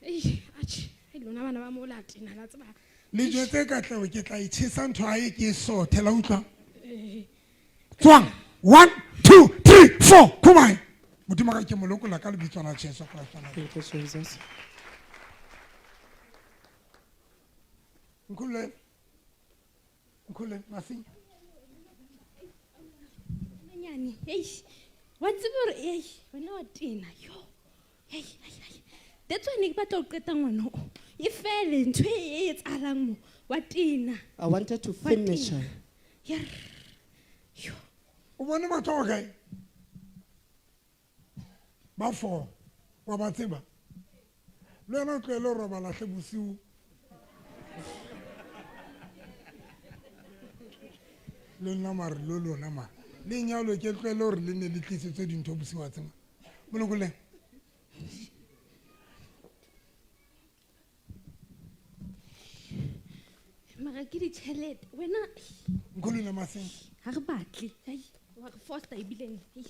S14: Ei, atjhe, ai lona bana ba mo la tena la tseba.
S2: Le jwetse Katleho ke tla e tjhesa ntho hae ke e sothe la utlwa.
S14: Eh.
S2: Tswang. 1 2 3 4 Kubai. Modimo ka ke mo lokola ka lebitso la Jesu Kriste.
S3: Thank you, Jesus.
S2: Nkhulule. Nkhulule masinya.
S6: Manyane, eish. Wa tseba hore, eish, wena wa tena, yo. Hei, hei, hei. That's why ne ke batla ho qeta ngwana o. E fele ntho e etsahalang mo. Wa tena.
S3: I wanted to
S6: Wa
S3: finish
S6: tena.
S3: her.
S6: Yerr. Yo.
S2: O bone batho ba kae? Ba 4. Wa ba tseba? Le wena o tlohele ho robala hle bosiu. Le nna mare lo lona mare. Le nyalo ke tlohele hore le ne le tlisetswe dintho bosiu wa tseba. Molokolle.
S6: Mara ke ditjhelete, wena.
S2: Nkhulule maseng.
S6: Ha re batle. Hei, wa re fosta ebileng. Hei.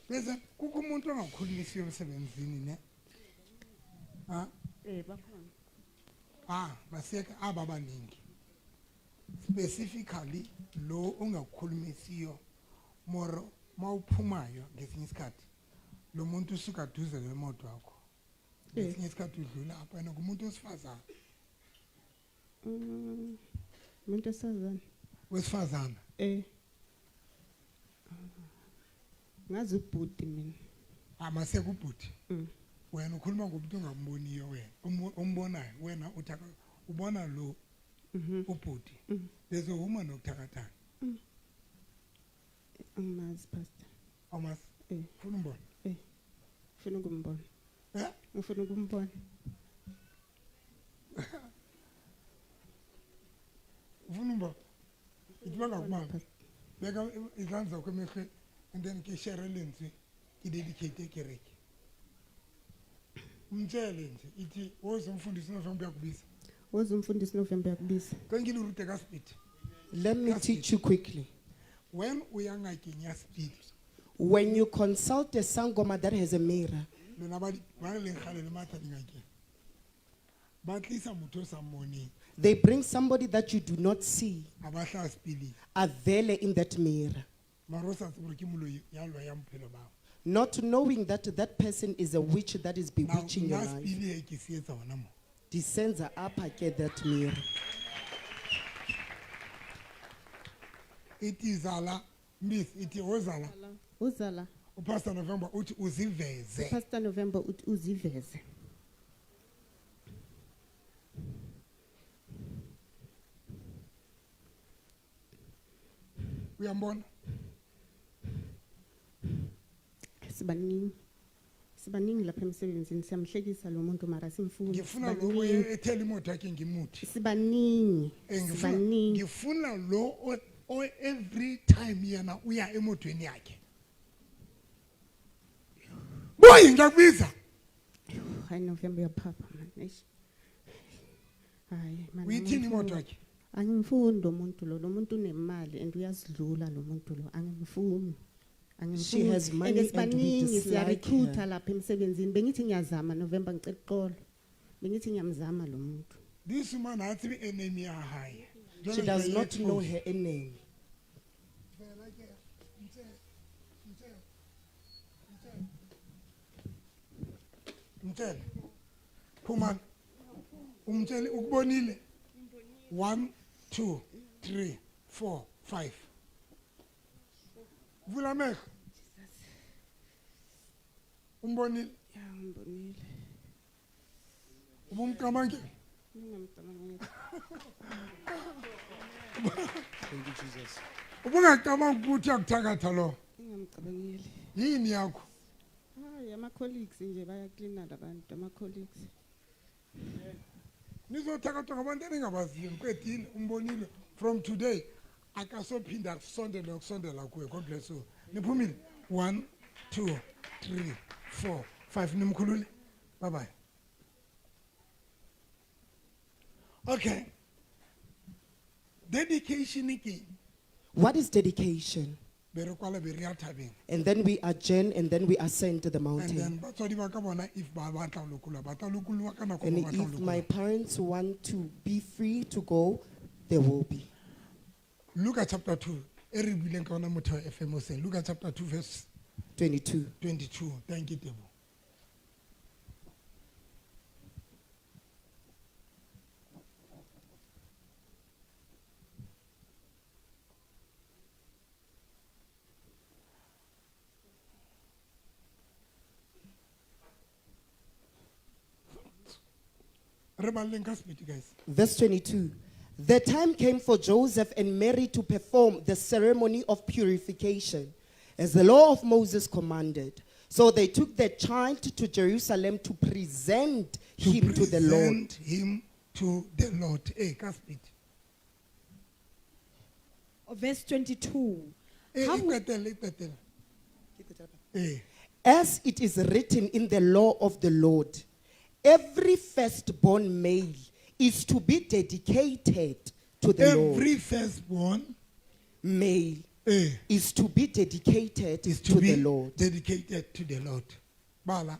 S2: Bese kukho umuntu ongakhulumisiyo emsebenzini ne? Ha?
S10: Bakhona.
S2: Ah, masiyeke aba baningi. Specifically lo ongakhulumisiyo moro mawuphumayo ngesinye isikhathi lo muntu usuka duze lemoto yakho. Ngesinye isikhathi udlula apha yena ngumuntu wesifazane.
S19: Umuntu wesifazane.
S2: Wesifazane.
S19: Ngazi ubhuti mina.
S2: Amaseko ubhuti. Wena ukhuluma ngomuntu ongamboniyo wena, ombonayo wena uthaka ubona lo ubhuti. There's a woman okuthakathaka.
S19: Angimazi pastor.
S2: Awumazi? Ufuna umbona?
S19: Ufuna ukumbona.
S2: Eh?
S19: Ufuna ukumbona.
S2: Ufuna umbona? Ithi bangakubambi. Beka izandla zakho emehlweni and then ke share lentswe ke dedicate kereke. Umtshele nje ithi woza umfundisi November uyakubiza.
S19: Woza umfundisi November uyakubiza.
S2: Ke ngile rute ka speed.
S3: Let me
S2: Ka
S3: teach
S2: speed.
S3: you quickly.
S2: When uya ngakeng ya speed.
S3: When you consult a sangoma that has a mirror,
S2: Lona ba di ba le kgale le matha dingakeng. Ba tlisa motho o sa mmoneng.
S3: they bring somebody that you do not see.
S2: A ba hlaha sepileng.
S3: Avele in that mirror.
S2: Mara o sa tsebe hore ke moloi ya loyang bophelo ba hao.
S3: Not knowing that that person is a witch that is
S2: Now,
S3: bewitching your
S2: nna
S3: life.
S2: sepili e ke se etsa hona mo.
S3: Descends up get that mirror.
S2: Ithi zala, miss, ithi ozala.
S19: Uzala.
S2: UPastor November uthi uziveze.
S19: Pastor November uthi uziveze.
S2: Uyambona?
S19: Sibaningi. Sibaningi lapha emsebenzini siyamhlekisa lo muntu mara simfuni.
S2: Ngifuna lo
S19: Sibaningi.
S2: ethela imoto yakhe ngimuthi.
S19: Sibaningi. Sibaningi.
S2: Ngifuna lo o every time yena uya emotweni yakhe. Boy ngiyakubiza.
S19: Hayi November uyaphapha man. Eish. Hayi man.
S2: Uyithini imoto
S19: angimfuni.
S2: yakhe?
S19: Angimfuni lo muntu lo. Lo muntu unemali and uyazidlula lo muntu lo. Angimfuni.
S3: She has money and we
S19: sibaningi
S3: dislike
S19: siyarecruita
S3: her.
S19: lapha emsebenzini. Bengithi ngiyazama November ngicela uxolo. Bengithi ngiyamzama lo muntu.
S2: This woman ha tsebe enemy ya hae.
S3: She does not know her enemy.
S2: Mtshele. Phumani. Umtshele ukubonile. 1 2 3 4 5. Vula amehlo. Umbonile?
S19: Ya ngibonile.
S2: Ubumcabangela?
S19: Ngingamcabangeli.
S15: Thank you Jesus.
S2: Ubungacabanga ukuthi akuthakatha lo.
S19: Ngingamcabangeli.
S2: Yini yakho?
S19: Hayi ama colleagues nje bayaklina labantu ama colleagues.
S2: Nizothakathwa ngabantu eningabaziyo ngiqedile umbonile from today akasophinda kusondela kusondela kuwe. God bless you. Niphumile 1 2 3 4 5 nimkhulule. Bye bye. Okay. Dedication ke
S3: What is dedication?
S2: be re kwala be re ya thabeng.
S3: And then we adjourn and then we ascend to the
S2: And
S3: mountain.
S2: then batswadi ba ka bona if ba batla ho lokollwa ba tla lokollwa ka nako
S3: And
S2: ba batla ho
S3: if my
S2: lokollwa.
S3: parents want to be free to go, they will be.
S2: Luka chapter 2 e re buileng ka ona Motheo FM hoseng. Luka chapter 2 verse
S3: 22.
S2: 22. Thank you Tebo. Re baleng ka sepedi guys.
S3: Verse 22. The time came for Joseph and Mary to perform the ceremony of purification, as the law of Moses commanded. So they took the child to Jerusalem to present him to the Lord.
S2: Present him to the Lord. Ka sepedi.
S5: Verse 22.
S2: E qetelle, e qetelle.
S3: As it is written in the law of the Lord, every firstborn male is to be dedicated to the Lord.
S2: Every firstborn
S3: male is to be dedicated
S2: is
S3: to,
S2: to be
S3: the Lord.
S2: Dedicated to the Lord. Bala.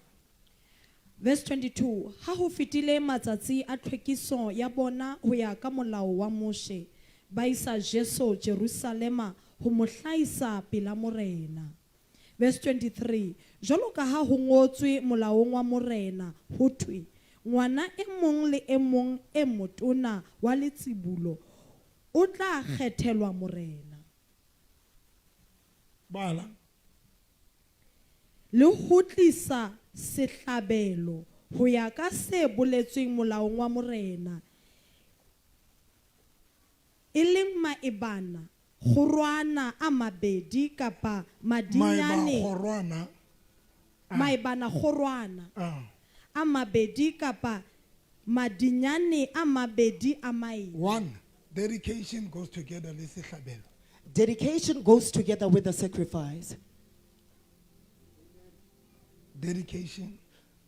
S5: Verse 22. Ha ho fetile matsatsi a tlhwekiso ya bona ho ya ka molao wa Moshe, Ba isa Jesu Jerusalema ho mo hlahisa pela morena. Verse 23. Jwalo ka ha ho ngotswe molaong wa morena ho thwe ngwana e mong le e mong e motona wa letsibulo o tla kgethelwa morena.
S2: Bala.
S5: Le ho tlisa sehlabelo ho ya ka se boletsweng molaong wa morena e leng maebana kgorwana a mabedi kapa madinyane
S2: Maeba kgorwana.
S5: Maebana kgorwana a mabedi kapa madinyane a mabedi a maeba.
S2: One, dedication goes together le sehlabelo.
S3: Dedication goes together with the sacrifice.
S2: Dedication.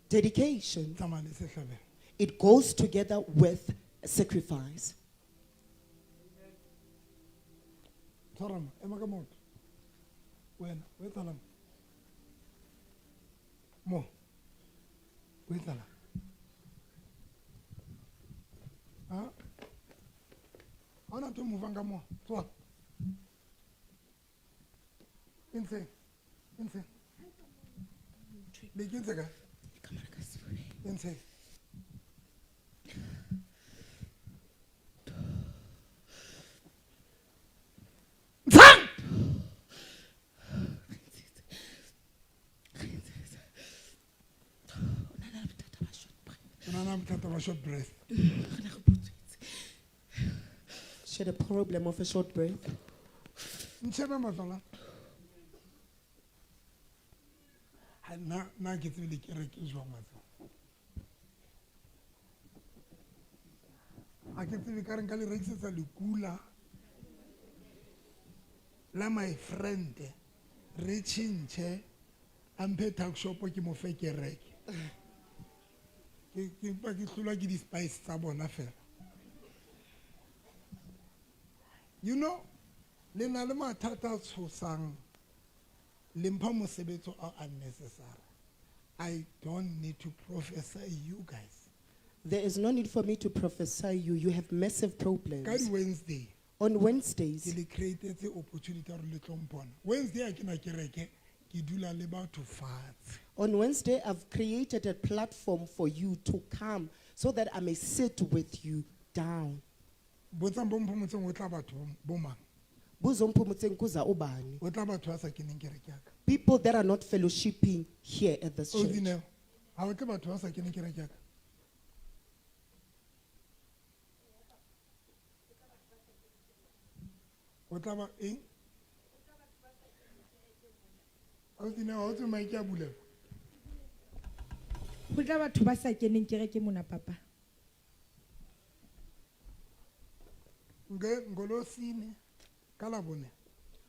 S3: Dedication.
S2: Tsamaya le sehlabelo.
S3: It goes together with sacrifice.
S2: Tshwara mo, ema ka maoto. Wena, o etsahalang? Mo. O etsahalang? Ha? Ha hona ntho e move-ang ka mo. Tsoha. E ntsheng. E ntsheng. Le kentse kae? E ntsheng. Ntshang! O na le bothata ba short breath.
S3: She had a problem of a short breath.
S2: Ntshebe mahlo la. Ha nna nna ke tsebe le kereke jwang wa tseba. Ha ke tsebe ka re nka le rekisetsa lekula la my friend re tjhentjhe a mphe tuck shop ke mo fe kereke. Ke mpa ke hlolwa ke di-spice tsa bona fela. You know, le na le mathata a tshosang, le mpha mosebetsi o unnecessary. I don't need to prophesy you guys.
S3: There is no need for me to prophesy you. You have massive problems.
S2: Ka di-Wednesday.
S3: On Wednesdays.
S2: Ke le createtse opportunity ya hore le tlo mpona. Wednesday ha ke na kereke, ke dula le batho fatshe.
S3: On Wednesday, I've created a platform for you to come so that I may sit with you down.
S2: Botsang bo Mphomotseng o tla batho bo mang?
S3: Buzo Mphomotseng kuza ubani?
S2: O tla batho ba sa keneng kereke ya ka.
S3: People that are not fellowshipping here at this church.
S2: Odineo, ha o tle batho ba sa keneng kereke ya ka? O tla ba eng? Odineo, ha o tswe mic ya bulela.
S12: Ho tla batho ba sa keneng kereke mona, papa.
S2: Nge ngolosine ka Labone.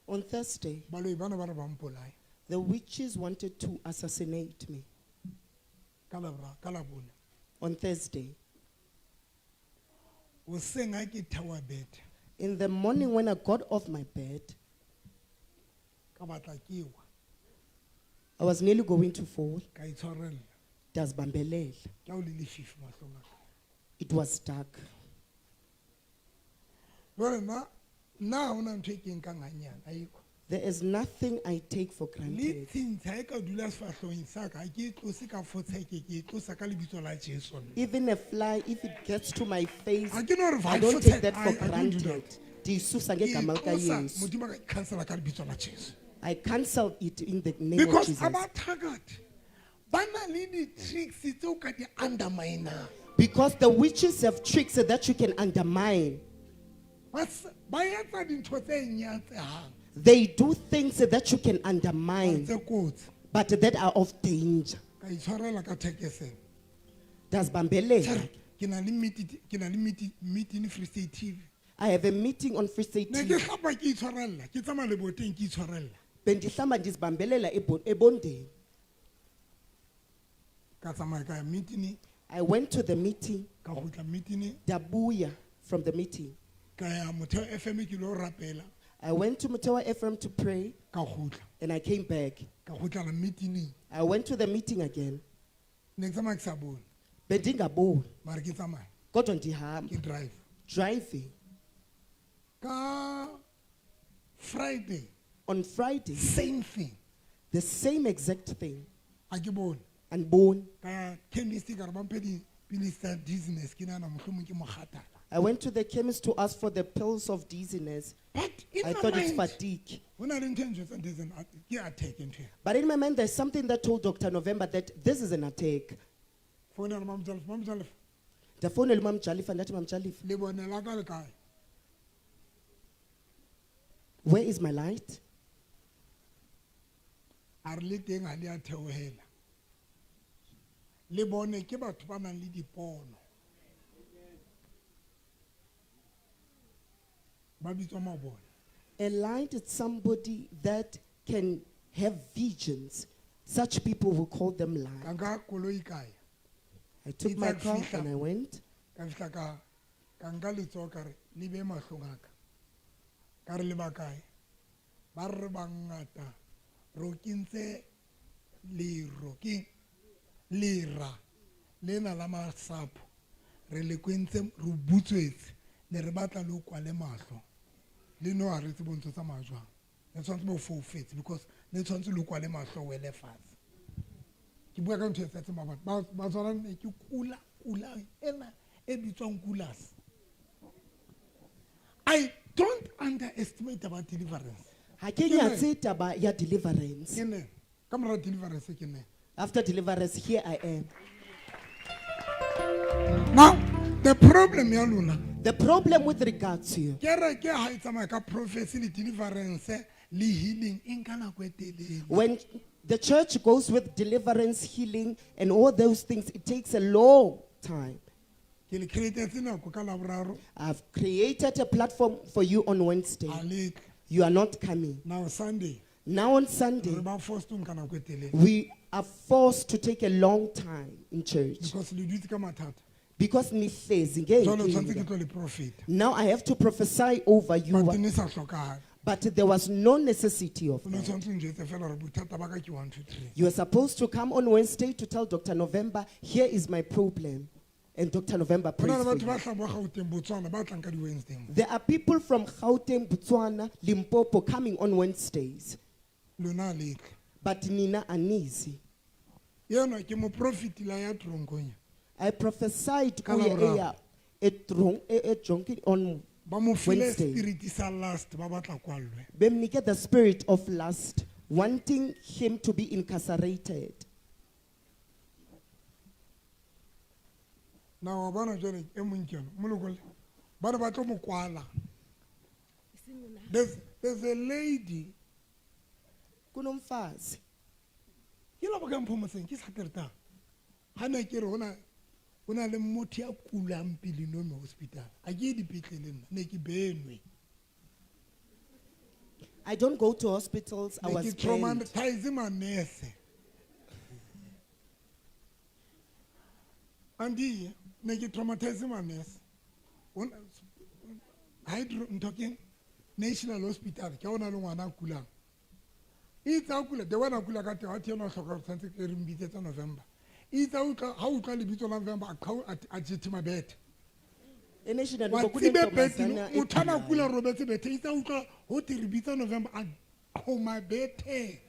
S3: On Thursday,
S2: Baloi bana ba re ba mpolaye.
S3: The witches wanted to assassinate me.
S2: Ka Labra, ka Labone.
S3: On Thursday.
S2: Hoseng ha ke theoha bethe.
S3: In the morning when I got off my bed,
S2: Ka batla ke wa.
S3: I was nearly going to fall.
S2: Ka itshwarella.
S3: Ndazibambelela.
S2: Ke ha o le lefifi mahlong a ka.
S3: It was dark.
S2: Jwale nna ha hona ntho e ke nkang hanyane, ayikho.
S3: There is nothing I take for
S2: Le
S3: granted.
S2: tshintshi ha e ka dula sefahlehong sa ka, ha ke e tlose ka fotsheke, ke e tlosa ka lebitso la Jesu nna.
S3: Even a fly, if it gets to my face,
S2: Ha ke no re
S3: I don't
S2: fotsheke,
S3: take that for
S2: I don't do
S3: granted.
S2: that.
S3: Ndiyisusa
S2: Ke e
S3: ngegama lika
S2: tlosa,
S3: Yesu.
S2: Modimo a ka e cancela ka lebitso la Jesu.
S3: I cancel it in the name of
S2: Because
S3: Jesus.
S2: abathakathi ba na le di-tricks tseo ka di undermine-ang.
S3: Because the witches have tricks that you can undermine.
S2: Ba etsa dintho tse nyatsehang.
S3: They do things that you can undermine,
S2: Tse kotsi.
S3: but that are of danger.
S2: Ka itshwarela ka thekesela.
S3: Ndazibambelela.
S2: Tjhe, ke na le meeting, ke na le meeting, meeting Free State TV.
S3: I have a meeting on Free State
S2: Ne
S3: TV.
S2: ke hlapa ke itshwarella, ke tsamaya leboteng ke itshwarella.
S3: Bendihlamba ndizibambelela ebondeni.
S2: Ka tsamaya ka ya meeting.
S3: I went to the meeting.
S2: Ka kgutla meeting.
S3: Ndabuya from the meeting.
S2: Ka ya Motheo FM ke lo rapela.
S3: I went to Motheo FM to pray.
S2: Ka kgutla.
S3: And I came back.
S2: Ka kgutlela meeting.
S3: I went to the meeting again.
S2: Ne ke tsamaya ke sa bone.
S3: Bendingaboni.
S2: Mara ke tsamaya.
S3: Kodwa ndihamba.
S2: Ke drive.
S3: Driving.
S2: Ka Friday.
S3: On Friday.
S2: Same thing.
S3: The same exact thing.
S2: A ke bone.
S3: And bone.
S2: Ka ya chemist ka re ba mphe dipilisi tsa dizziness, ke nahana mohlomong ke mokgathala.
S3: I went to the chemist to ask for the pills of dizziness.
S2: But in
S3: I
S2: my
S3: thought it's
S2: mind,
S3: fatigue.
S2: ho na le ntho e njwetsang dizziness, ke attack ntho ena.
S3: But in my mind, there's something that told Dr. November that this is an attack.
S2: Founela Mam Jalifa, Mam Jalifa.
S3: Ndafonela uMam Jalifa, ndathi Mam Jalifa.
S2: Lebone la ka le kae?
S3: Where is my light?
S2: A re le teng ha le a theohela. Le bone ke batho ba nang le dipono. Ba bitswa mabone.
S3: A light is somebody that can have visions. Such people will call them light.
S2: Ka nka koloi ka ya.
S3: I took
S2: Itse
S3: my
S2: ha
S3: car
S2: fihla,
S3: and I went.
S2: Ka fihla ka nka letsoho ka re, le be mahlong a ka. Ka re le ba kae? Ba re bangata. Ro kentse lero, ke lera lena la masapo. Re le kwentse, re butswetse. Ne re batla le o kwale mahlo. Le no ha re tsebe ho ntso tsamaya jwang. Le tshwanetse bo foufetse because le tshwanetse le kwale mahlo o wele fatshe. Ke bua ka ntho e etsahetseng maobane. Ba tshwana ne ke kula, kula ena e bitswang kulas. I don't underestimate about deliverance.
S3: Ha ke
S2: Ke neng?
S3: nyatse taba ya deliverance.
S2: Ke neng? Ka mora deliverance ke neng?
S3: After deliverance, here I am.
S2: Now, the problem ya lona.
S3: The problem with regards to you.
S2: Kereke ha e tsamaya ka prophecy le deliverance le healing e nka nako e telele.
S3: When the church goes with deliverance, healing, and all those things, it takes a long time.
S2: Ke le createtse nako ka Laboraro.
S3: I've created a platform for you on Wednesday.
S2: A le tle.
S3: You are not coming.
S2: Now Sunday.
S3: Now on Sunday,
S2: Re ba forced to nka nako e telele.
S3: we are forced to take a long time in church.
S2: Because le dutse ka mathata.
S3: Because ni hlezi
S2: Jwale o tshwanetse
S3: ngeyinkinga.
S2: ke tlo le prophet.
S3: Now I have to prophesy over you.
S2: But ne sa hlokahale.
S3: But there was no necessity of
S2: O no
S3: that.
S2: tshwanetse o njwetse fela hore bothata ba ka ke 1, 2, 3.
S3: You are supposed to come on Wednesday to tell Dr. November, here is my problem. And Dr. November
S2: Ho na
S3: prays
S2: le
S3: for
S2: batho
S3: you.
S2: ba hlahang bo Gauteng, Botswana, ba tlang ka di-Wednesday mo.
S3: There are people from Gauteng, Botswana, Limpopo coming on Wednesdays.
S2: Lona ha le tle.
S3: But Nina Anisi.
S2: Yena ke moprofeti la ya tronkong ya.
S3: I prophesied
S2: Ka
S3: kuye
S2: Laboraro.
S3: eya e tronk on
S2: Ba mo file
S3: Wednesday.
S2: spirit sa lust, ba batla kwallwe.
S3: Bemnike the spirit of lust, wanting him to be incarcerated.
S2: Na wa bona jwale e mong ke yona, mo lokolle. Ba ne ba tlo mo kwala. There's a lady.
S3: Kunomfazi.
S2: Ke la boka mpho motseng, ke Saterdag. Ha ne ke re hona le motho ya kulang pele no me hospital. Ha ke ye dipetlele nna, ne ke benwe.
S3: I don't go to hospitals. I
S2: Ne
S3: was
S2: ke
S3: banned.
S2: traumatize manese. Andi, ne ke traumatize manese. Ona, hydro, ntho keng? National Hospital, ke ha ona le ngwana a kulang. Itse a kula, the one a kula ka teng, ha thiena o hloka hore tshwanetse ke re mbitsetse November. Itse a utlwa, ha utlwa lebitso la November, a qhau, a jethe mabethe.
S3: E National
S2: Wa
S3: bo
S2: tsebe
S3: kunentombazana
S2: bethe, motho ana a
S3: egulayo.
S2: kula robetse bethe, itse a utlwa ho thwe re bitsa November, a qhoma bethe.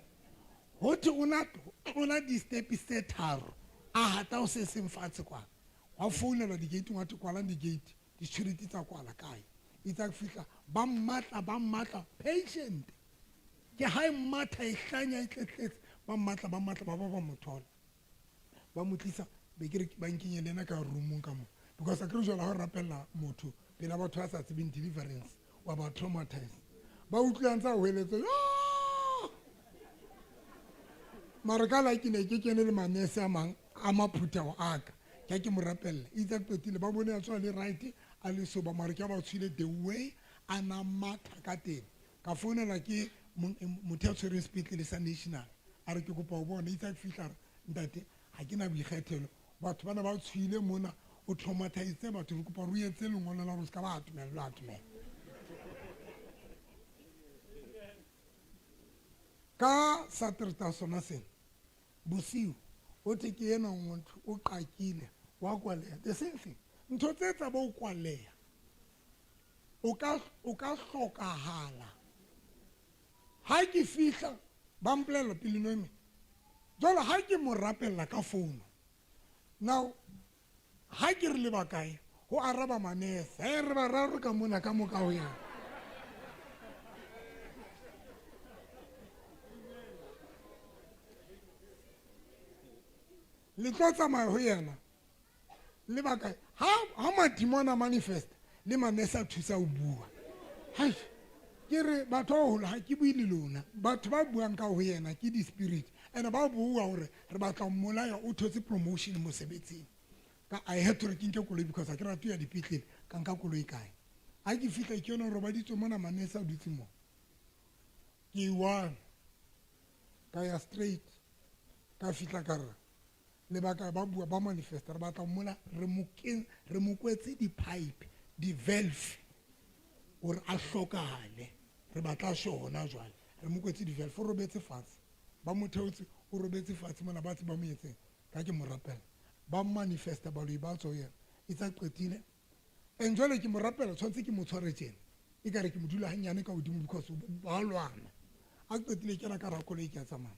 S2: Ho thwe o na tlola di-step tse tharo, a hata ho se seng fatshe kwana. Wa founelwa di-gate-ing, wa thwe kwalang di-gate, di-security tsa kwala kae. Itse a fihla, ba mmatla, ba mmatla, patient. Ke ha e mmatha, e hlanya, e tletletse, ba mmatla, ba mmatla, ba ba ba mo thola. Ba mo tlisa, be ke re ba nkenye le ena ka room-ong ka moo. Because akere jwale ha o rapella motho pela batho ba sa tsebeng deliverance, wa ba traumatize. Ba utlwe a ntse a hweletsa, Yoh! Mara ka la ke ne ke kene le manese a mang a maphuthego a ka, ke ha ke mo rapella. Itse a qetile, ba bone a tswa le right, a le soba, mara ke ha ba tshwile the way a na matha ka teng. Ka founela ke motho ya tshwereng sepetlele sa National. A re ke kopa ho bona, itse a fihla a re, ntate, ha ke na boikgethelo. Batho bana ba tshwile mona, o traumatise batho, re kopa re o etse lengolo la hore o ska ba atumela, o atumela. Ka Saterdag sona sena, bosiu, o thwe ke enwa motho o qakile, wa kwaleha. The same thing. Ntho tse tsa bo kwaleha. O ka hlokahala. Ha ke fihla ba mpolella pele nomi. Jwale ha ke mo rapella ka founu. Now ha ke re le ba kae ho araba manese. He re bararo ka mona ka moka ho yena. Le tlo tsamaya ho yena. Le ba kae? Ha madimona manifest le manese a thusa ho bua. Hai ke re batho ba holo ha ke bue le lona. Batho ba buang ka ho yena ke di-spirit. And ba bua hore re batla ho mmolaya o thotse promotion mosebetsing. Ka I had to re ke nke koloi because ha ke rate ho ya dipetlele, ka nka koloi kae. Ha ke fihla ke yona robaditswe mona manese a dutse mo. Ke one. Ka ya straight. Ka fihla ka re lebaka ba bua ba manifesta re batla mmola re mo kwetse di-pipe di-valve hore a hlokahale re batla shona jwale re mo kwetse di-valve o robetse fatshe ba mo theotse o robetse fatshe mona ba tse ba mo etseng ka ke mo rapela ba manifesta baloi ba tswa yena e tsa qetile and jwale ke mo rapela tshwanetse ke mo tshware tjena e kare ke mo dula hanyane ka hodimo because ba lwana a qetile kena ka rakoloi ke a tsamaya.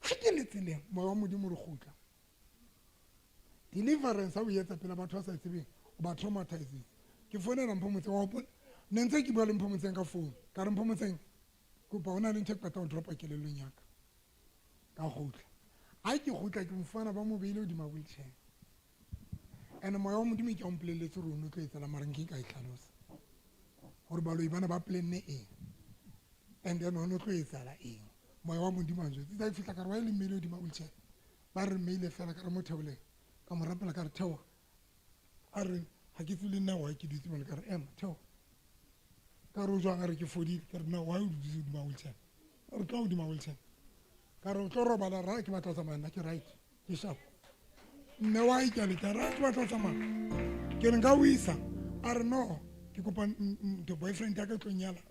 S2: Ha ke le tseleng moya wa Modimo re kgutla. Deliverance ha o etsa pela batho ba sa tsebeng o ba traumatizes. Ke founela Mpho Motseng wa hopola ne ntse ke bua le Mpho Motseng ka phone ka re Mpho Motseng kopa hona le ntho e qeta ho dropa kelellong ya ka. Ka kgutla. Ha ke kgutla ke mofana ba mo beile hodima wheelchair. And moya wa Modimo ke a mpolelletse hore o no tlo etsahala mara nke ka e hlalosa. Hore baloi bana ba planne eng. And then o no tlo etsahala eng. Moya wa Modimo a njwetse. Tsa fihla ka re wa le mmele hodima wheelchair. Ba re mmeile fela ka re mo theoleng. Ka mo rapela ka re theoha. A re ha ke tsebe le nna why ke dutse mona ka re ema theoha. Ka re o jwang a re ke fodile ka re nna why o dutse hodima wheelchair. A re tloha hodima wheelchair. Ka re o tlo robala ra ke batla ho tsamaya nna ke right ke sharp. Mme wa e ke le ka ra ke batla ho tsamaya. Ke re nka o isa. A re no ke kopa the boyfriend ya ka tlo nyala.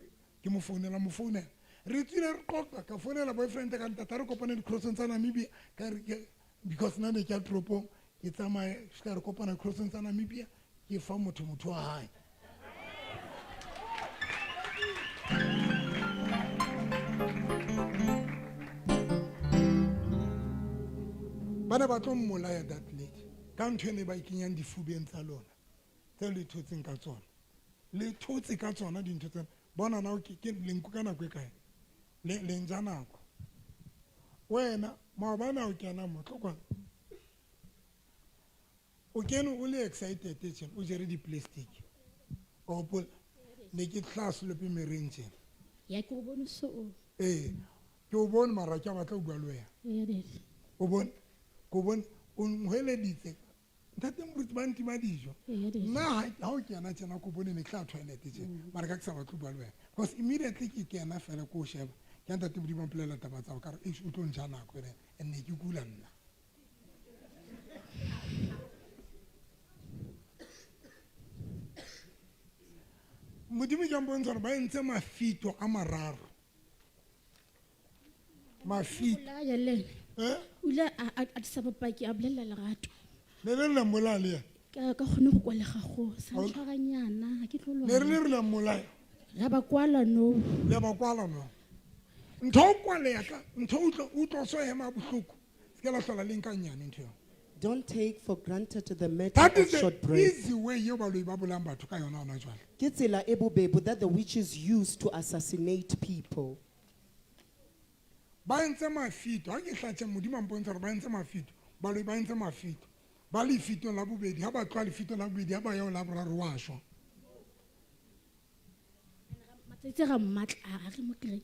S2: Ke mo founela mo founela. Re tswile re qoqa ka founela boyfriend ka ntata re kopane di-crossing tsa Namibia ka re because nna ne ke ya toropong ke tsamaye fihla re kopana crossing tsa Namibia ke fa motho wa hae. Ba ne ba tlo mmolaya that lady ka ntho e ne ba e kenyang difubeng tsa lona tse le thotseng ka tsona. Le thotse ka tsona dintho tsena. Bona na ke lenku ka nako e kae? Le nja nako. Wena maobane o kena mo tlokwana. O kene o le excited tjena o jere di-plastic. O hopola ne ke tla slope mereng tjena.
S6: Ya ke o bone so o.
S2: Ee, ke o bone mara ke a batla ho bua le wena. O bone? Ke o bone o nhweleditse. Ntate moruti ba ntima dijo. Nna ha o kena tjena ke o bone ne ke tla toilet tjena. Mara ka ke sa batle ho bua le wena. Because immediately ke kena fela ke o sheba. Ke ntate Modimo a mpolela taba tsa hao ka re eish o tlo nja nako ene and ne ke kula nna. Modimo ke a mpontsha hore ba entse mafito a mararo. Mafito.
S6: Bolaya le ena.
S2: Eh?
S6: O ile a tlisa bopaki a bolella Lerato.
S2: Ne le la mmolaya le yena?
S6: Ka kgone go kwalega go sa ntshwaranyana ha ke tlo lwana.
S2: Ne re le re la mmolaya?
S6: Ra ba kwala no.
S2: Le ba kwala no. Ntho o kwaleha ka ntho o utlwa so hema bohloko. Se ke la hlola le nka nyane ntho eo.
S3: Don't take for granted the matter
S2: That
S3: of
S2: is the
S3: short breath.
S2: easy way eo baloi ba bolayang batho ka yona hona jwale.
S3: Ke tsela e bobebe that the witches use to assassinate people.
S2: Ba entse mafito. Ha ke hlathe Modimo a mpontsha hore ba entse mafito. Baloi ba entse mafito. Ba lefitong la bobedi, ha ba tloha lefitong la bobedi, ha ba ya ho la boraro wa shwa.
S6: Matsatsi ra mmatla, ha re mo kry-e.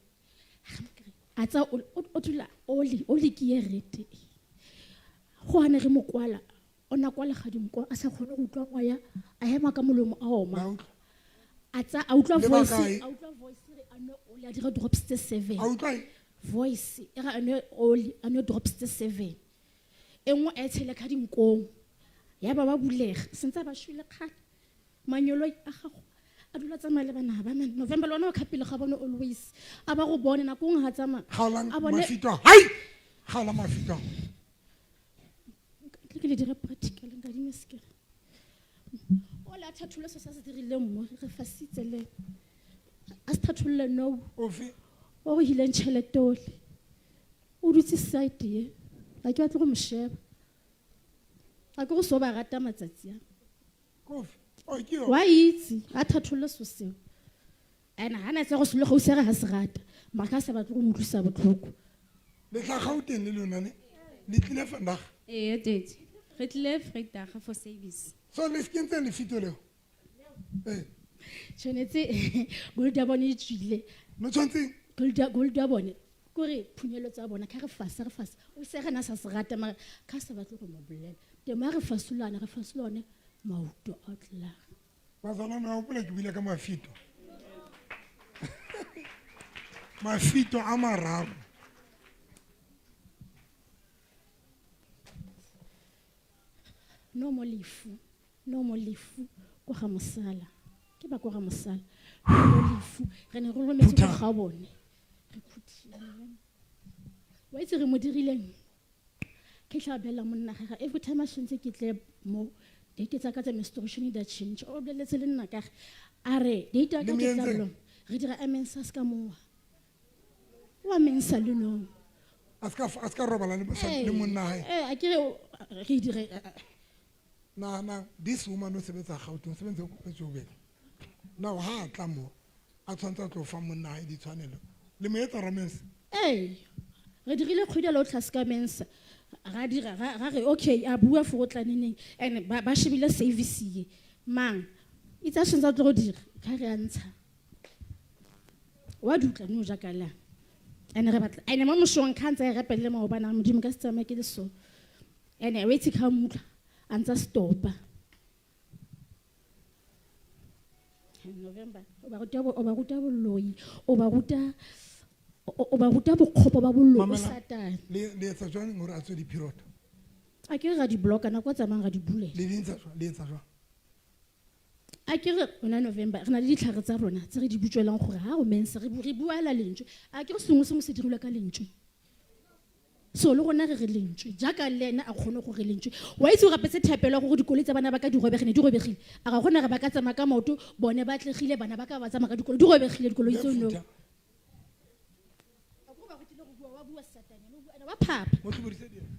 S6: Ha re mo kry-e. A tsa o dula oli ke e rete. Go hane re mo kwala, o na kwala ga dinko, a sa kgone go utlwa moya, a hema ka molomo a oma. A tsa, a utlwa
S2: Le ba
S6: voice,
S2: kae?
S6: a utlwa voice re a nwe oli, a dira drops tse 7.
S2: A utlwa eng?
S6: Voice e re a nwe oli, a nwe drops tse 7. E nngwe a e tshele ka dinkong. Ya ba ba bulega, sentse ba shwele kgale. Manyolo a gago a dula tsamaya le bana ba man. November le ona o khapile ga bone always. A ba go bone nako nngwe ha tsamaya.
S2: Kgaolang
S6: A bone
S2: mafito a. Hai! Kgaola mafito a.
S6: Ke le dire practical nka di sekere. le a thatholle se sa se dirileng mo re fasitse le a se thatholle no
S2: ofe
S6: o go hileng tšhelete ole o dutse side ye ga ke batle go mo sheba ga ke go so ba rata matsatsi a
S2: kofe o ke yo
S6: wa itse a thatholle so seo and ga na tsa go selo gausi ga se rata mara ka sa batle go mo utlwisa botlhoko
S2: Le tla Gauteng le lona ne? Le tlile vandag.
S20: Ee, tete. Re tlile Vrydag for service.
S2: So le skentseng lefito leo? Ee.
S6: Tshwanetse gold ya bone e tswile.
S2: No tshwanetse
S6: gold ya bone kore phunyelo tsa bona ka re fasa re fasa o se re na sa se rata mara ka sa batle go mo bolela temo ya re fasolana re fasolane maoto a tla
S2: Bazalwane ba hopola ke buile ka mafito. Mafito a mararo.
S6: No mo lefu, no mo lefu ko ga mosala. Ke ba ko ga mosala. No mo lefu re ne re rometse ko ga bone. Re phuthile. Wa itse re mo dirileng? Ke tla bela monna ga every time a tshwantse ke tle mo date tsa ka tsa menstruation di a change. O boleletse le nna ka a re date ya ka
S2: Le
S6: ke tla
S2: mo entseng?
S6: bolong. Re dira mensa se ka mowa. Wa mensa le no.
S2: A ska a ska robala le mosadi le monna hae.
S6: Eh, a ke re dire
S2: Na na this woman o sebetsa Gauteng, o sebetsa ko Joburg. Now ha a tla mo a tshwantse a tlo fa monna hae ditshwanelo. Le mo etsa romance.
S6: Ee, re dirile kgwedi le o tlase ka mensa. Ra dira ra re okay a bua for o tla neneng and ba shebile service ye. Mang itse a tshwantse a tlo go dira ka re a ntsha. Wa dutla no jaaka la. And re batla and mo moshong ka ntse re rapelle maobane a Modimo ka se tsamaye ke le so. And e itse ka mutla a ntsa stopa. November o ba ruta o ba ruta boloi, o ba ruta o ba ruta bokgopo ba boloi, o
S2: Mamela,
S6: Satane.
S2: Le etsa jwang hore a tswe di-period?
S6: A ke re ra di block-a nako e tsamayang ra di bulela.
S2: Le di ntsha jwang? Le etsa jwang?
S6: A ke re rona November re na le ditlhare tsa rona tse re di butswelang gore ha o mensa re buela lentswe. A ke re sengwe sengwe se dirilwe ka lentswe. So le rona re re lentswe jaaka le ena a kgone gore lentswe. Wa itse o rapetse thapelo ya gore dikoloi tsa bana ba ka di robegile, di robegile. A ga gona re ba ka tsamaya ka maoto, bone ba atlegile, bana ba ka ba tsamaya ka dikoloi, di robegile dikoloi tseo no.
S2: Mefuta.
S6: A ko ba rutile go bua, wa bua Satane, o bua, wa phapha.
S2: Mo tlhobodise dieta.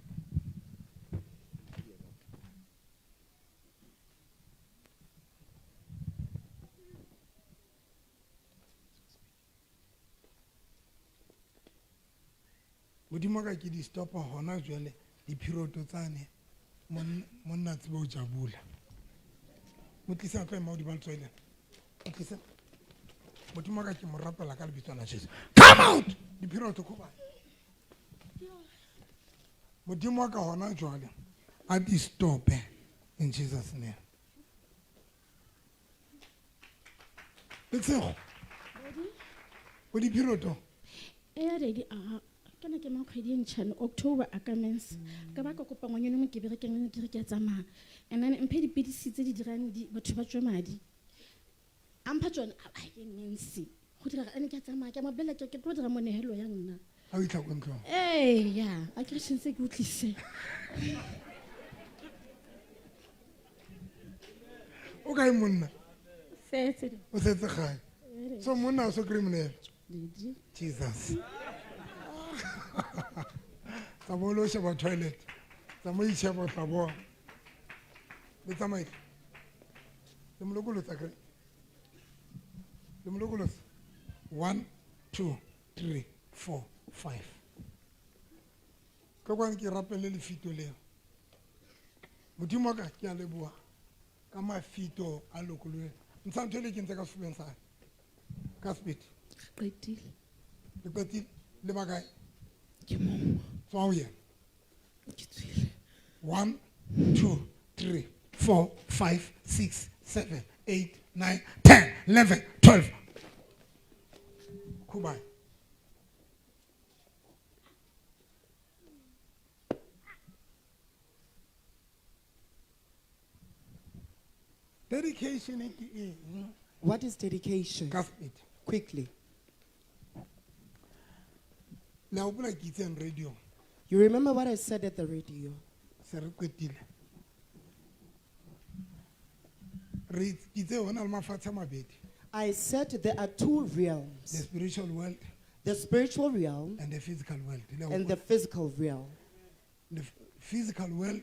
S2: Modimo ka ke di stopa hona jwale diphiroto tsane monna tsebe o jabula. Mo tlisa tlo ema hodima letswele. Mo tlisa. Modimo ka ke mo rapela ka lebitso la Jesu. Come out! Diphiroto ko ba. Modimo ka hona jwale a di stope in Jesus name. Letshego. O diphiroto.
S6: E re di a ke na ke mang kgwedi e ntšhane October a ka mensa. Ka ba ka kopa ngwanyana mo ke berekang le ke re ke a tsamaya. And then mphe dipidisi tse di dirang batho ba tswe madi. A mpha tsone, a ke mense. Go dira ene ke a tsamaya, ke a mo bolela ke tlo dira monehelo ya nna.
S2: Ha o itlha ko ntlong?
S6: Ee, ya, a ke re tshwantse ke utlwise.
S2: O kae monna?
S6: Setse.
S2: O setse gae. So monna o so kry-e monehelo?
S6: Didi.
S2: Jesus. Tsamaya o lo sheba toilet. Tsamaya o itjheba o tla bona. Le tsamaile. Le mo lokolotsa kere? Le mo lokolotsa. 1, 2, 3, 4, 5. Ka kwane ke rapele lefito leo. Modimo wa ka ke a leboha ka mafito a lokolohileng. Ntsha ntho e le ke ntse ka sefubeng sa hae. Ka sebete.
S6: Re qetile.
S2: Le qetile? Le ba kae?
S6: Ke mong.
S2: Tswa ho yena.
S6: Ke tswile.
S2: 1, 2, 3, 4, 5, 6, 7, 8, 9, 10, 11, 12. Khubai. Dedication ke eng?
S3: What is dedication?
S2: Ka sebete.
S3: Quickly.
S2: Le a hopola ke itseng radio?
S3: You remember what I said at the radio?
S2: Se re qetile. Re itse ho na le mafatshe a mabedi.
S3: I said there are two realms.
S2: The spiritual world.
S3: The spiritual realm.
S2: And the physical world.
S3: And the physical realm.
S2: The physical world.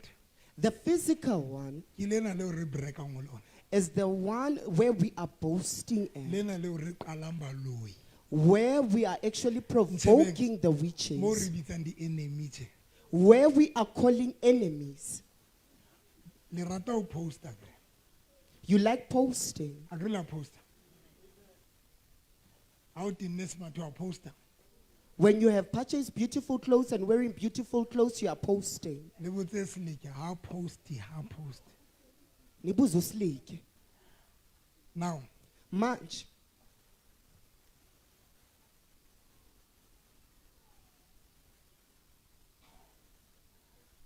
S3: The physical one
S2: Ke lena leo re brekang ho lona.
S3: is the one where we are boasting at.
S2: Lena leo re qalang baloi.
S3: Where we are actually provoking the
S2: Mo re
S3: witches.
S2: bitsang di-enemy tje.
S3: Where we are calling enemies.
S2: Le rata ho posta akere?
S3: You like posting.
S2: Akere la posta. Ha o tenne smart wa posta.
S3: When you have purchased beautiful clothes and wearing beautiful clothes, you are posting.
S2: Le botse Seleke, ha post, ha post.
S3: Nibuze uSilike.
S2: Now.
S3: Manje.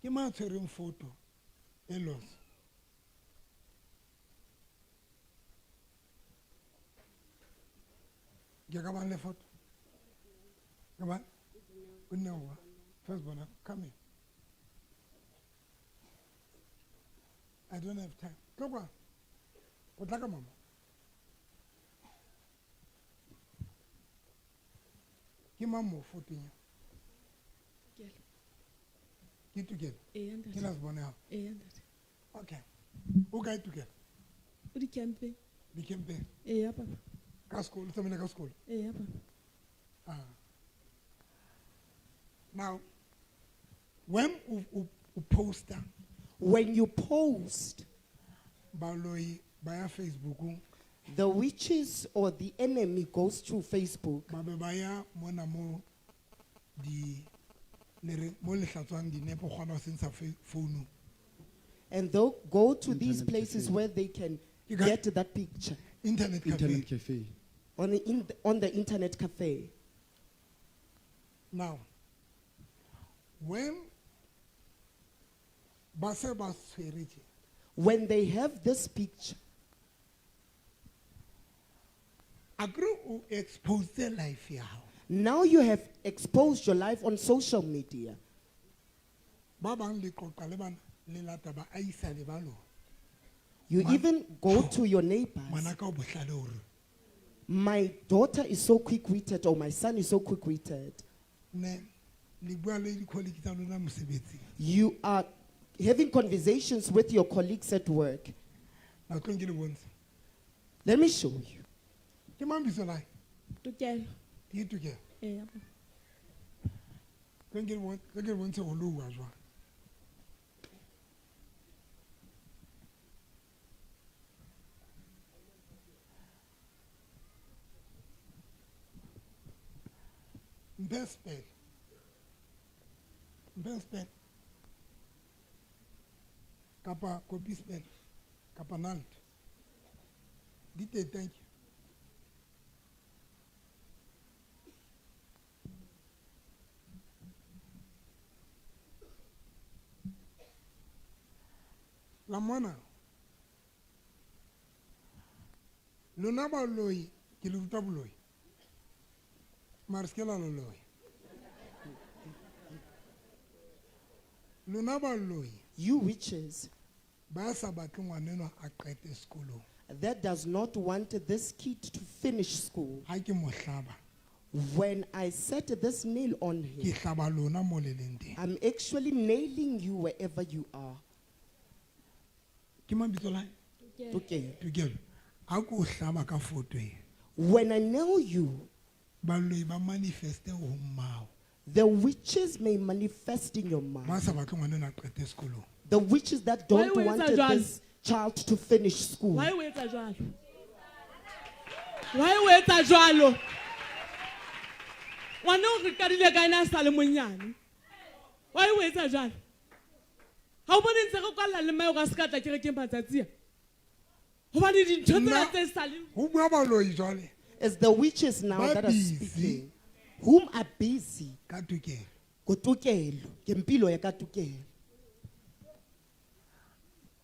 S2: Ke mang a tshwereng photo e loss? Ke ka bang le photo? Ke bang? O nne wa. First bona, come here. I don't have time. Tlo kwa. O tla ka mama. Ke mang mo photong ya?
S14: Tokelo.
S2: Ke Tokelo?
S14: Eya, ntate.
S2: Ke last born ya hao?
S14: Eya, ntate.
S2: Okay. O kae Tokelo?
S14: O di-campeng.
S2: Di-campeng?
S14: Eya, papa.
S2: Ka sekolo, o tsamaile ka sekolo?
S14: Eya, papa.
S2: Now, when o posta,
S3: When you post,
S2: baloi ba ya Facebook,
S3: the witches or the enemy goes to Facebook.
S2: Ba be ba ya mona mo di le re mo le hlatswang dinepo kgona ho se ntsha phone.
S3: And they'll go to these
S15: Internet
S3: places
S15: cafe.
S3: where they can
S2: You got
S3: get that picture.
S2: Internet cafe.
S15: Internet cafe.
S3: On the internet cafe.
S2: Now, when ba se ba tshwere tje,
S3: When they have this picture,
S2: akere o expose life ya hao.
S3: Now you have exposed your life on social media.
S2: Ba bang le qoqa le bana, le lata ba aisa le ba lona.
S3: You even go to your neighbors.
S2: Ngwanaka o bohlale hore.
S3: My daughter is so quick-witted, or my son is so quick-witted.
S2: Ne, le bua le di-colleague tsa lona mosebetsing.
S3: You are having conversations with your colleagues at work.
S2: Na tlo nke le bontshe.
S3: Let me show you.
S2: Ke mang bitso la hae?
S14: Tokelo.
S2: Ke Tokelo.
S14: Eya.
S2: Tlo nke le tlo nke le bontshe ho lowa jwang. Mphe spell. Mphe spell. Kapa copy spell. Kapa nalt. Di teng, thank you. La mona. Lona baloi, ke le ruta boloi. Mara se ke la lo loya. Lona baloi.
S3: You witches.
S2: Ba sa batle ngwanenwa a qete sekolong.
S3: That does not want this kid to finish school.
S2: Ha ke mo hlaba.
S3: When I set this nail on him,
S2: Ke hlaba lona mo le leng teng.
S3: I'm actually nailing you wherever you are.
S2: Ke mang bitso la hae?
S3: Tokelo.
S2: Tokelo. Ha ke o hlaba ka photo e.
S3: When I nail you,
S2: baloi ba manifeste ho mmao.
S3: The witches may manifest in your mind.
S2: Ba sa batle ngwanenwa a qete sekolong.
S3: The witches that
S17: Why
S3: don't
S17: o etsa
S3: want
S17: jwalo?
S3: this child to finish school.
S17: Why o etsa jwalo? Why o etsa jwalo? Ngwana o re qadile ka ena a sa le monyane. Why o etsa jwalo? Ha o bone ntse re kwalla le mmae hore a se ka tla kerekeng matsatsi a? Hobane dintho tsena
S2: Nna,
S17: tse sa le
S2: ho bua baloi jwale.
S3: It's the witches now
S2: Ba
S3: that are
S2: busy.
S3: speaking, whom are busy.
S2: Ka tokelo.
S3: Ko tokelo, ke mpilo ya ka tokelo.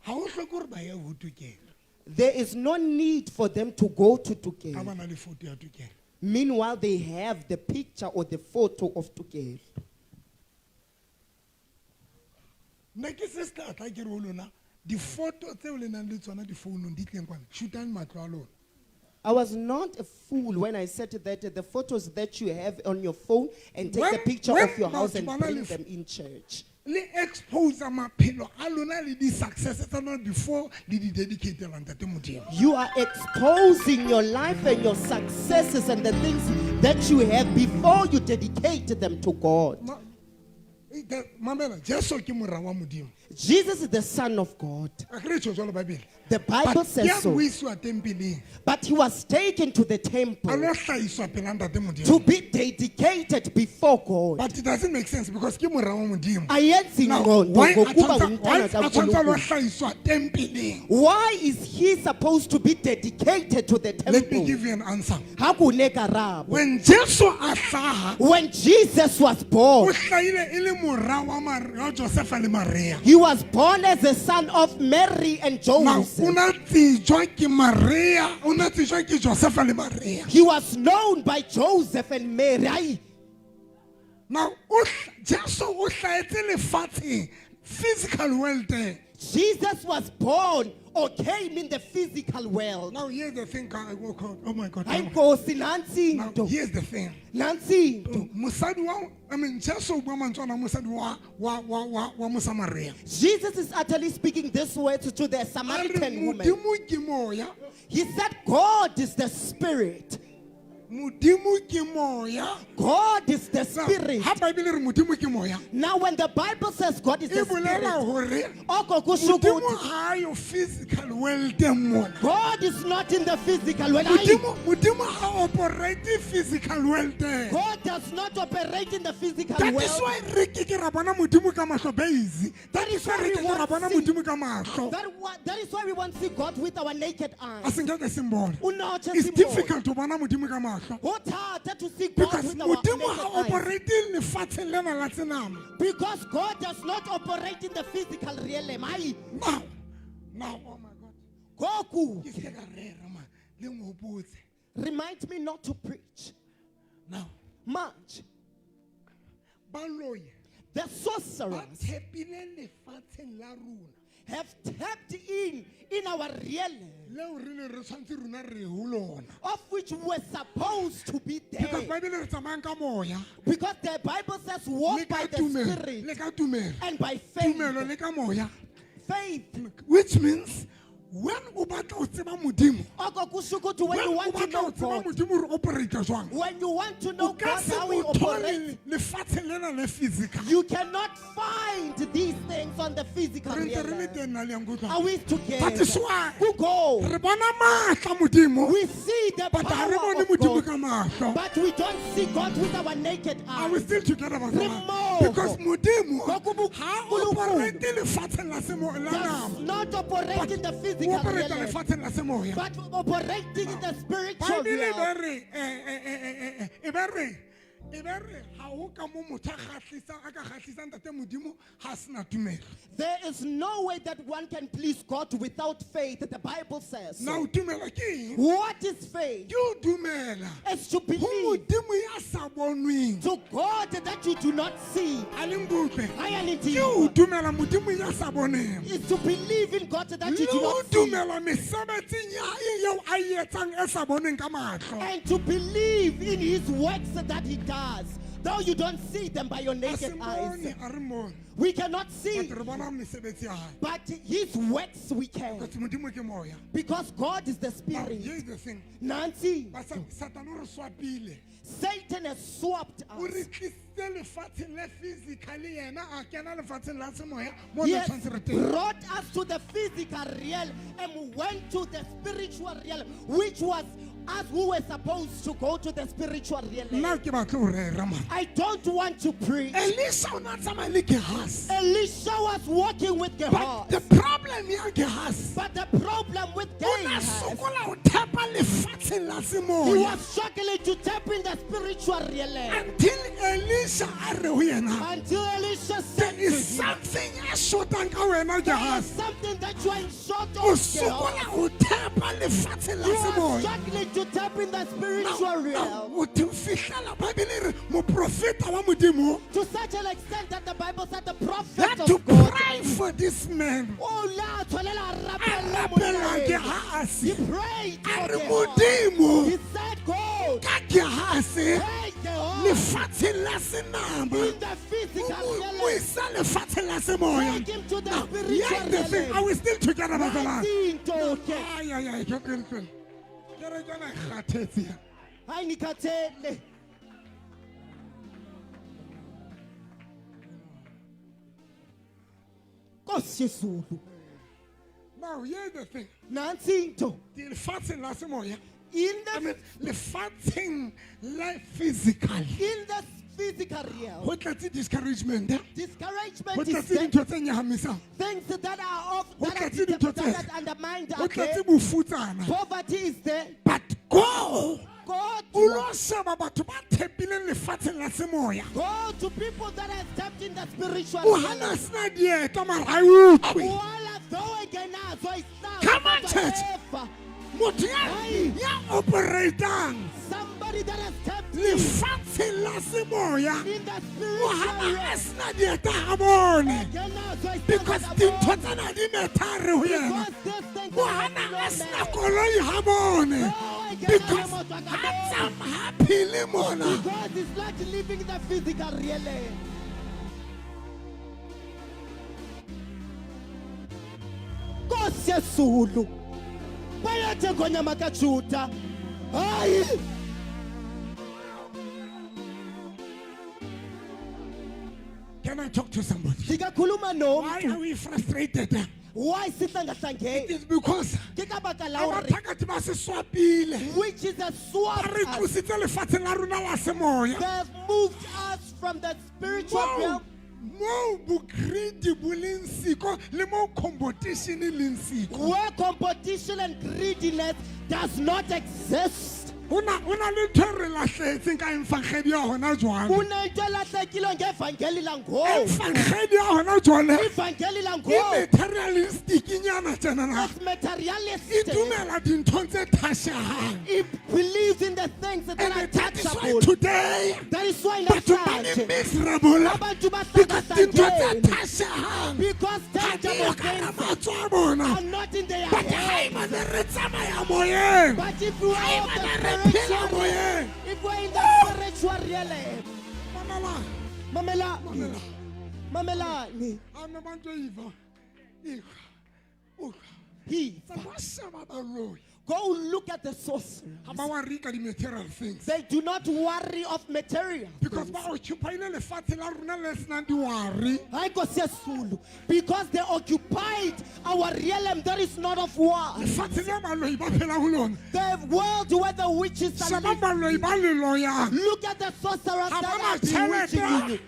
S2: Ha ho hloke hore ba ye ho tokelo.
S3: There is no need for them to go to
S2: Ka
S3: Tokelo.
S2: ba na le photo ya tokelo.
S3: Meanwhile, they have the picture or the photo of Tokelo.
S2: Nna ke se se tla tla ke re ho lona, Difoto tseo le nang le tsona difounong di tleng kwana, shootang matlo a lona.
S3: I was not a fool when I said that the photos that you have on your phone and take the picture
S2: When
S3: of your house
S2: batho
S3: and
S2: ba na
S3: bring
S2: le
S3: them in church.
S2: Le expose maphelo a lona le di-success tsa lona before le di dedicatela ntate Modimo.
S3: You are exposing your life and your successes and the things that you have before you dedicate them to God.
S2: Mamela, Jesu ke mora wa Modimo.
S3: Jesus is the Son of God.
S2: A ke re tjho jwalo Bible.
S3: The Bible
S2: But
S3: says
S2: ya
S3: so.
S2: buiswa tempeleng.
S3: But he was taken to the temple
S2: A lo hlahiswa pela ntate Modimo.
S3: to be dedicated before God.
S2: But it doesn't make sense because ke mora wa Modimo.
S3: Ayenzi
S2: Now,
S3: ngqondo
S2: why a
S3: ngokuba
S2: tshwantse- why
S3: ngumntwana
S2: a tshwantse a lo
S3: kaNkulunkulu.
S2: hlahiswa tempeleng?
S3: Why is he supposed to be dedicated to the
S2: Let me
S3: temple?
S2: give you an answer.
S3: Ha ke o ne karabo.
S2: When Jesu a hlaha,
S3: When Jesus was born,
S2: o hlahile e le mora wa Josefa le Maria.
S3: he was born as the son of Mary and
S2: Now,
S3: Joseph.
S2: o na tsejwa ke Maria, o na tsejwa ke Josefa le Maria.
S3: He was known by Joseph and Mary. Ai.
S2: Now, Jesu o hlahetse lefatsheng, physical world.
S3: Jesus was born or came in the physical world.
S2: Now, here's the thing. I woke up. Oh my God.
S3: Hayi Nkosi, nantsi
S2: Now,
S3: into.
S2: here's the thing.
S3: Nantsi into.
S2: Mosadi wa, I mean, Jesu o bua mantswe ana mosadi wa Mosamaria.
S3: Jesus is utterly speaking these words to the Samaritan woman.
S2: Modimo ke moya.
S3: He said, God is the spirit.
S2: Modimo ke moya.
S3: God is the spirit.
S2: Ha Bible e re Modimo ke moya.
S3: Now, when the Bible says God is
S2: E
S3: the
S2: bolela
S3: spirit,
S2: hore
S3: oko kusho
S2: Modimo
S3: ukuthi
S2: ha yo physical world mona.
S3: God is not in the physical world. Ayi.
S2: Modimo ha operate physical world.
S3: God does not operate in the physical
S2: That
S3: world.
S2: is why re ke ke ra bona Modimo ka mahlo base. That is why re ke ke ra bona Modimo ka mahlo.
S3: That is why we won't see God with our naked
S2: A
S3: eyes.
S2: se nke ke se mbone.
S3: Unotshe
S2: It's
S3: simbone.
S2: difficult to bona Modimo ka mahlo.
S3: Ho thata to see God
S2: Because
S3: with our
S2: Modimo
S3: naked
S2: ha
S3: eyes.
S2: operate lefatsheng lena la tsenama.
S3: Because God does not operate in the physical realm. Ayi.
S2: Now, oh my God.
S3: Goku.
S2: Ke se ka rera man. Le nhopotse.
S3: Remind me not to preach.
S2: Now.
S3: Much.
S2: Baloi.
S3: The sorcerers
S2: Ba tshepile lefatsheng la rona.
S3: have tapped in our realm.
S2: Leo re neng re tshwantse rona re ho lona.
S3: Of which we were supposed to be there.
S2: Because Bible e re tsamayang ka moya.
S3: Because the Bible says walk
S2: Le
S3: by
S2: ka
S3: the
S2: tumelo,
S3: Spirit
S2: le ka tumelo.
S3: and by faith.
S2: Tumelo le ka moya.
S3: Faith.
S2: Which means when o batla ho tseba Modimo,
S3: Oko kusho ukuthi when
S2: when
S3: you
S2: o
S3: want to
S2: batla
S3: know
S2: ho tseba
S3: God,
S2: Modimo hore o operate jwang,
S3: when you want to know
S2: o ka
S3: God
S2: se
S3: how he
S2: mo thole
S3: operates,
S2: lefatsheng lena le physical.
S3: you cannot find these things on the physical
S2: Re ntse re le
S3: realm.
S2: teng na le yang kutlwa?
S3: Are we together?
S2: That is why
S3: Go.
S2: re bona matla Modimo,
S3: We see the
S2: but ha re
S3: power
S2: bone
S3: of
S2: Modimo
S3: God,
S2: ka mahlo.
S3: but we don't see God with our naked
S2: Are we
S3: eyes.
S2: still together,
S3: Re
S2: bazalwane?
S3: mmoho.
S2: Because Modimo
S3: Ngokuba
S2: ha
S3: uNkulunkulu
S2: operate lefatsheng la la
S3: does
S2: nama.
S3: not operate in the
S2: O
S3: physical
S2: operate
S3: realm,
S2: lefatsheng la semoya.
S3: but operating in the spiritual
S2: Bible e
S3: realm.
S2: be re, e be re, e be re ha ho ka mo motho a kgahlisang, a ka kgahlisang ntate Modimo ha sena tumelo.
S3: There is no way that one can please God without faith. The Bible says.
S2: Now tumelo ke eng?
S3: What is faith?
S2: Ke ho dumela
S3: It's to
S2: ho
S3: believe
S2: Modimo ya sa bonweng.
S3: to God that you do not see.
S2: A le nkutlwe?
S3: Haya le
S2: Ke ho dumela Modimo ya sa boneng.
S3: It's to believe in God that you
S2: Le
S3: do
S2: ho
S3: not see.
S2: dumela mesebetsing ya hae eo a e etsang e sa bonweng ka mahlo.
S3: And to believe in his works that he does, though you don't see them by your
S2: A
S3: naked
S2: se
S3: eyes.
S2: mmone, a re mmone.
S3: We cannot see,
S2: But re bona mesebetsi ya hae.
S3: but his works we can.
S2: Because Modimo ke moya.
S3: Because God is the
S2: Now,
S3: spirit.
S2: here's the thing.
S3: Nancy,
S2: Satan o re swapile.
S3: Satan has swapped
S2: O re
S3: us.
S2: tlisitse lefatsheng le physically yena a kena lefatsheng la semoya mo
S3: He
S2: re
S3: has
S2: tshwanetse re teng.
S3: brought us to the physical realm and went to the spiritual realm, which was us who were supposed to go to the spiritual realm.
S2: Nna ke batle ho rera man.
S3: I don't want to preach.
S2: Elisha o ne a tsamaya le Gehazi.
S3: Elisha was walking with
S2: But
S3: Gehazi.
S2: the problem ya Gehazi,
S3: But the problem with
S2: o ne a
S3: Gehazi,
S2: sokola ho thepa lefatshe lefatsheng la
S5: He
S2: semoya.
S3: was struggling to tap in the spiritual realm.
S2: Until Elisha a re ho yena,
S3: Until Elisha said
S2: there
S3: to
S2: is
S3: him,
S2: something e shotang ka wena
S3: there is
S2: Gehazi.
S3: something that you are in short
S2: O
S3: of.
S2: sokola
S3: Gehazi.
S2: ho tapa lefatshe la
S3: You are
S2: semoya.
S3: struggling to tap in the spiritual realm.
S2: O te fihlela Bible e re moprofeta wa Modimo
S3: To such an extent that the Bible said the prophet
S2: had to
S3: of God.
S2: pray for this man.
S3: Oh, la tshwanela a
S2: A
S3: rapella
S2: rapela
S3: monna ena.
S2: Gehazi.
S3: He prayed
S2: A
S3: for
S2: re
S3: Gehazi.
S2: Modimo
S3: He said, God,
S2: ka Gehazi
S3: hey, Gehazi,
S2: lefatsheng la senama
S3: in the physical
S2: o
S3: realm,
S2: isa lefatsheng la semoya.
S3: take him to the
S2: Now,
S3: spiritual
S2: here's the thing.
S3: realm.
S2: Are we still together, bazalwane?
S3: Into ke.
S2: Ay, ay, ay, ke tlohele, tlohele. Ke re ke na kgathetse ya.
S3: Hayi ngikhathele. Nkosi Yezulu.
S2: Now, here's the thing.
S3: Nansi into.
S2: Lefatsheng la semoya.
S3: In
S2: I
S3: the
S2: mean, lefatsheng la physical.
S3: in the physical realm,
S2: Ho tletse discouragement. eh?
S3: discouragement
S2: Ho
S3: is
S2: tletse
S3: there.
S2: dintho tse nyahamisang.
S3: Things that are off,
S2: Ho
S3: that are,
S2: tletse dintho tse-
S3: that undermined
S2: Ho
S3: are there.
S2: tletse bofutsana.
S3: Poverty is there.
S2: But go
S3: God,
S2: o lo sheba batho ba thepileng lefatsheng la semoya.
S3: go to people that have tapped in the spiritual
S2: O hana
S3: realm.
S2: sena dieta mara ha e utlwe.
S3: Wala though engenazo isihlangu,
S2: Come on,
S3: kodwa
S2: church.
S3: eva.
S2: Motho ya operatang
S3: Somebody that has tapped in
S2: lefatsheng la semoya
S3: in the
S2: o
S3: spiritual
S2: hana a
S3: realm.
S2: sena dieta ha bone.
S3: Engenazo isihlangu,
S2: Because
S3: kodwa
S2: dintho
S3: bone.
S2: tsena di methare ho yena.
S3: Because these things
S2: O
S3: are
S2: hana
S3: not
S2: a sena
S3: man.
S2: koloi ha bone.
S3: No,
S2: Because
S3: engenayo moto
S2: ha
S3: akaboni.
S2: ha phele mona.
S3: Because he's not living the physical realm. Nkosi yezulu. Bayethe ngonyama kaJuda. Hayi.
S2: Can I talk to somebody?
S3: Ndingakhuluma
S2: Why
S3: nomntu.
S2: are we frustrated?
S3: Why
S2: It
S3: sihlangahlangene?
S2: is because
S3: Ke ka baka la hore
S2: abathakathi ba se swapile.
S3: which is a swap
S2: Ba re
S3: us.
S2: tlositse lefatsheng la rona la semoya.
S3: They have moved us from the spiritual realm
S2: Moo bo-greedy bo leng siko le moo competition e leng siko.
S3: where competition and greediness does not exist.
S2: Ho na le ntho e re lahlehetseng ka evangeli ya hona jwale.
S3: Kunento elahlekile ngevangeli langoku.
S2: Evangeli ya hona jwale
S3: Ivangeli
S2: e
S3: langoku
S2: materialistic nyana tjenana.
S3: is
S2: E
S3: materialistic.
S2: dumela dinthong tse thashehang.
S3: It believes in the things that are
S2: And that is why
S3: touchable.
S2: today
S3: That is why
S2: batho ba le
S3: namhlanje
S2: miserable
S3: abantu
S2: because dintho tse
S3: bahlangene
S2: thashehang
S3: because
S2: ha di
S3: tangible
S2: yo ka
S3: things
S2: matsoho a bona.
S3: are not in their
S2: But
S3: hands.
S2: haeba ne re tsamaya moyeng,
S3: But if we are of
S2: haeba
S3: the
S2: ne re phela
S3: spiritual
S2: moyeng,
S3: if we're in the spiritual realm,
S2: mamela,
S3: mamela,
S2: mamela.
S3: mamelani,
S2: Ame bantu iva, iva, utlwa.
S3: he
S2: Tsamaya sheba baloi.
S3: go look at the source.
S2: Ha ba worry ka di-material things.
S3: They do not worry of material.
S2: Because ba occupy-ile lefatshe la rona le senang di-worry.
S3: Hayi Nkosi yezulu, because they occupied our realm that is not of war.
S2: Lefatshe le baloi ba phelang ho lona.
S3: The world where the witches are
S2: Sheba
S3: living.
S2: baloi ba le loyang.
S3: Look at the sorcerers
S2: Ha
S3: that
S2: ba na
S3: are bewitching
S2: tjhelete.
S3: you.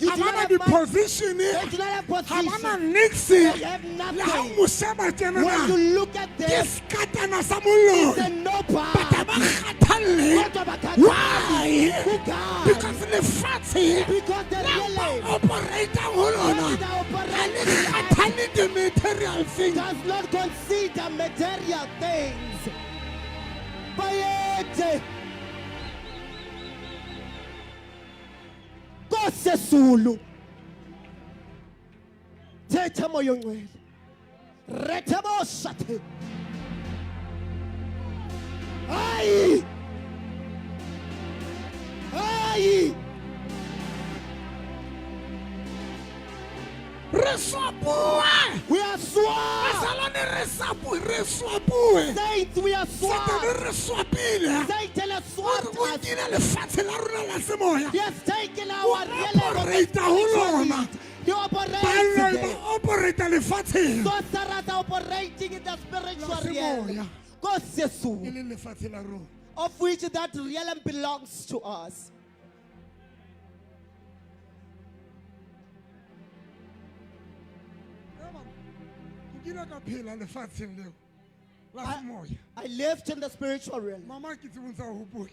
S3: You
S2: Ha
S3: do
S2: ba
S3: not
S2: na
S3: have money.
S2: di-position.
S3: They do not have
S2: Ha ba na
S3: position.
S2: niks.
S3: They have
S2: Le ha
S3: nothing.
S2: mo sheba tjenana,
S3: When you look at
S2: ke
S3: them,
S2: sekatana sa
S3: it's
S2: moloi.
S3: a nobody.
S2: But ha ba kgathalle.
S3: Kodwa bakhathali.
S2: Why?
S3: Kungani?
S2: Because lefatshe
S3: Because the
S2: leo ba
S3: realm
S2: operate-ang ho lona
S3: that they
S2: ha
S3: operate
S2: le kgathalle di-material things.
S3: does not consider material things. Bayethe. Nkosi yezulu. Thetha moya ongcwele. Rethe boshathe. Hayi. Hayi.
S2: Re swapuwe.
S3: We are swapped.
S2: Bazalwane re re swapuwe.
S3: Saints, we are
S2: Satane
S3: swapped.
S2: re swapile.
S3: Satan has
S2: O
S3: swapped
S2: re o
S3: us.
S2: nkile lefatshe la rona la semoya.
S3: He has taken
S2: O
S3: our realm of the
S2: operate-a ho
S3: spiritual
S2: lona.
S3: world. He operates
S2: Baloi
S3: there.
S2: ba operate-a lefatsheng.
S3: Sorcerers are operating in the spiritual
S2: La
S3: realm.
S2: semoya.
S3: Nkosi Yesu.
S2: E leng lefatshe la rona.
S3: Of which that realm belongs to us.
S2: Nkile ka phela lefatsheng leo. La semoya.
S3: I lived in the spiritual realm.
S2: Mama ke tsebong tsa ho hopola.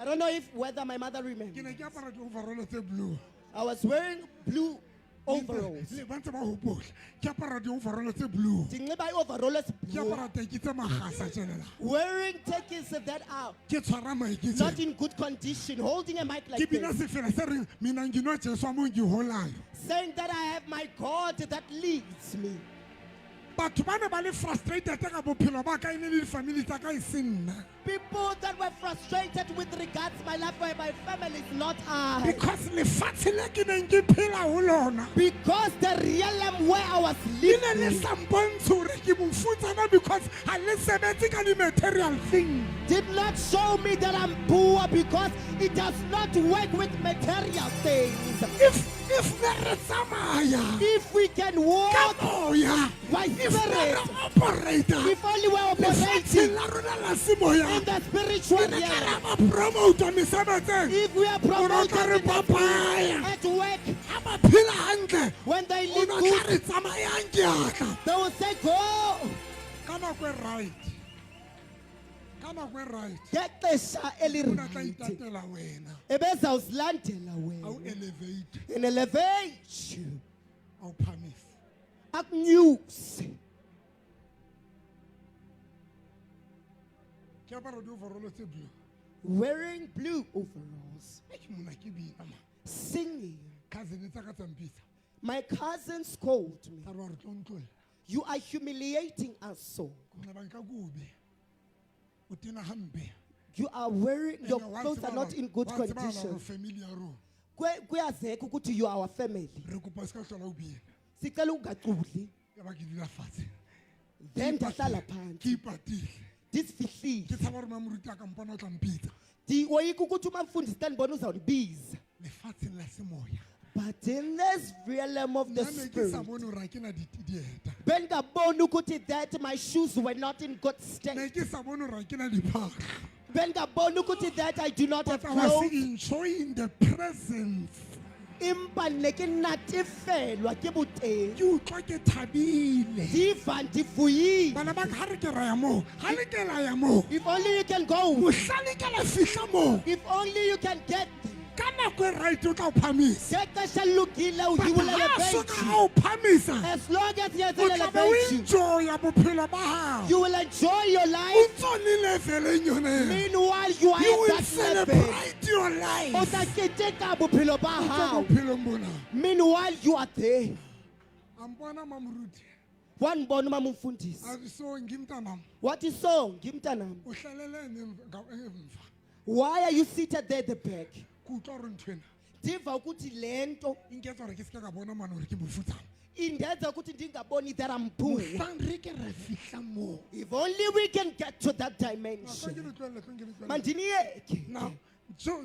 S3: I don't know if whether my mother
S2: Ke ne
S3: remembers.
S2: ke apara di-overall tse blue.
S3: I was wearing blue overalls.
S2: Le ba ntse ba hopola. Ke apara di-overall tse blue.
S3: Ndinxiba ii-overall
S2: Ke
S3: blue.
S2: apara teki tse magasa tjenela.
S3: Wearing takkies that are
S2: Ke tshwara mic tje.
S3: not in good condition, holding a mic
S2: Ke
S3: like
S2: bina
S3: this,
S2: sefela se reng mina nginoJesu wa mo ngiholayo.
S3: saying that I have my God that leads me.
S2: Batho ba ne ba le frustrated ka bophelo ba ka e ne le di-family tsa ka e se nna.
S3: People that were frustrated with regards my life were my family, is not I.
S2: Because lefatshe le ke neng ke phela ho lona.
S3: Because the realm where I was
S2: Le ne le
S3: living
S2: sa mpontshe hore ke mofutsana because ha le sebetse ka di-material thing.
S3: did not show me that I'm poor because it does not work with material things.
S2: If ne re tsamaya
S3: If we can
S2: ka
S3: walk
S2: moya,
S3: by
S2: if ne
S3: spirit,
S2: re operate-a
S3: if only we're
S2: lefatsheng
S3: operating
S2: la rona la semoya,
S3: in the spiritual
S2: ke ne ka
S3: realm,
S2: ra ba promote-a mesebetsing.
S3: if we are
S2: O no tla
S3: promoted
S2: re
S3: in the
S2: papaya.
S3: at work,
S2: Ha ba phela hantle,
S3: when they
S2: o
S3: live
S2: no tla
S3: good,
S2: re tsamayang ke a tla.
S3: they will say, go.
S2: Ka nako e right. Ka nako e right.
S3: Ngexesha
S2: O na tla
S3: elirayithi
S2: itatela wena.
S3: ebezawuzilandela
S2: A o
S3: wena
S2: elevate,
S3: and elevate you,
S2: a o phamise.
S3: akunyuse.
S2: Ke apara di-overall tse blue.
S3: Wearing blue overalls,
S2: E ke mona ke bina ma.
S3: singing.
S2: Cousin tsa ka tsa mpitsa.
S3: My cousins called me.
S2: Tsa re wa re tlontlolla.
S3: You are humiliating us so.
S2: Ko nna ba nka kobe. O tena hampe.
S3: You are wearing your
S2: Ene wa
S3: clothes are
S2: tseba
S3: not
S2: hore-
S3: in good
S2: wa tseba hore
S3: condition.
S2: family ya rona.
S3: Kuyazeka ukuthi you are our family.
S2: Re kopa o ska hlola o bina.
S3: Sicela ungaculi.
S2: Ya ba ke dula fatshe.
S3: Then
S2: Ke
S3: ndahlala
S2: ipatile.
S3: phansi.
S2: Ke ipatile.
S3: Ndisifihlile.
S2: Ke tshaba hore mamoruti a ka mpona o tla mpitsa.
S3: Ndiwoyika ukuthi umamfundisi xa ndibona uzawundibiza.
S2: Lefatsheng la semoya.
S3: But in this realm of the
S2: Nna ne ke sa
S3: spirit,
S2: bone hore ha ke na dieta.
S3: bengaboni ukuthi that my shoes were not in good
S2: Ne
S3: state.
S2: ke sa bone hore ha ke na diphahlo.
S3: Bengaboni ukuthi that I do not have
S2: But I was
S3: clothes.
S2: enjoying the presence.
S3: Empa ne ke natefelwa ke boteng.
S2: Ke utlwa ke thabile.
S3: Ndiva ndivuyile.
S2: Bana ba ka ha re ke ra ya moo, ha le ke la ya moo.
S3: If only you can go.
S2: Mohlang le ke la fihla moo.
S3: If only you can get there.
S2: Ka nako e right o tla o phamisa.
S3: Ngexesha elilungile
S2: But
S3: he will
S2: ha a
S3: elevate
S2: soka
S3: you.
S2: a o phamisa,
S3: As long as he has
S2: o tla be o
S3: elevated you,
S2: enjoya bophelo ba hao.
S3: you will enjoy your
S2: O
S3: life.
S2: ntso le leveleng yona eo.
S3: Meanwhile, you are
S2: You
S3: at
S2: will
S3: that level.
S2: celebrate your life.
S3: O tla keteka bophelo ba
S2: O tswe
S3: hao.
S2: bophelong bona.
S3: Meanwhile, you are there.
S2: A mpona mamoruti.
S3: Wanibona umama umfundisi.
S2: A re, so ngimntanam.
S3: Wathi so ngimntanam.
S2: O hlaleleni emva?
S3: Why are you seated there at the back?
S2: Ke utlwa hore nthwena
S3: Ndiva ukuthi le nto
S2: e nketsa hore ke seke ka bona mane hore ke mofutsana.
S3: indenza ukuthi ndingaboni that I'm poor.
S2: Mohlang re ke ra fihla moo.
S3: If only we can get to that
S2: Tlo ke
S3: dimension.
S2: le tlohelle, tlo ke le tlohelle.
S3: Mandiniyeke.
S2: Now,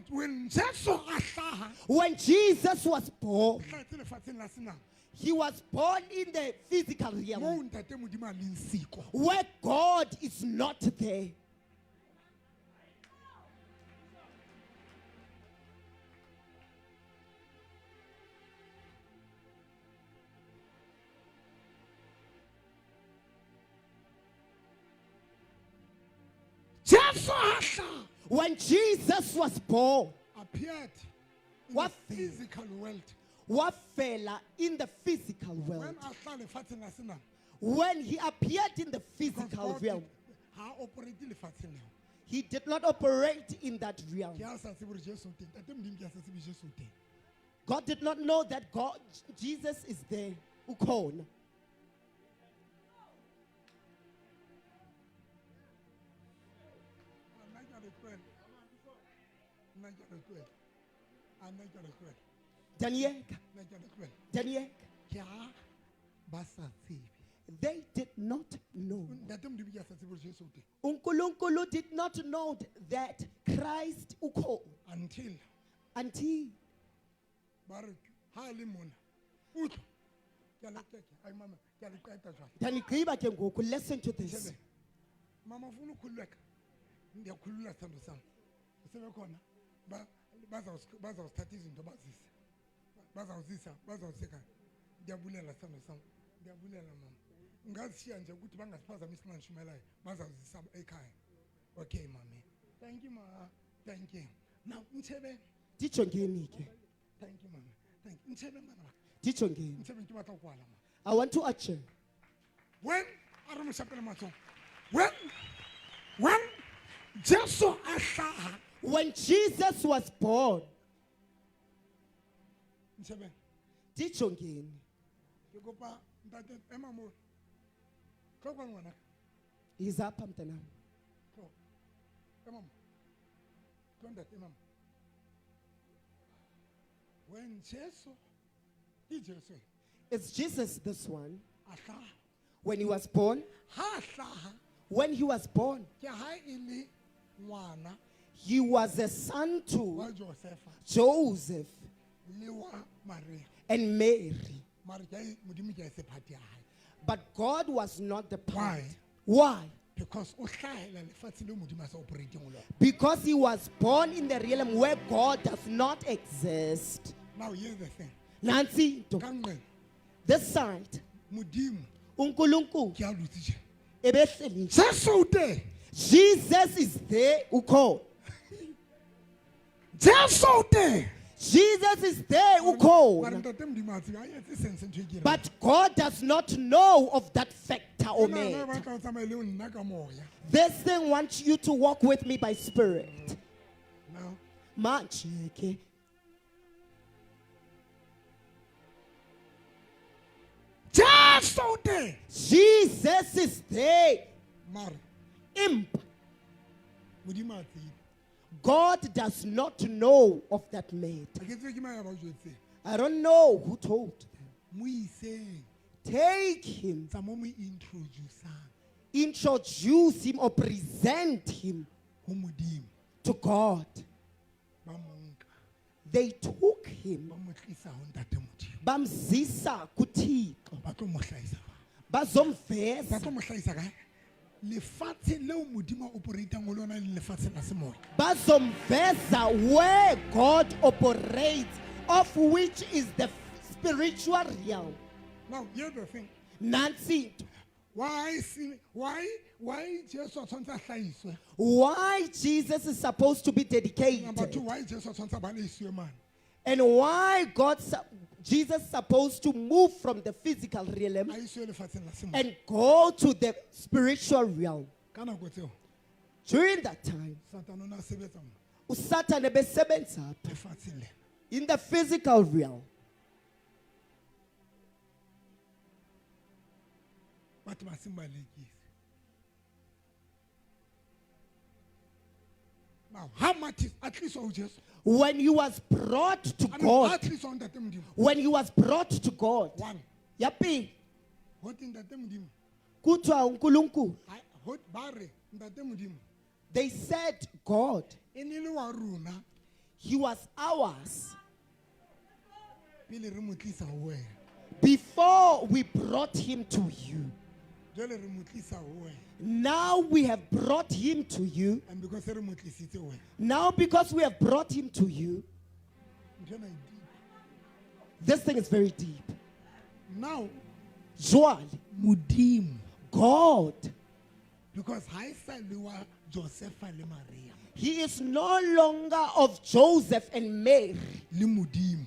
S2: when Jesu a hlaha,
S3: When Jesus was born,
S2: hlahetse lefatsheng la senama.
S3: he was born in the physical realm
S2: Moo ntate Modimo a leng siko.
S3: where God is not there.
S2: Jesu a hlaha,
S3: When Jesus was born,
S2: appeared in the
S3: Wafela.
S2: physical world.
S3: wafela in the physical
S2: When
S3: world.
S2: a hlaha lefatsheng la senama,
S3: When he appeared in the
S2: because
S3: physical
S2: God
S3: realm,
S2: ha a operate lefatsheng leo.
S3: he did not operate in that realm.
S2: Ke a sa tsebe hore Jesu o teng. Ntate Modimo ke a sa tsebe Jesu o teng.
S3: God did not know that God, Jesus is there. Ukhona.
S2: Nna ke a le tlohela. Nna ke a le tlohela. A nna ke a le tlohela.
S3: Danieka.
S2: Nna ke a le tlohela.
S3: Danieka.
S2: Ke ha ba sa tsebe.
S3: They did not know.
S2: Ntate Modimo ke a sa tsebe hore Jesu o teng.
S3: Unkulunkulu did not know that Christ ukhona
S2: Until
S3: until
S2: ba re ha a le mona. Utlwa. Ke a le ai mama, ke a le qeta jwale.
S3: Ndanigqiba ke ngoku listen to this.
S2: Shebe. Mama ufuna ukukhululeka. Ndiyakhulula sithando sami. Sebekhona ba bazawusithatha izinto bazise. Bazawuzisa, bazawuseka. Ndiyabulela sithando sami. Ndiyabulela mama. Ngazishiya nje ukuthi bangasiphazamisi nxa ndishumayelayo bazawuzisa ekhaya. Okay, mami. Thank you, ma. Thank you. Now, ntshebe.
S3: Dijongeni ke.
S2: Thank you, mama. Thank you. Ntshebe bana ba.
S3: Dijongeni.
S2: Ntshebe ke batla ho kwala ma.
S3: I want to adjourn.
S2: When a re mo shapele matsoho. When Jesu a hlaha.
S3: When Jesus was born.
S2: Ntshebe.
S3: Dijongeni.
S2: Ke kopa ntate ema mo. Tlo kwa ngwana.
S3: Yiza apha mntanam.
S2: Tlo. Ema mo. Tlo ntate ema mo. When Jesu, ke Jesu.
S3: It's Jesus this one.
S2: A hlaha.
S3: When he was born.
S2: Ha a hlaha.
S3: When he was born.
S2: Ke ha e le ngwana.
S3: He was a son to
S2: Wa Joseph.
S3: Joseph
S2: Le wa Maria.
S3: and Mary.
S2: Mare ke a e- Modimo ke a e se part ya hae.
S3: But God was not the part.
S2: Why?
S3: Why?
S2: Because o hlahela lefatshe leo Modimo a sa operate-eng ho lona.
S3: Because he was born in the realm where God does not exist.
S2: Now here's the thing.
S3: Nansi into.
S2: Ka nqena.
S3: This side.
S2: Modimo.
S3: uNkulunkulu.
S2: Ke a dutse tje.
S3: Ebehleli.
S2: Jesu o teng.
S3: Jesus is there ukhona.
S2: Jesu o teng.
S3: Jesus is there ukhona.
S2: Mare ntate Modimo a tsebe, ha e etse sense ntho e ke e reng.
S3: But God does not know of that factor or
S2: Ke nahana e
S3: matter.
S2: batla ho tsamaya le nna ka moya.
S3: This thing wants you to walk with me by spirit.
S2: Now.
S3: Manje ke.
S2: Jesu o teng.
S3: Jesus is there.
S2: Mare.
S3: Imp.
S2: Modimo a tsebe.
S3: God does not know of that matter.
S2: Ha ke tsebe ke mang ya ba o jwetseng.
S3: I don't know who told them.
S2: Mo iseng.
S3: Take him.
S2: Tsa mo mo introduce-ang.
S3: Introduce him or present him
S2: Ho Modimo.
S3: to God.
S2: Ba mo nka.
S3: They took him.
S2: Ba mo tlisa ho ntate Modimo.
S3: Bamzisa kuThixo.
S2: Ba tlo mo hlahisa.
S3: Bazomveza.
S2: Ba tlo mo hlahisa kae? Lefatshe leo Modimo a operate-ang ho lona le lefatshe la semoya.
S3: Bazomveza where God operates, of which is the spiritual realm.
S2: Now, here's the thing.
S3: Nansi into.
S2: Why see, why Jesu a tshwanetse a hlahiswe?
S3: Why Jesus is supposed to be dedicated?
S2: Number two, why Jesu a tshwanetse a baleisiwe mane?
S3: And why Jesus supposed to move from the physical realm
S2: A isiwe lefatsheng la semoya.
S3: and go to the spiritual realm?
S2: Ka nako tseo,
S3: During that time,
S2: Satan o ne a sebetsa mo
S3: uSatan ebesebenza apha
S2: lefatsheng lena.
S3: in the physical realm.
S2: Batho ba seng ba lekise. Now, how much is at least ho Jesu?
S3: When he was brought to
S2: I mean,
S3: God,
S2: at least ho ntate Modimo.
S3: when he was brought to God,
S2: One.
S3: ya pele,
S2: Ho thwe ntate Modimo.
S3: kuthiwa uNkulunkulu.
S2: Ha- ho- ba re ntate Modimo.
S3: They said God,
S2: E ne le wa rona
S3: he was ours
S2: pele re mo tlisa ho wena.
S3: before we brought him to you.
S2: Jwale re mo tlisa ho wena.
S3: Now we have brought him to you.
S2: And because re mo tlisitse ho wena.
S3: Now because we have brought him to you,
S2: Ntho ena e deep.
S3: this thing is very deep.
S2: Now,
S3: Jwale,
S2: Modimo,
S3: God,
S2: because ha e sa le wa Josepha le Maria.
S3: he is no longer of Joseph and Mary.
S2: Le Modimo.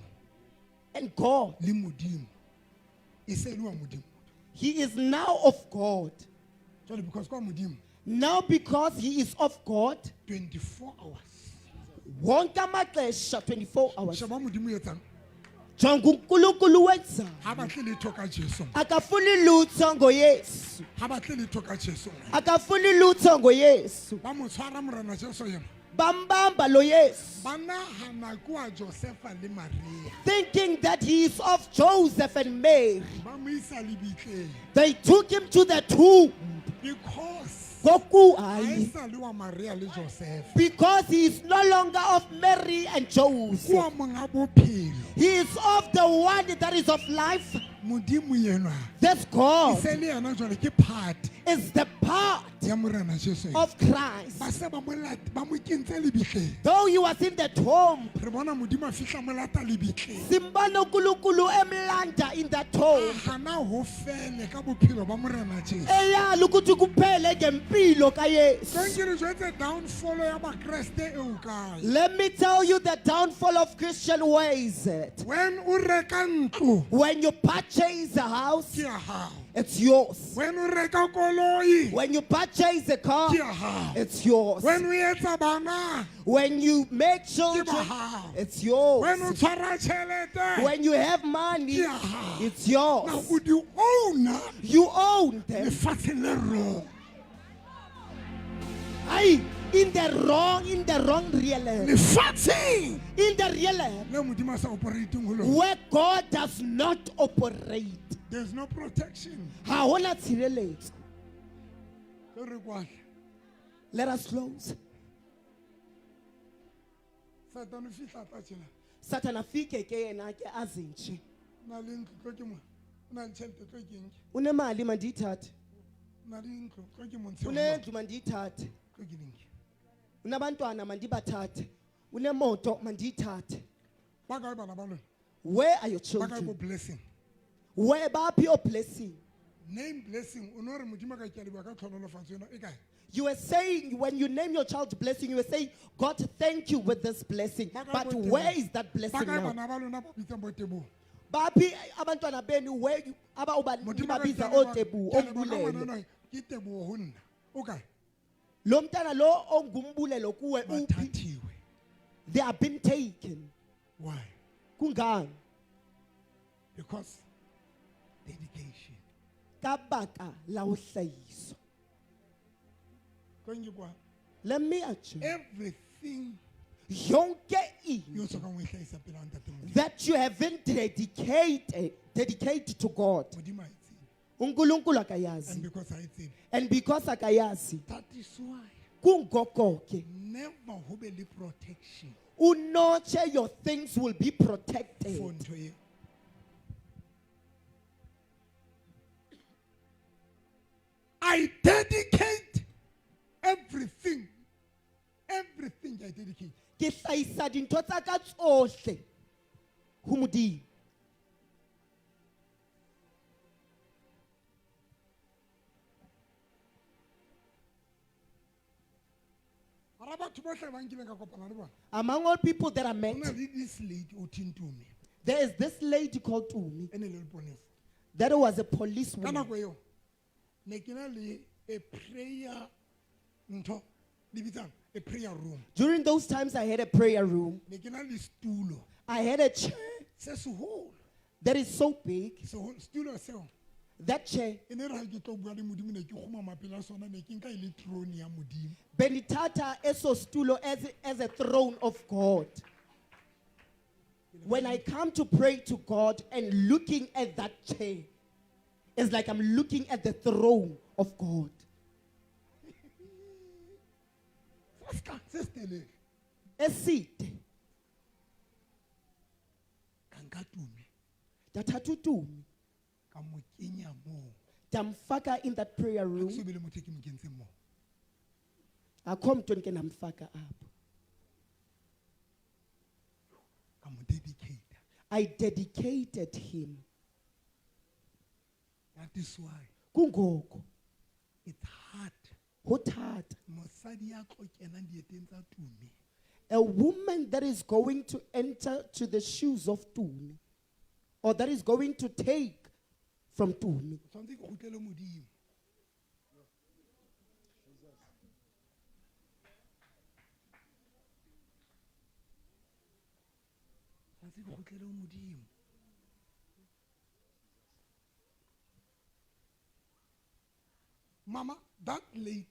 S3: And God.
S2: Le Modimo. E se le wa Modimo.
S3: He is now of God.
S2: Jwale because kwa Modimo.
S3: Now because he is of God,
S2: 24 hours.
S3: Wonke amaxesha 24 hours.
S2: Sheba Modimo o etsang.
S3: Jonga uNkulunkulu wenzani?
S2: Ha batle letho ka Jesu.
S3: Akafuni lutho ngoYesu.
S2: Ha batle letho ka Jesu.
S3: Akafuni lutho ngoYesu.
S2: Ba mo tshwara Morena Jesu yena.
S3: Bambamba lo Yesu.
S2: Ba nahana ke wa Josepha le Maria.
S3: Thinking that he is of Joseph and Mary.
S2: Ba mo isa lebitleng.
S3: They took him to the tomb.
S2: Because
S3: Ngoku
S2: ha e
S3: hayi.
S2: sa le wa Maria le Joseph.
S3: Because he is no longer of Mary and Joseph.
S2: Ke wa monga bophelo.
S3: He is of the one that is of life.
S2: Modimo yenwa.
S3: This God
S2: E se le yena jwale ke part
S3: is the part
S2: Ya Morena Jesu.
S3: Of Christ.
S2: Ba se ba mo lata, ba mo kentse lebitleng.
S3: Though he was in the tomb,
S2: Re bona Modimo a fihla mo lata lebitleng.
S3: Simbona uNkulunkulu emlanda in the tomb.
S2: Hana ho fele ka bophelo ba Morena Jesu.
S3: Eyala ukuthi kuphele ngempilo kaYesu.
S2: Thank you, jwetse downfall ya Bakreste e o kae.
S3: Let me tell you the downfall of Christian ways.
S2: When o reka ntlo,
S3: When you purchase a house,
S2: ke ya hao.
S3: it's yours.
S2: When o reka koloi,
S3: When you purchase a car,
S2: ke ya hao.
S3: it's yours.
S2: When o etsa bana,
S3: When you make
S2: ke
S3: children,
S2: ba hao.
S3: it's yours.
S2: When o tshwara tjhelete,
S3: When you have money,
S2: ke ya hao.
S3: it's yours.
S2: Now o di owner
S3: You own them.
S2: lefatsheng le wrong.
S3: Aye, in the wrong realm.
S2: Lefatsheng
S3: In the realm
S2: le Modimo a sa operating ho lona.
S3: where God does not operate.
S2: There's no protection.
S3: Ha hona tshireletso.
S2: Tlo re kwale.
S3: Let us close.
S2: Satan o fihla a tla tjena.
S3: Satan afike ke yena ke azinje.
S2: Na le ntlo tlo ke mo. O na le tjhelete tlo ke nke.
S3: Unemali mandiyithathe.
S2: O na le ntlo tlo ke mo ntshe ho yona.
S3: Unendlu mandiyithathe.
S2: Tlo ke di nke.
S3: Unabantwana mandibathathe. Unemoto mandiyithathe.
S2: Ba kae bana ba lona?
S3: Where are your
S2: Ba kae bo
S3: children?
S2: blessing?
S3: Where baphi your blessing?
S2: Name blessing. O no re Modimo ka ke a leboha ka tlhonolofatso ena e kae?
S3: You were saying when you name your child blessing, you were saying, God, thank you with this blessing.
S2: Ba kae
S3: But
S2: bo Teboho?
S3: where is that
S2: Ba
S3: blessing
S2: kae
S3: now?
S2: bana ba lona ba bitsang bo Teboho?
S3: Baphi abantwana benu where you aba uba
S2: Modimo ka ke
S3: nibabiza
S2: a leboha-
S3: oTeboho
S2: ke a leboha ka ngwana
S3: ombulelo.
S2: enwa, ke teboho ho nna. O kae?
S3: Lo mntana lo ongumbulelo kuwe uphi?
S2: Bathathiwe.
S3: They have been taken.
S2: Why?
S3: Kungani?
S2: Because dedication.
S3: Ka baka la ho hlahiswa.
S2: Tlo nke kwa.
S3: Let me adjourn.
S2: Everything
S3: Yonke
S2: yo
S3: into
S2: sokang o e hlahisa pela ntate Modimo.
S3: that you haven't dedicated to God.
S2: Modimo ha e tsebe.
S3: uNkulunkulu
S2: And
S3: akayazi.
S2: because ha e tsebe.
S3: And because akayazi,
S2: That is why
S3: kungoko ke
S2: never ho be le protection
S3: unotshe your things will be protected.
S2: for ntho eo. I dedicate everything. Everything I dedicate.
S3: Ke hlahisa dintho tsa ka tsohle ho Modimo.
S2: Hara batho bohle ba nkileng ka kopana le bona.
S3: Among all people that I
S2: Ho na
S3: met,
S2: le this lady o Tumi.
S3: there is this lady called Tumi
S2: E ne le leponesa.
S3: that was a
S2: Ka
S3: policewoman.
S2: nako eo ne ke na le a prayer ntho le bitsang a prayer room.
S3: During those times, I had a prayer room.
S2: Ne ke na le setulo
S3: I had a chair
S2: se seholo.
S3: that is so big.
S2: Seholo setulo seo
S3: That chair,
S2: e ne re ha ke tlo bua le Modimo ne ke kgumama pela sona ne ke nka e le throne ya Modimo.
S3: Benitata eso stulo as a throne of God. When I come to pray to God and looking at that chair, it's like I'm looking at the throne of God.
S2: Se ska se setelele.
S3: Eside,
S2: Ka nka Tumi
S3: ndathatha uTumi,
S2: ka mo kenya moo.
S3: ndamfaka in that prayer room.
S2: So be le motho e ke mo kentseng moo.
S3: Akho mntu endike ndamfaka apho.
S2: Ka mo dedicate.
S3: I dedicated him.
S2: That is why
S3: Kungoko
S2: it's hard.
S3: ho thata.
S2: Mosadi ya tlo kenang dieteng tsa Tumi
S3: A woman that is going to enter to the shoes of Tumi, or that is going to take from Tumi.
S2: o tshwanetse ke kgutlele Modimo. Tshwanetse ke kgutlele ho Modimo. Mama, that lady,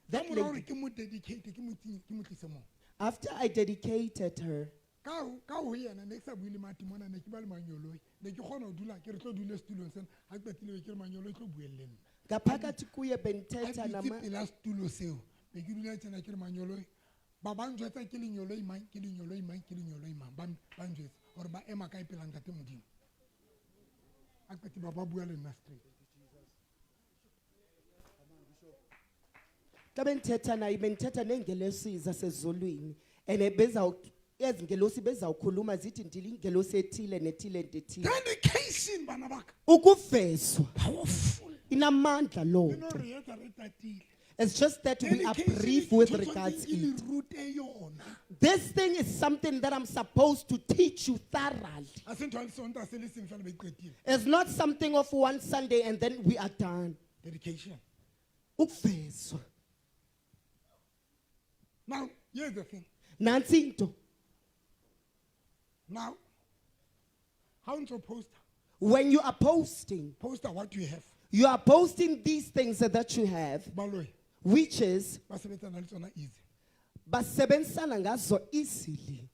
S3: That
S2: ka mora hore
S3: lady.
S2: ke mo dedicate, ke mo tsenye- ke mo tlise moo.
S3: After I dedicated her,
S2: Ka ho yena ne ke sa bue le matimona, ne ke ba le manyoloi. Ne ke kgona ho dula, ke re tlo dula setulong sena. Ha ke qetile be ke re manyoloi tlo bueng le nna.
S3: ngaphakathi kuye
S2: Ha
S3: bendithetha
S2: ke dutse
S3: nama
S2: pela setulo seo, be ke dula tjena ke re manyoloi. Ba ba njwetsa ke lenyoloi mang, ke lenyoloi mang, ke lenyoloi mang. Ba njwetsa hore ba ema kae pela ntate Modimo. Ha qete ba bua le nna straight.
S3: Xa bendithetha naye bendithetha neengelosi zasezulwini and ezi ngelosi bezawukhuluma zithi ndilingelosi ethile nethile nethile.
S2: Dedication bana ba ka.
S3: Ukuvezwa inamandla loo
S2: You know
S3: nto.
S2: re etsa re tatile.
S3: It's just that we are
S2: Dedication
S3: brief
S2: ke
S3: with
S2: ntho tse
S3: regards
S2: ke le
S3: it.
S2: rute yona.
S3: This thing is something that I'm supposed to teach you thoroughly.
S2: A se ntho ya Sontaha se le seng fela ba e qetile.
S3: It's not something of one Sunday and then we are done.
S2: Dedication.
S3: Ukuvezwa.
S2: Now, here's the thing.
S3: Nantsi into.
S2: Now, how to post?
S3: When you are posting,
S2: Post what you have.
S3: you are posting these things that you have,
S2: Baloi.
S3: which is
S2: Ba sebetsana le tsona easy.
S3: basebenzisana ngazo easily.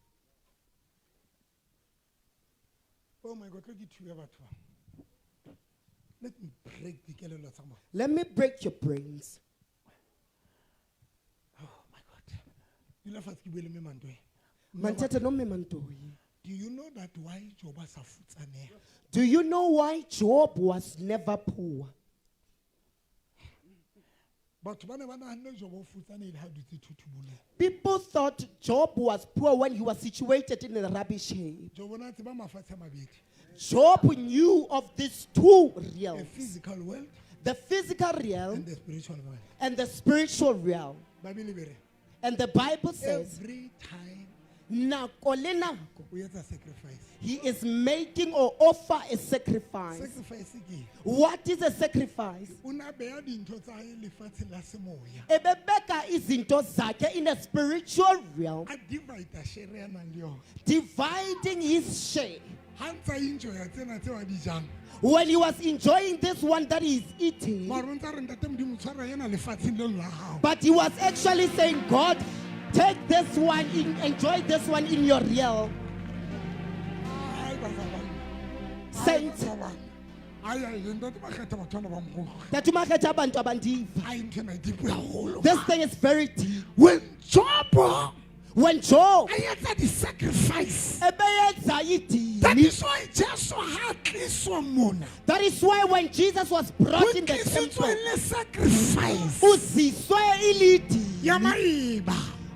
S2: Oh my God, tlo ke thube batho ba. Let me break dikelello tsa bona.
S3: Let me break your brains.
S2: Dula fatshe ke bue le mme Mantoe.
S3: Manthethe nomme Mantoyi.
S2: Do you know that why Job a sa futsaneha?
S3: Do you know why Job was never poor?
S2: Batho ba ne ba nahanne Job o futsanehile ha a dutse thothobolong.
S3: People thought Job was poor when he was situated in a rubbish heap.
S2: Job o ne a tseba mafatshe a mabedi.
S3: Job knew of these two
S2: A
S3: realms.
S2: physical world
S3: The physical realm
S2: and the spiritual world.
S3: and the spiritual realm.
S2: Bible e re,
S3: And the Bible says,
S2: every time
S3: nako le nako,
S2: o etsa sacrifice.
S3: he is making or offer a sacrifice.
S2: Sacrifice ke eng?
S3: What is a sacrifice?
S2: O ne a beha dintho tsa hae lefatsheng la semoya.
S3: Ebebeka izinto zakhe in a spiritual realm,
S2: A divide share ya nang le yona.
S3: dividing his share.
S2: Ha ntsa enjoya tsena tseo a di jang.
S3: When he was enjoying this one that he is eating,
S2: Mara o ntsa re, "Ntate Modimo, tshwara ena lefatsheng leno la hao."
S3: but he was actually saying, God, take this one, in, enjoy this one in your realm.
S2: Ai, bazalwane. Ai,
S3: Saints.
S2: bazalwane. Ai, ai, ntate Makgetha, batho bana ba nkutlwe.
S3: Tata Makgetha, abantu abandiva.
S2: Ai, ntho ena e deep haholo.
S3: This thing is very deep.
S2: When Job
S3: When Job
S2: a etsa di-sacrifice,
S3: ebeyenza idini,
S2: that is why Jesu ha a tliswa mona,
S3: that is why when Jesus was
S2: ho
S3: brought in the
S2: tlisitswe
S3: temple,
S2: le sacrifice
S3: uziswe ilidini
S2: ya maeba.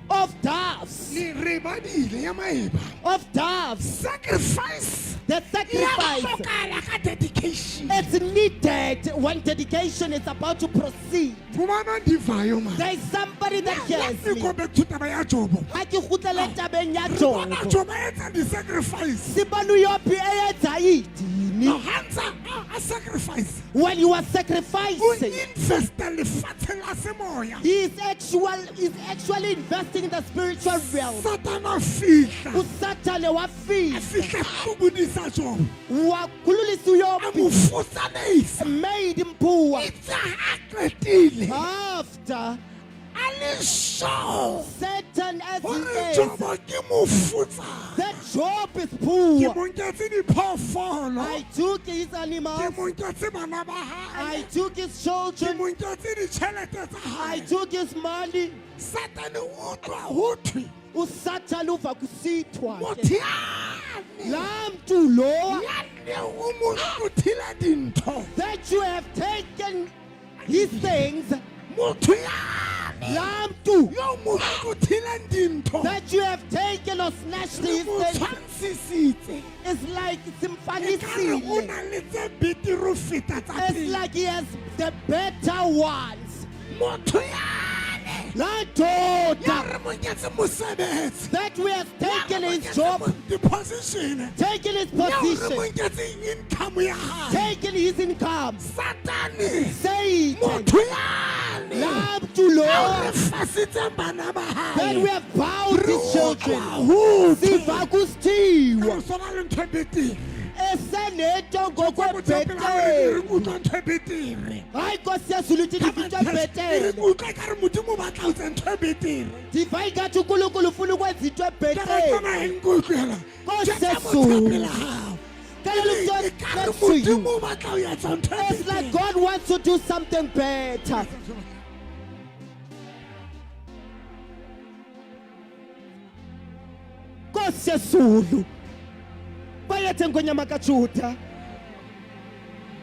S3: of doves,
S2: Le re badile ya maeba.
S3: of doves.
S2: Sacrifice
S3: The
S2: ya
S3: sacrifice
S2: hlokahala ka dedication.
S3: it's needed when dedication is about to proceed.
S2: Fumana ndivayo, man.
S3: There is somebody that
S2: Let
S3: hears
S2: me
S3: me.
S2: go back to taba ya Jobo.
S3: Ha ke kgutlele tabeng ya
S2: Re bona
S3: Job.
S2: Jobo a etsa di-sacrifice.
S3: Sibona uYobhi eyenza idini.
S2: No, ha ntsa a sacrifice.
S3: When he was
S2: O
S3: sacrificing,
S2: investa lefatsheng la semoya.
S3: he is actually investing in the spiritual realm.
S2: Satan a fihla.
S3: usathane wafika
S2: A fihla hlobodisa Jobo.
S3: wakhululisa
S2: A
S3: uYobhi
S2: mo futsanehisa.
S3: made him poor.
S2: Itse ha qetile.
S3: After
S2: A le sure
S3: Satan as he
S2: hore
S3: is,
S2: Jobo ke mofutsana.
S3: that Job is
S2: Ke
S3: poor.
S2: mo nketse diphoofolo.
S3: I took his
S2: Ke
S3: animals,
S2: mo nketse bana ba hae.
S3: I took his
S2: Ke
S3: children,
S2: mo nketse ditjhelete tsa
S3: I
S2: hae.
S3: took his money.
S2: Satane o utlwa ho thwe
S3: usathane uva kusithwa ke.
S2: motho yane
S3: laa mntu lowa
S2: ya neng o mo hlothile dintho.
S3: that you have taken his things,
S2: Motho yane
S3: laa mntu
S2: yo mo hlothileng dintho.
S3: that you have taken or snatched
S2: Re
S3: his
S2: mo
S3: things
S2: tshwantshisitse.
S3: is like
S2: Ekare o
S3: simfanisile.
S2: na le tse betere ho feta tsa
S3: It's
S2: pele.
S3: like he has the better ones.
S2: Motho yane
S3: Laa
S2: ya
S3: ndoda
S2: re mo nketse mosebetsi.
S3: that we have
S2: Ya re
S3: taken
S2: mo
S3: his
S2: nketse
S3: job,
S2: di-position.
S3: taken his
S2: Ya re mo
S3: position,
S2: nketseng income ya hae.
S3: taken his income.
S2: Satane
S3: Satan,
S2: motho yane
S3: laa mntu
S2: ao
S3: lowa
S2: re fasitseng bana ba
S3: that
S2: hae.
S3: we have bound
S2: Re
S3: his children.
S2: utlwa ho thwe.
S3: Siva kusithiwa
S2: Re swana le ntho e betere.
S3: eseneto
S2: Motho ya pele a re
S3: ngokwebhetele.
S2: utlwa ntho e betere.
S3: Hayi Nkosi yezulu uthi ndiva into
S2: Re
S3: ebhetele.
S2: utlwa ekare Modimo o batla ho etsa ntho e betere.
S3: Ndiva ingathi uNkulunkulu ufuna ukwenza into
S2: Ke re
S3: ebhetele.
S2: tsena eng ke utlwela?
S3: Nkosi
S2: Jwetsa motho ya
S3: yezulu.
S2: pela hao.
S3: Xelela umntu
S2: Ekare
S3: next to you.
S2: Modimo o batla ho etsa ntho e
S3: It's like
S2: betere.
S3: God wants to do something better. Nkosi yezulu. Bayethe ngonyama kaJuda.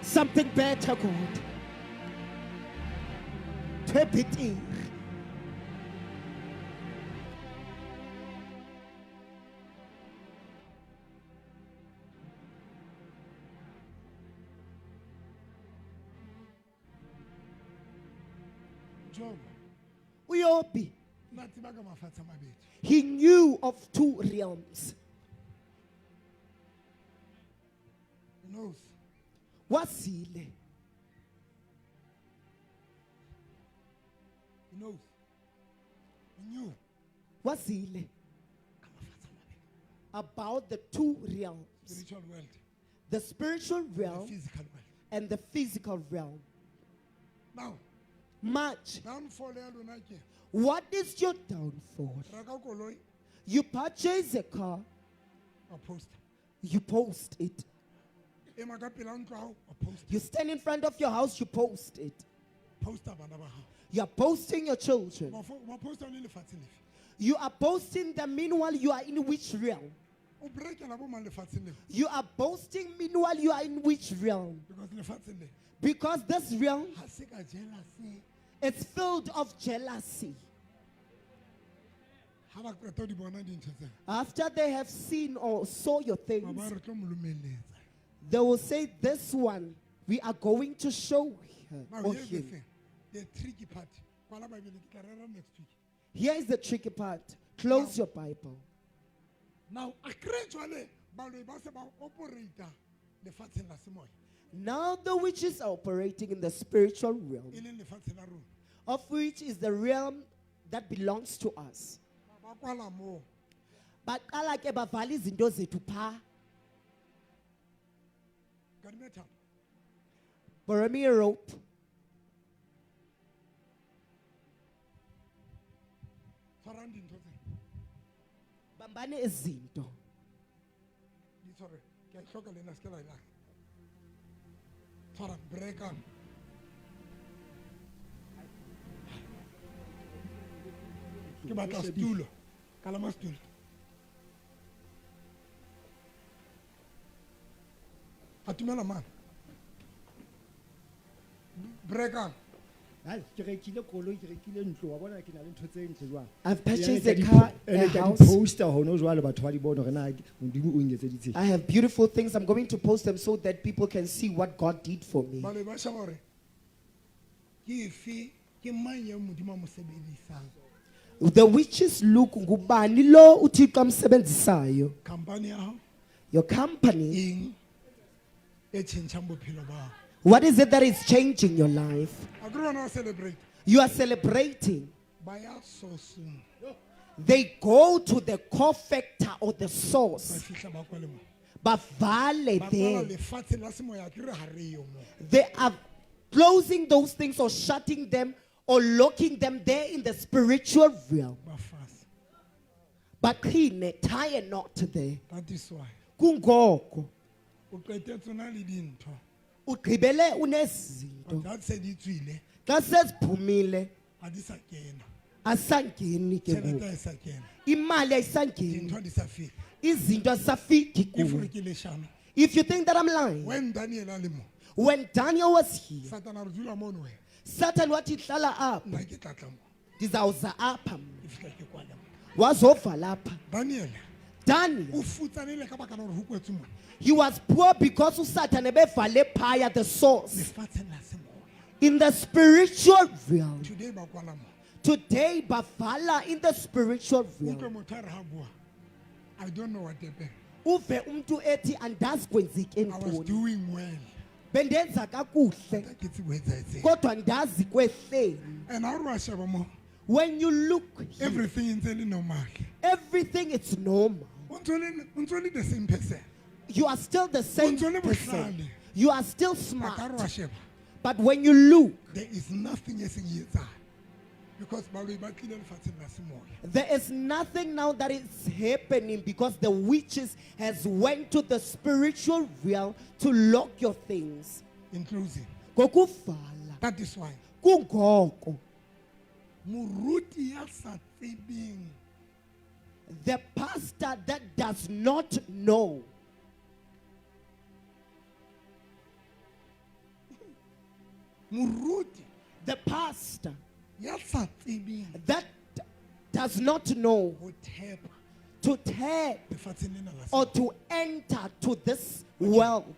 S3: Something better, God. Ntho e betere. Uyobi,
S2: Na tseba ka mafatshe a mabedi.
S3: he knew of two realms.
S2: He knows.
S3: Wazile.
S2: He knows. He knew.
S3: Wazile. About the two realms.
S2: Spiritual world.
S3: The spiritual realm
S2: physical world.
S3: and the physical realm.
S2: Now,
S3: Much.
S2: downfall ya lona ke
S3: What is your downfall?
S2: reka koloi
S3: You purchase a car,
S2: wa posta.
S3: you post it.
S2: Ema ka pela ntlo ya hao, wa posta.
S3: You stand in front of your house, you post it.
S2: Posta bana ba hao.
S3: You are posting your children.
S2: Wa posta o le lefatsheng lefe?
S3: You are posting them, meanwhile, you are in which realm?
S2: O breakela bo mang lefatsheng leo?
S3: You are boasting, meanwhile, you are in which realm?
S2: Because lefatsheng le
S3: Because this realm
S2: ha se ka jealousy.
S3: is filled of jealousy.
S2: Ha ba qeta ho di bona dintho tsena.
S3: After they have seen or saw your
S2: Ba
S3: things,
S2: ba re tlo mo lomeletsa.
S3: they will say, This one, we are going to show her
S2: Now
S3: or
S2: here's the
S3: him.
S2: thing. The tricky part. Kwala Bible ke tla rera next week.
S3: Here is the tricky part. Close your Bible.
S2: Now a kry jwale baloi ba se ba operate lefatsheng la semoya.
S3: Now the witches are operating in the spiritual realm,
S2: E leng lefatshe la rona.
S3: of which is the realm that belongs to us.
S2: Ba kwala moo.
S3: Baqala ke bavala izinto zethu pha.
S2: Kadime thapo.
S3: Borrow me a rope.
S2: Tshwarang dintho tsena.
S3: Bambani izinto.
S2: Di tshware. Ke a e hloka le nna, se ke la e lahla. Tshwarang, breakang. Ke batla setulo. Kalama setulo. Atumela mane. Breakang.
S21: Hai, ke rekile koloi, ke rekile ntlo, wa bona ke na le ntho tse ntle jwang.
S3: I've purchased
S21: Ene
S3: a
S21: ke
S3: car,
S21: ene
S3: a
S21: ke a
S3: house.
S21: di posta hono jwale batho ba di bone hore na Modimo o nketseditseng.
S3: I have beautiful things. I'm going to post them so that people can see what God did for me.
S2: Baloi ba sheba hore ke efe, ke mang eo Modimo a mo sebedisang.
S3: The witches look ngubani lo uThixo amsebenzisayo.
S2: Company ya hao
S3: Your company.
S2: eng e tjhentjhang bophelo ba hao.
S3: What is it that is changing your life?
S2: Akere wena wa celebrate.
S3: You are celebrating.
S2: Ba ya source-ong.
S3: They go to the core factor or the
S2: Ba
S3: source.
S2: fihla ba kwale moo.
S3: Bavale
S2: Ba kwala
S3: there.
S2: lefatshe la semoya, akere ha re yo moo.
S3: They are closing those things or shutting them or locking them there in the spiritual realm.
S2: Ba fase.
S3: Baqhine, tie a knot there.
S2: That is why.
S3: Kungoko.
S2: O qetetse o na le dintho.
S3: Ugqibele unezinto.
S2: But that se di tswile,
S3: Xa seziphumile
S2: ha di sa kena.
S3: asangeni ke
S2: Tjhelete
S3: ngoku.
S2: ha e sa kena.
S3: Imali ayisangeni.
S2: Dintho ha di sa fihla.
S3: Izinto azisafiki
S2: If
S3: kuwe.
S2: re ke leshano.
S3: If you think that I'm lying,
S2: When Daniel a le mo,
S3: when Daniel was here,
S2: Satan a re dula mono wena.
S3: Satan wathi hlala apha.
S2: Nna ke tla tla mo.
S3: Ndizawuza apha mna.
S2: Ke fihla ke kwale mo.
S3: Wazova lapha.
S2: Daniel.
S3: Daniel.
S2: O futsanehile ka baka la hore ho kwetswe mona.
S3: He was poor because uSatan ebevale phaya the source.
S2: Lefatsheng la semoya.
S3: In the spiritual realm.
S2: Today ba kwala mo.
S3: Today bavala in the spiritual
S2: Utlwe
S3: realm.
S2: motho a re ha bua, I don't know what happened.
S3: Uve umntu ethi andazi kwenzeke
S2: I was
S3: ntoni.
S2: doing well.
S3: Bendenza kakuhle.
S2: Ke tsebe ho etsahetseng.
S3: Kodwa andazi kwehleni.
S2: And ha o re wa sheba mo,
S3: When you look here,
S2: everything e ntse le normal.
S3: everything is normal.
S2: O ntso le the same person.
S3: You are still the same
S2: ntso le
S3: person.
S2: bohlale.
S3: You are still
S2: But ha
S3: smart.
S2: re wa sheba,
S3: But when you look,
S2: there is nothing e seng e etsahala. Because baloi ba tlile lefatsheng la semoya.
S3: there is nothing now that is happening because the witches has went to the spiritual realm to lock your things.
S2: In closing,
S3: Ngokuvala.
S2: that is why
S3: Kungoko.
S2: moruti ya sa tsebeng
S3: The pastor that does not know.
S2: Moruti
S3: The pastor
S2: ya sa tsebeng
S3: that does not know
S2: ho thepa
S3: to tap
S2: lefatsheng lena la
S3: or to enter to this world.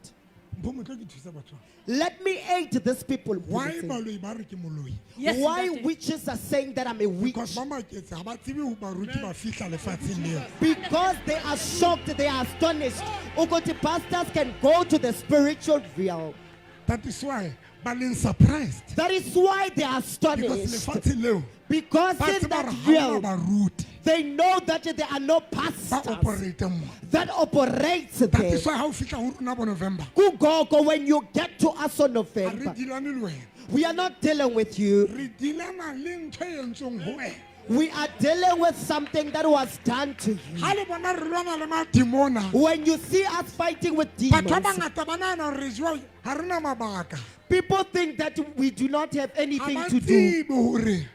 S2: Mpho motlo ke thusa batho ba.
S3: Let me aid these people.
S2: Why
S3: Mphumetse.
S2: baloi ba re ke moloi?
S3: Yes, Why Ntate. witches are saying that I'm a witch?
S2: Because ba maketse ha ba tsebe ho baruti ba fihla lefatsheng leo.
S3: Because they are shocked, they are astonished. Ukuthi pastors can go to the spiritual realm.
S2: That is why ba leng surprised.
S3: That is why they are
S2: Because
S3: astonished.
S2: lefatsheng leo
S3: Because
S2: ba
S3: in
S2: tseba
S3: that
S2: hore ha hona
S3: realm,
S2: baruti
S3: they know that there are no
S2: ba
S3: pastors
S2: operate mo.
S3: that operates
S2: That
S3: there.
S2: is why ha o fihla ho rona bo November,
S3: Kungoko, when you get to us on
S2: ha re
S3: November,
S2: dealane le wena.
S3: we are not dealing with you.
S2: Re dealana le ntho e entsweng ho wena.
S3: We are dealing with something that was done to you.
S2: Ha le bona re lwana le madimona,
S3: When you see us fighting with
S2: batho ba
S3: demons,
S2: bangata ba nahana hore re jewa ha re na mabaka.
S3: people think that we do not have
S2: Ha
S3: anything
S2: ba
S3: to do.
S2: tsebe hore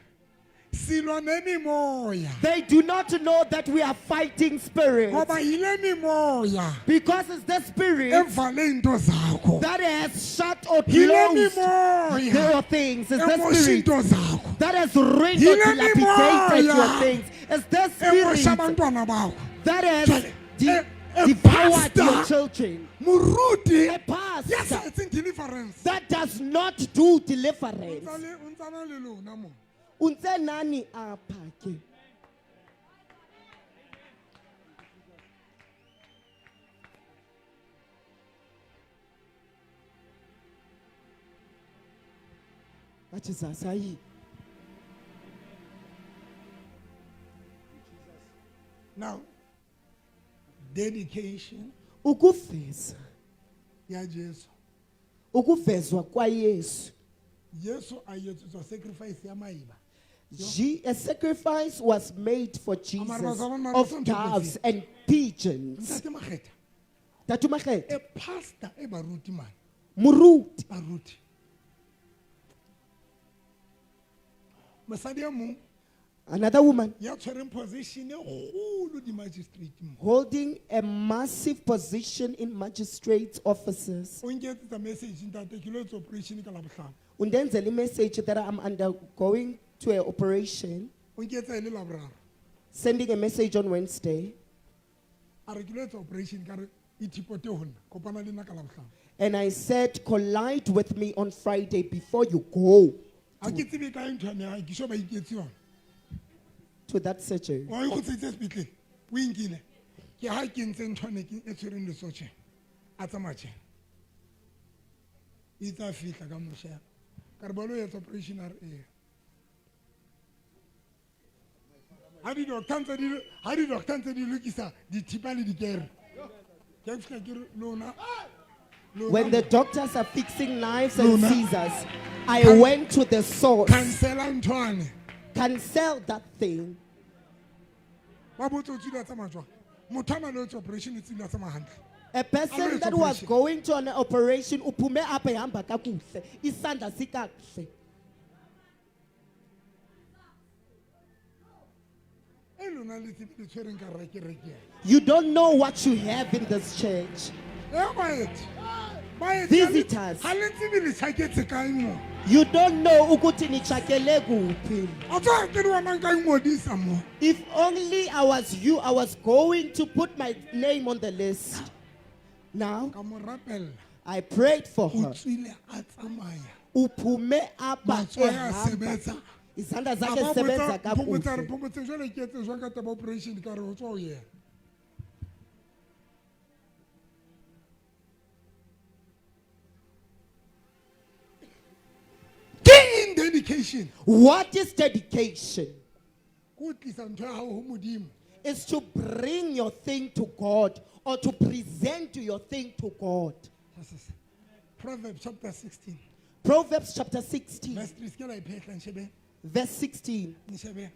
S2: silwa nemimoya.
S3: They do not know that we are fighting spirits.
S2: Ngoba yile mimoya
S3: Because it's the spirit
S2: evale into zakho.
S3: that has shut or
S2: Yile
S3: closed
S2: mimoya
S3: your things. It's the
S2: emosha
S3: spirit
S2: into zakho.
S3: that has ruined or
S2: Yile
S3: dilapidated your
S2: mimoya
S3: things. It's the
S2: emosha
S3: spirit
S2: abantwana bakho.
S3: that has
S2: Jwale, a
S3: devoured your
S2: pastor,
S3: children.
S2: Moruti
S3: A pastor
S2: ya sa etseng deliverance.
S3: that does not do deliverance.
S2: O ntsana le lona mo.
S3: O ntse nani apha ke? Ka Jesus, hayi.
S2: Now, dedication
S3: Ukuveza,
S2: ya Jesu.
S3: ukuvezwa kwaYesu.
S2: Jesu a etsetswa sacrifice ya maeba.
S3: A sacrifice was made for Jesus
S2: Mara,
S3: of
S2: mara,
S3: doves and pigeons.
S2: Ntate Makgetha,
S3: Tatu Makgetha.
S2: a pastor e baruti man.
S3: Moruti.
S2: Baruti. Mosadi e mong
S3: Another woman
S2: ya tshwereng position e kgolo di-magistrate mo.
S3: holding a massive position in magistrates' offices.
S2: O nketsetsa message ntate ke lo etsa operation ka Labohlano.
S3: Undenzela message that I'm undergoing to an operation,
S2: O nketsa e le Laboraro.
S3: sending a message on Wednesday,
S2: A re ke lo etsa operation ka re e thipote ho nna, kopana le nna ka Labohlano.
S3: and I said, collide with me on Friday before you go
S2: Ha ke tsebe kae ntho yane ya hae, ke sure ba iketse yona.
S3: to that surgery.
S2: Wa e kgutseditse sepetlele, o e nkile. Ke ha ke ntse ntho ane ke e tshwereng letsoho tjena, a tsamaya tjena. Itse a fihla ka mo sheba. Ka re ba lo etsa operation a re ee. Ha di-doctor ntse di, ha di-doctor ntse di lokisa dithipa le dikere. Ke a fihla ke re lona, lona
S3: When the doctors are fixing knives and
S2: Lona.
S3: scissors, I went to the source.
S2: Cancela ntho ane.
S3: Cancel that thing.
S2: Ba botse o tswile a tsamaya jwang? Motho a na le etsa operation o tswile a tsamaya hantle.
S3: A person
S2: A lo etsa
S3: that was
S2: operation.
S3: going to an operation uphume apha ehamba kakuhle, isandla sikakuhle.
S2: E lona le tsebe le tshwereng ka hara kereke ena.
S3: You don't know what you have in this church.
S2: E baeti. Baeti,
S3: Visitors.
S2: ha le tsebe le tjhaketse kae mo.
S3: You don't know ukuthi nitshakele kuphi.
S2: O tswa ke le wena nka ingodisa mo.
S3: If only I was you, I was going to put my name on the list. Now,
S2: Ka mo rapella.
S3: I prayed for
S2: O
S3: her.
S2: tswile a tsamaya.
S3: Uphume apha
S2: Matsoho a
S3: ehamba.
S2: sebetsa.
S3: Izandla
S2: A
S3: zakhe
S2: ba
S3: zisebenza
S2: botsa, Phomotse a re,
S3: kakuhle.
S2: Phomotse, jwale ke etse jwang ka taba ya operation ka re o tswa ho yena. Ke eng dedication?
S3: What is dedication?
S2: Ke ho tlisa ntho ya hao ho Modimo.
S3: Is to bring your thing to God or to present your thing to God.
S2: Proverbs chapter 16.
S3: Proverbs chapter 16.
S2: Verse 3, se ke la e phetla, nshebeng.
S3: Verse 16.
S2: Nshebeng.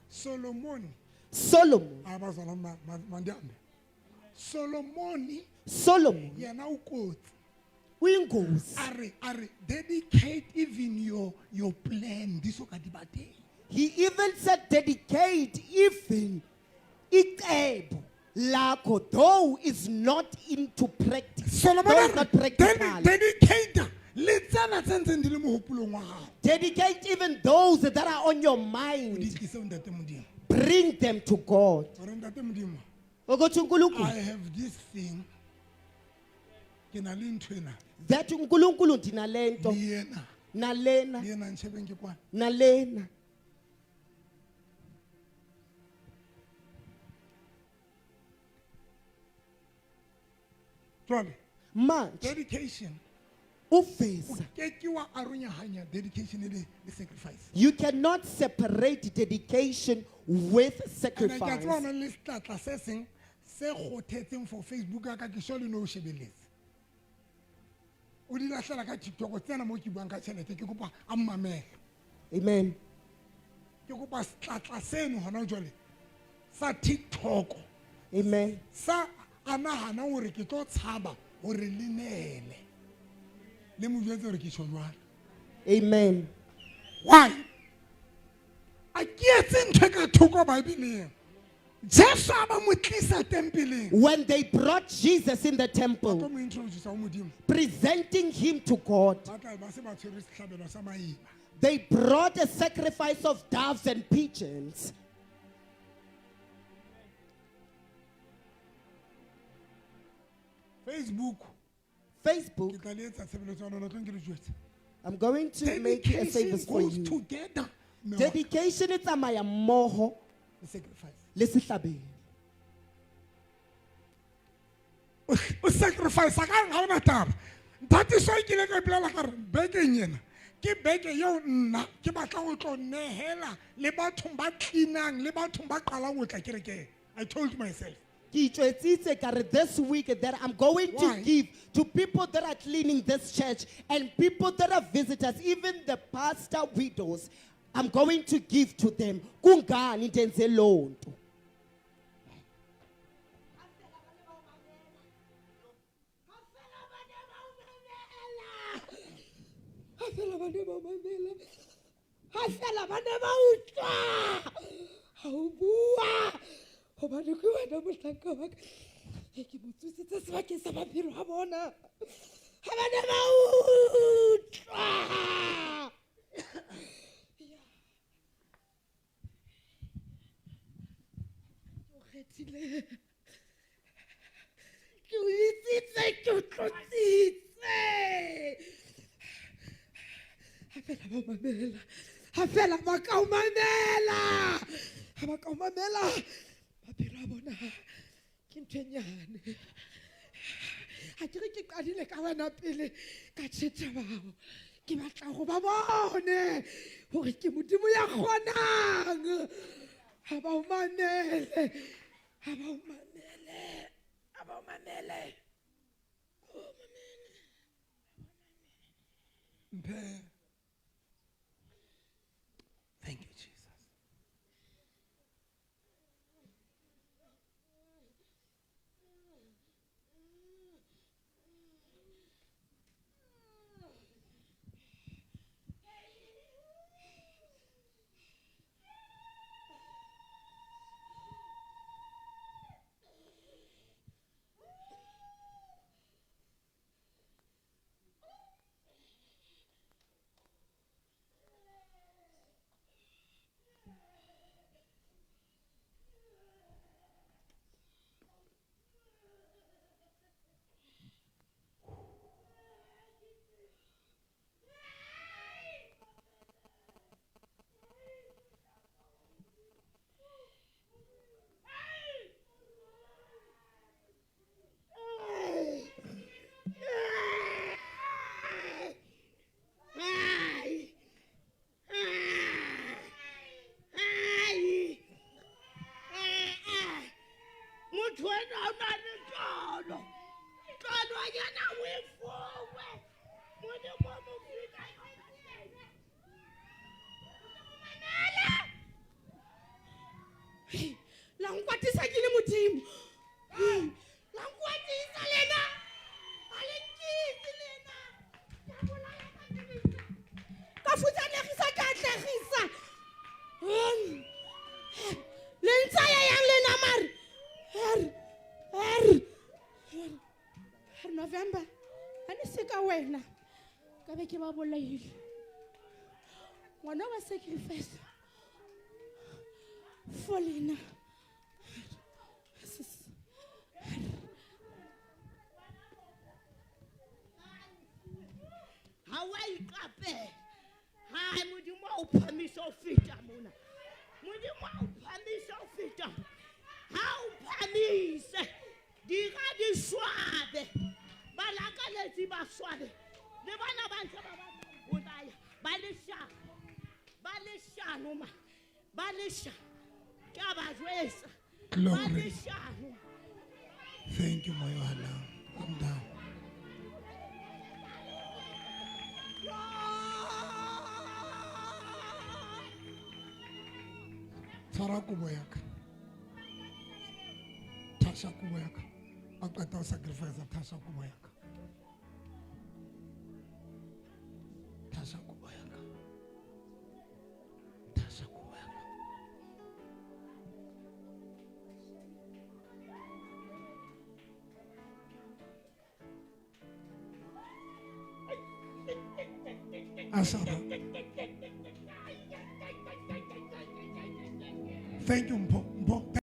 S2: Solomon.
S3: Solomon.
S2: A ba zwana mandiambe. Solomon.
S3: Solomon.
S2: Yena o kotsi.
S3: Uyingozi.
S2: A re, dedicate even your plan. Di so ka di ba teng.
S3: He even said dedicate even icebo lakho though is not into practice.
S2: Solomon
S3: Though
S2: a
S3: is
S2: re,
S3: not practical.
S2: Dedicate le tsena tse ntseng di le mohopolong wa hao.
S3: Dedicate even those that are on your mind.
S2: Di tlise ho Ntate Modimo.
S3: Bring them to God.
S2: Hore Ntate Modimo,
S3: Ukuthi uNkulunkulu,
S2: I have this thing. Ke na le ntho ena.
S3: That uNkulunkulu ndinalento.
S2: Le yena.
S3: Nalena.
S2: Le yena ntshebeng ke kwana.
S3: Nalena.
S2: Jwale.
S3: Manje.
S2: Dedication.
S3: Uveza.
S2: O ke ke wa arohanya dedication le sacrifice.
S3: You cannot separate dedication with
S2: And ke a tseba
S3: sacrifice.
S2: hona le setlatla se seng se kgothetseng for Facebook ya ka ke sure le no o shebeletse. O di lahlela ka TikTok tsena mo ke buang ka tjhelete ke kopa a mmamele.
S3: Amen.
S2: Ke kopa setlatla seno hona jwale sa TikTok.
S3: Amen.
S2: Sa a nahana hore ke tlo tshaba hore le neele. Le mo jwetse hore ke tjho jwalo.
S3: Amen.
S2: Why? A ke etse ntho e ka thoko Bibeleng. Jesu a ba mo tlisa tempeleng.
S3: When they brought Jesus in the temple,
S2: Ba tlo mo introduce ho Modimo.
S3: presenting him to God,
S2: Ba tla ba se ba tshwere sehlabelo sa maeba.
S3: they brought a sacrifice of doves and pigeons.
S2: Facebook.
S3: Facebook.
S2: Ke tla le etsa tshebeletso ya lona, tlo nke le jwetse.
S3: I'm going to make a
S2: Dedication
S3: service for
S2: goes
S3: you.
S2: together. Mme wa ka.
S3: Dedication e tsamaya mmoho
S2: Le sacrifice.
S3: le sehlabelo.
S2: O sacrifice ka ga ona taba. Ntate so ke ile ka ipolela ka re bekeng ena ke beke eo nna ke batla ho tlo nehela le bathong ba cleanang le bathong ba qalang ho tla kerekeng. I told myself.
S3: Ke itjwetsitse ka re this week that I'm going to
S2: Why?
S3: give to people that are cleaning this church and people that are visitors, even the pastor widows. I'm going to give to them. Kungani ndenze loo nto?
S10: Ha fela ba ne ba mamela. Ha fela ba ne ba utlwa. Ha o bua. Hobane ke wena mohlanka wa ka. E ke mo tsositse sebakeng sa maphelo a bona. Ha ba ne ba utlwa. Ke o kgethile. Ke o itsitse, ke o tlotsitse. Ha fela ba mamela. Ha fela ba ka o mamela. Ha ba ka o mamela. Maphelo a bona ke ntho e nyane. Ha ke re ke qadile ka wena pele ka tjhetjha bao. Ke batla go ba bone hore ke Modimo ya kgonang. Ha ba o mamele. Ha ba o mamele. Ha ba o mamele.
S2: Mphe. Thank you, Jesus.
S10: Motho enwa o na le tlolo. Tlolonyana o e fuwe. Modimo o mo file ka yona. La nkwatisa ke le Modimo. La nkwatisa lena. Ha le nkitse lena. Ke a bolaya ka phedisa. Ka futsanegisa, ka atlegisa. Le ntsaya yang lena mare? Her, her, her November. Ha ne se ka wena.
S6: Ka be ke ba bolaile. Ngwana wa sacrifice. For lena.
S18: rapela. Hai Modimo a o phamise ho feta mona. Modimo a o phamise ho feta. Ha o phamise. Dira di swabe. Balakaletsi ba swabe. Le bana ba ntse ba batla ho bolaya. Ba leshano. Ba leshano ma. Ba leshano. Ke a ba jwetsa. Ba
S2: Glory.
S18: leshano.
S2: Thank you, Moyohala. Calm down. Tshwara kobo ya ka. Thasha kobo ya ka. A qeta ho sacrifice, thasha kobo ya ka. Thasha kobo ya ka. Thasha kobo ya ka. Ashara. Thank you, Mpho.